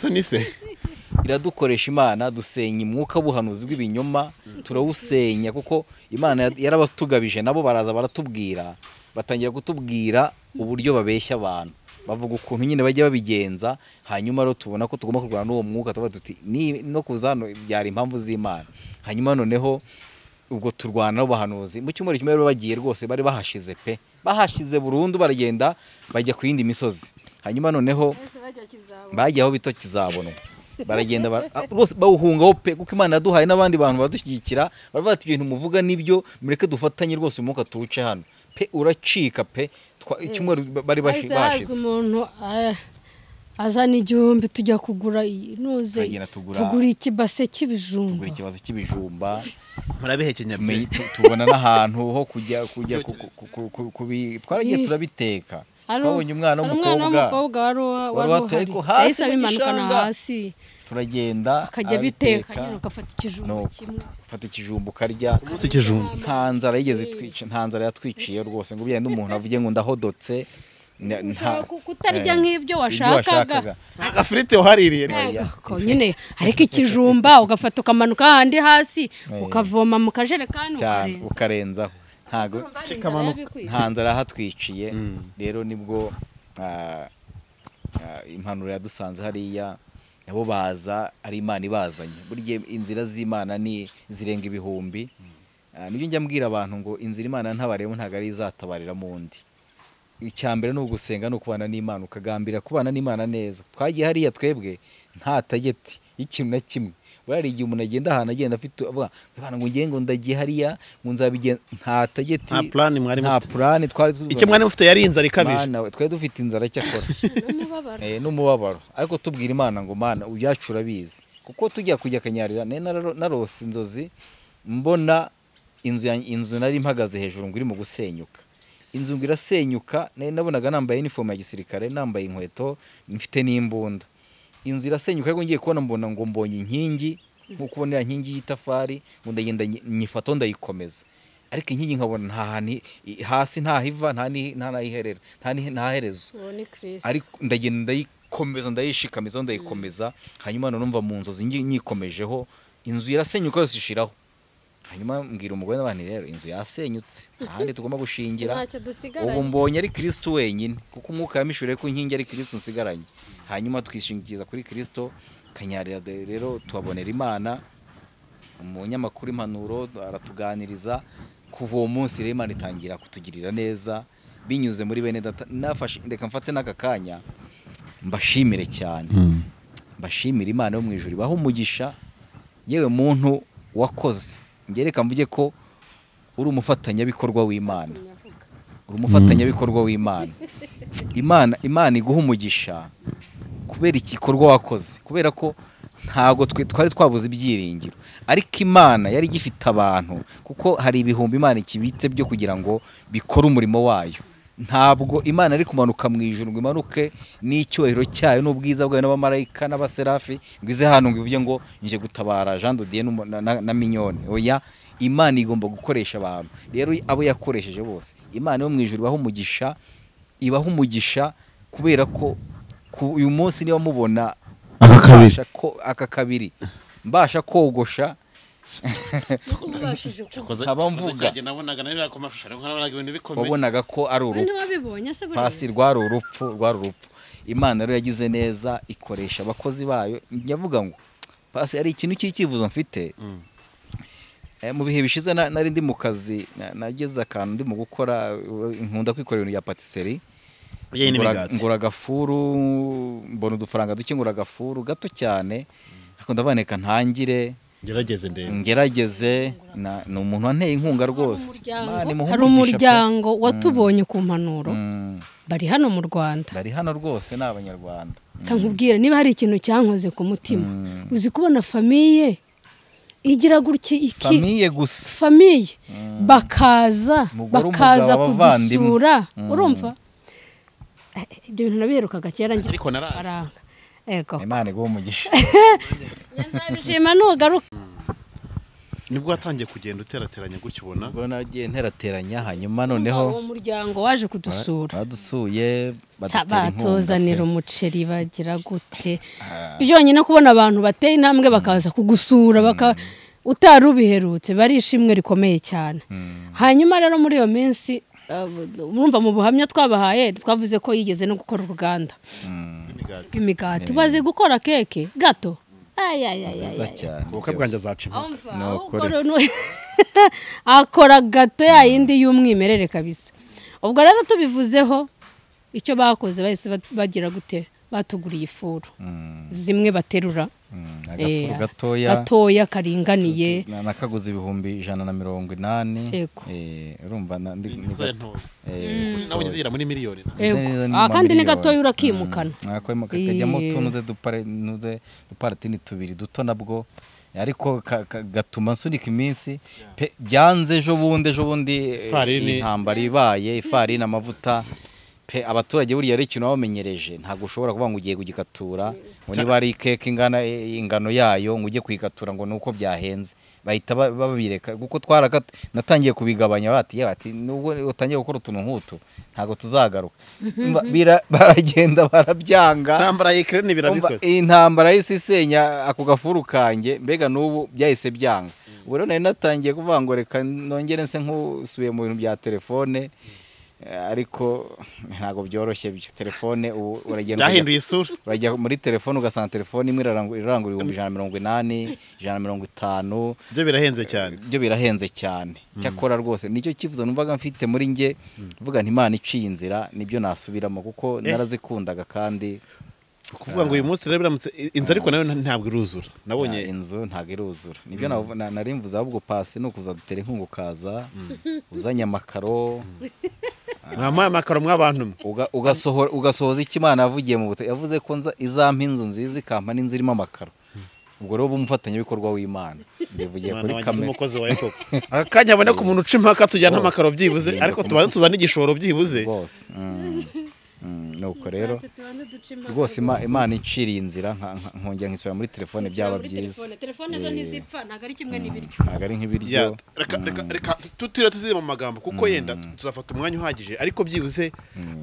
iradukoresha. Imana dusenya umwuka w'ubuhanuzi bw'ibinyoma, turawusenya kuko Imana yarabatugabije. Nabo baraza baratubwira, batangira kutubwira uburyo babeshya abantu, bavuga ukuntu nyine bajya babigenza. Hanyuma rero tubona ko tugomba kurwana n'uwo mwuka, tuba tuti no kuza hano byari impamvu z'Imana. Hanyuma noneho ubwo turwana n'abahanuzi mu cyumweru kimwe bagiye rwose, bari bahashize pe, bahashize burundu, baragenda bajya ku yindi misozi. Hanyuma noneho bajya aho bito Kizabonwa, baragenda rwose bawuhungaho pe, kuko Imana yaduhaye n'abandi bantu badushyigikira, baravuga ati ibintu muvuga nibyo, mureke dufatanye rwose umwuka tuwuce hano pe, uracika pe. Icyumweru bari bashize umuntu azana 1000 tujya kugura inuze, tugura ikibase cy'ibijumba, tugura ikibazo cy'ibijumba, murabihekenya pe, tubona n'ahantu ho kujya twaragiye turabiteka. Twabonye umwana w'umukobwa wari uhari, hasi abimanukana hasi, turagenda akajya biteka nyine, ugafata ikijumba kimwe, ufata ikijumba ukarya. Nta nzara yigeze itwica, nta nzara yatwiciye rwose ngo ugende umuntu avuge ngo ndahodotse. Kutarya nk'ibyo washakaga, agafirite uhaririye nyine, ariko ikijumba ugafata ukamanuka handi hasi ukavoma mu kajerekani ukarenzaho, nta nzara hatwiciye. Rero nibwo impanuro yadusanze hariya, nabo baza ari Imana ibazanye. Burya inzira z'Imana ni zirenga ibihumbi. Nibyo njya mbwira abantu ngo inzira Imana ntabaremo ntago ari izatabarira mu ndi. Icya mbere ni ugusenga no kubana n'Imana, ukagambira kubana n'Imana neza. Twagiye hariya twebwe nta tageti y'ikintu na kimwe. Buriya igihe umuntu agenda ahantu agenda afite avuga ngo ngo ngiye ngo ndagiye hariya ngo nzabigenza, nta tageti, nta plan mwari mufite, nta plan twari dufite. Icyo mwari mufite yari inzara ikabije. Twari dufite inzara cyakora n'umubabaro, ariko tubwira Imana ngo Mana ubyacu urabizi. Kuko tujya kujya Kanyarira narose inzozi mbona inzu nari mpagaze hejuru ngo irimo gusenyuka. Inzu ngo irasenyuka, nabonaga nambaye uniform ya gisirikare, nambaye inkweto, mfite n'imbunda. Inzu irasenyuka, ariko ngiye kubona mbona ngo mbonye inkingi, nkuko ubonera inkingi y'itafari, ngo ndagenda nyifato ndayikomeza. Ariko inkingi nkabona nta hantu hasi, nta hiva, nta nayiherera, nta herezo. Ariko ndagenda ndayikomeza, ndayishikamiza, ndayikomeza. Hanyuma numva mu nzozi nyikomejeho, inzu irasenyuka yose ishiraho. Hanyuma mbwira umugore n'abandi rero inzu yasenyutse, ahandi tugomba gushingira. Ubu mbonye ari Kristo wenyine, kuko umwuka yamishuriye ko inkingi ari Kristo nsigaranye. Hanyuma twishingiza kuri Kristo. Kanyarira rero tuhabonera Imana, umunyamakuru impanuro aratuganiriza. Kuva uwo munsi rero Imana itangira kutugirira neza binyuze muri bene data. Nafashe reka mfate n'aka kanya Mbashimire cyane. Mbashimire Imana yo mu ijuru ibahe umugisha, yewe muntu wakoze. Ngereka mvuge ko uri umufatanyabikorwa w'Imana. Uri umufatanyabikorwa w'Imana. Imana iguha umugisha kubera igikorwa wakoze, kubera ko ntago twari twabuze ibyiringiro, ariko Imana yari igifite abantu, kuko hari ibihumbi Imana ikibitse byo kugira ngo bikore umurimo wayo. Ntabwo Imana ari kumanuka mu ijuru ngo imanuke n'icyubahiro cyayo n'ubwiza bwayo n'abamarayika n'abaserafi ngo ize hano ngo ivuge ngo nje gutabara Jean de Dieu na Mignone. Oya, Imana igomba gukoresha abantu. Rero abo yakoresheje bose, Imana yo mu ijuru ibaha umugisha, ibaha umugisha kubera ko uyu munsi niba mubona aka kabiri mbasha kogosha nkaba mvuga, wabonaga ko ari urupfu pasi, rwari urupfu, rwari urupfu. Imana rero yagize neza ikoresha abakozi bayo. Nyavuga ngo pasi, ari ikintu cy'icyifuzo mfite. Mu bihe bishize nari ndi mu kazi, nageze akantu ndimo gukora, nkunda kwikorera ibintu bya patisserie, ngura agafuru, mbona udufaranga duke, ngura agafuru gato cyane, ariko ndavaneka ntangire ngerageze ndebe. Ngerageze. Ni umuntu wanteye inkunga rwose. Imana imuhe Hari umugisha pe. umuryango watubonye ku mpanuro, bari hano mu Rwanda. Bari hano rwose, ni Abanyarwanda. Kankubwira, niba hari ikintu cyankoze ku mutima, uzi kubona famille igira gutya iki? Famille gusa. Famille bakaza, Umugore, bakaza umugabo, abavandimwe. kudusura. Urumva, ibyo bintu nabiherukaga kera ngira Ariko naraje. amafaranga. Ego. Imana iguhe umugisha. Nzabishima nugaruka. Nibwo watangiye kugenda uterateranya gutyo ubona? Ubwo nagiye nterateranya, hanyuma noneho Uwo muryango waje kudusura, badusuye, badutera inkunga batuzanira pe. umuceri, bagira gute. Byonyine kubona abantu bateye intambwe bakaza kugusura baka utari ubiherutse, bari ishimwe rikomeye cyane. Hanyuma rero muri iyo minsi, urumva mu buhamya twabahaye twavuze ko yigeze no gukora uruganda rw'imigati, bazi gukora keke gato. Ay, ay, ay, ay, Nziza ay. cyane. Ubukwe bwanjye azaca impaka. Umva, Ni ahubwo ukuri. Akora gato ya yindi y'umwimerere kabisa. Ubwo rero tubivuzeho, icyo bakoze bahise bagira gute, batuguriye ifuru zimwe baterura. Agafuru gatoya. Gatoya karinganiye. Nakaguze 180,000. Yego. Urumva ni Ntuzaye gato. ntoya. Dutoya. Nawe zigera muri miliyoni. Yego. Neza ni Ah, kandi ni mamiliyoni. gatoya urakimukana. Ako kajyamo utunuze dupare nuze duparatini tubiri duto nabwo, ariko gatuma nsunika iminsi. Byanze ejo bundi Ifarini. Intambara ibaye, ifarini, amavuta pe. Abaturage buriya rero ikintu bamenyereje, ntabwo ushobora kuvuga ngo ugiye kugikatura, ngo niba ari keke ingana ingano yayo ngo ujye kuyikatura ngo nuko byahenze, bahita babireka. Kuko natangiye kubigabanya, bati yewe, ati nubwo utangiye gukora utuntu nk'utu ntabwo tuzagaruka. Baragenda barabyanga. Intambara ya Ukraine Umva, birabikoze. Iyi ntambara y'isi isenya ako gafuru kanjye, mbega n'ubu byahise byanga. Ubu rero nari natangiye kuvuga ngo reka nongere nse nk'usubiye mu bintu bya telefone, ariko ntabwo byoroshye byo telefone. Ubu uragenda Byahinduye isura. Urajya muri telefone ugasanga telefone imwe irarangura 180,000, 150,000. Byo birahenze cyane. Byo birahenze cyane. Cyakora rwose nicyo cyifuzo numvaga mfite muri njye, mvuga nti Imana iciye inzira nibyo nasubiramo, kuko narazikundaga kandi. Kuvuga ngo uyu munsi rero biramutse inzu, ariko nayo ntabwo iruzura nabonye. Ya, inzu ntabwo iruzura, nibyo nari mvuze. Ahubwo pasi ni ukuza dutera inkunga, ukaza uzanye amakaro. Mwamuhaye amakaro mw'abantu mwe. Ugasohoza icyo Imana yavugiye mu buto, yavuze ko izampa inzu nziza, ikampa n'inzu irimo amakaro. Ubwo rero uba umufatanyabikorwa w'Imana, mbivugiye Imana kuri wagize kamera. Umukozi wawe koko, aka kanya aboneka umuntu uca impaka, tujyana amakaro byibuze, ariko tubanze tuzane igishoro byibuze. Rwose. Nuko rero rwose Imana iciriye inzira nkongera nkisubira muri telefone, byaba byiza. Telefone zo ntizipfa, ntabwo ari kimwe n'ibiryo. Ntabwo ari nk'ibiryo. Ya, reka tutire tuziye mu magambo, kuko yenda tuzafata umwanya uhagije, ariko byibuze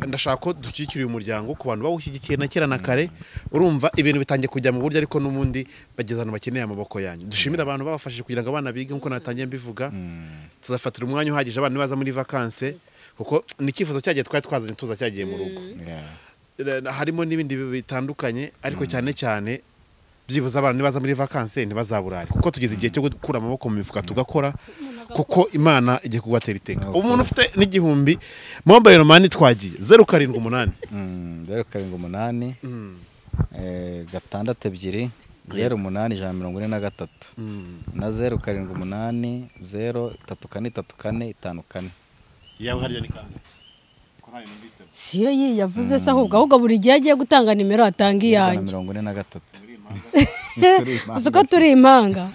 ndashaka ko dushyigikira uyu muryango ku bantu bawushyigikiye na kera na kare. Urumva ibintu bitangiye kujya mu buryo, ariko n'ubundi bageze ahantu bakeneye amaboko yanyu. Dushimire abantu babafashije kugira ngo abana bige, nk'uko natangiye mbivuga. Tuzafatira umwanya uhagije abana nibaza muri vacances, kuko ni icyifuzo cyagiye twari twazanye tuza cyagiye mu rugo. Harimo n'ibindi bitandukanye, ariko cyane cyane byibuze abana nibaza muri vacances ntibazaburare, kuko tugeze igihe cyo gukura amaboko mu mifuka tugakora. Kuko Imana igiye kubatera iteka. Umuntu ufite n'igihumbi mobile money twagiye 078 078 6 2 0 8 143 na 078 0 3 4 3 4 5 4. Yawe harya ni kangahe? Ko ntayo numvise. Siyo yi yavuze se, ahubwo buri gihe agiye gutanga nimero atanga iyanjye. 43. Uzi ko turi impanga.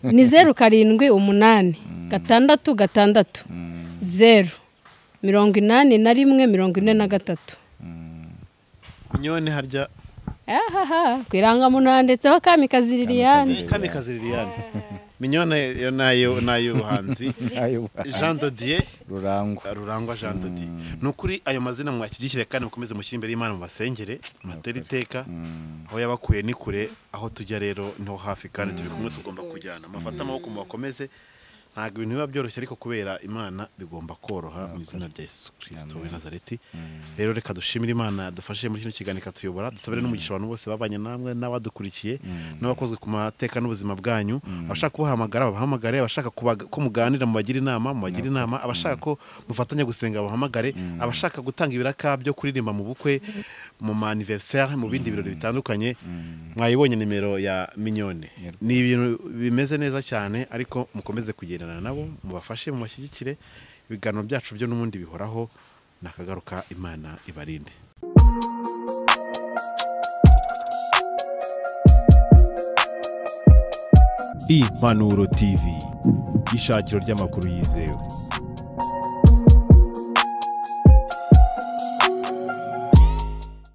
Ni 078 6 6 0 81 43. Minyone harya. Ahaha, ku irangamuntu handitseho Kamikazi Liliane. Kamikazi Liliane. Minyone yo nayo ubuhanzi. Jean Dodier Rurangwa. Rurangwa Jean Dodier. Nukuri ayo mazina mwakigikire kandi mukomeze mushyire imbere y'Imana, mubasengere mutere iteka. Aho yabakuye ni kure, aho tujya rero niho hafi kandi turi kumwe, tugomba kujyana. Mafata amaboko mubakomeze. Ntabwo ibintu biba byoroshye, ariko kubera Imana bigomba koroha mu izina rya Yesu Kristo w'i Nazareti. Rero reka dushimire Imana dufashe muri kino kiganiro ikatuyobora, dusabire n'umugisha abantu bose babanye namwe n'abadukurikiye n'abakozwe ku mateka n'ubuzima bwanyu. Abashaka kubahamagara babahamagare, abashaka ko muganira mubagire inama mubagire inama, abashaka ko mufatanya gusenga bahamagare, abashaka gutanga ibiraka byo kuririmba mu bukwe, mu ma anniversaire, mu bindi birori bitandukanye. Mwayibonye nimero ya Minyone. Ni ibintu bimeze neza cyane, ariko mukomeze kugendana nabo, mubafashe, mubashyigikire. Ibiganiro byacu byo n'ubundi bihoraho, nakagaruka. Imana ibarinde. Impanuro TV, ishakiro ry'amakuru yizewe.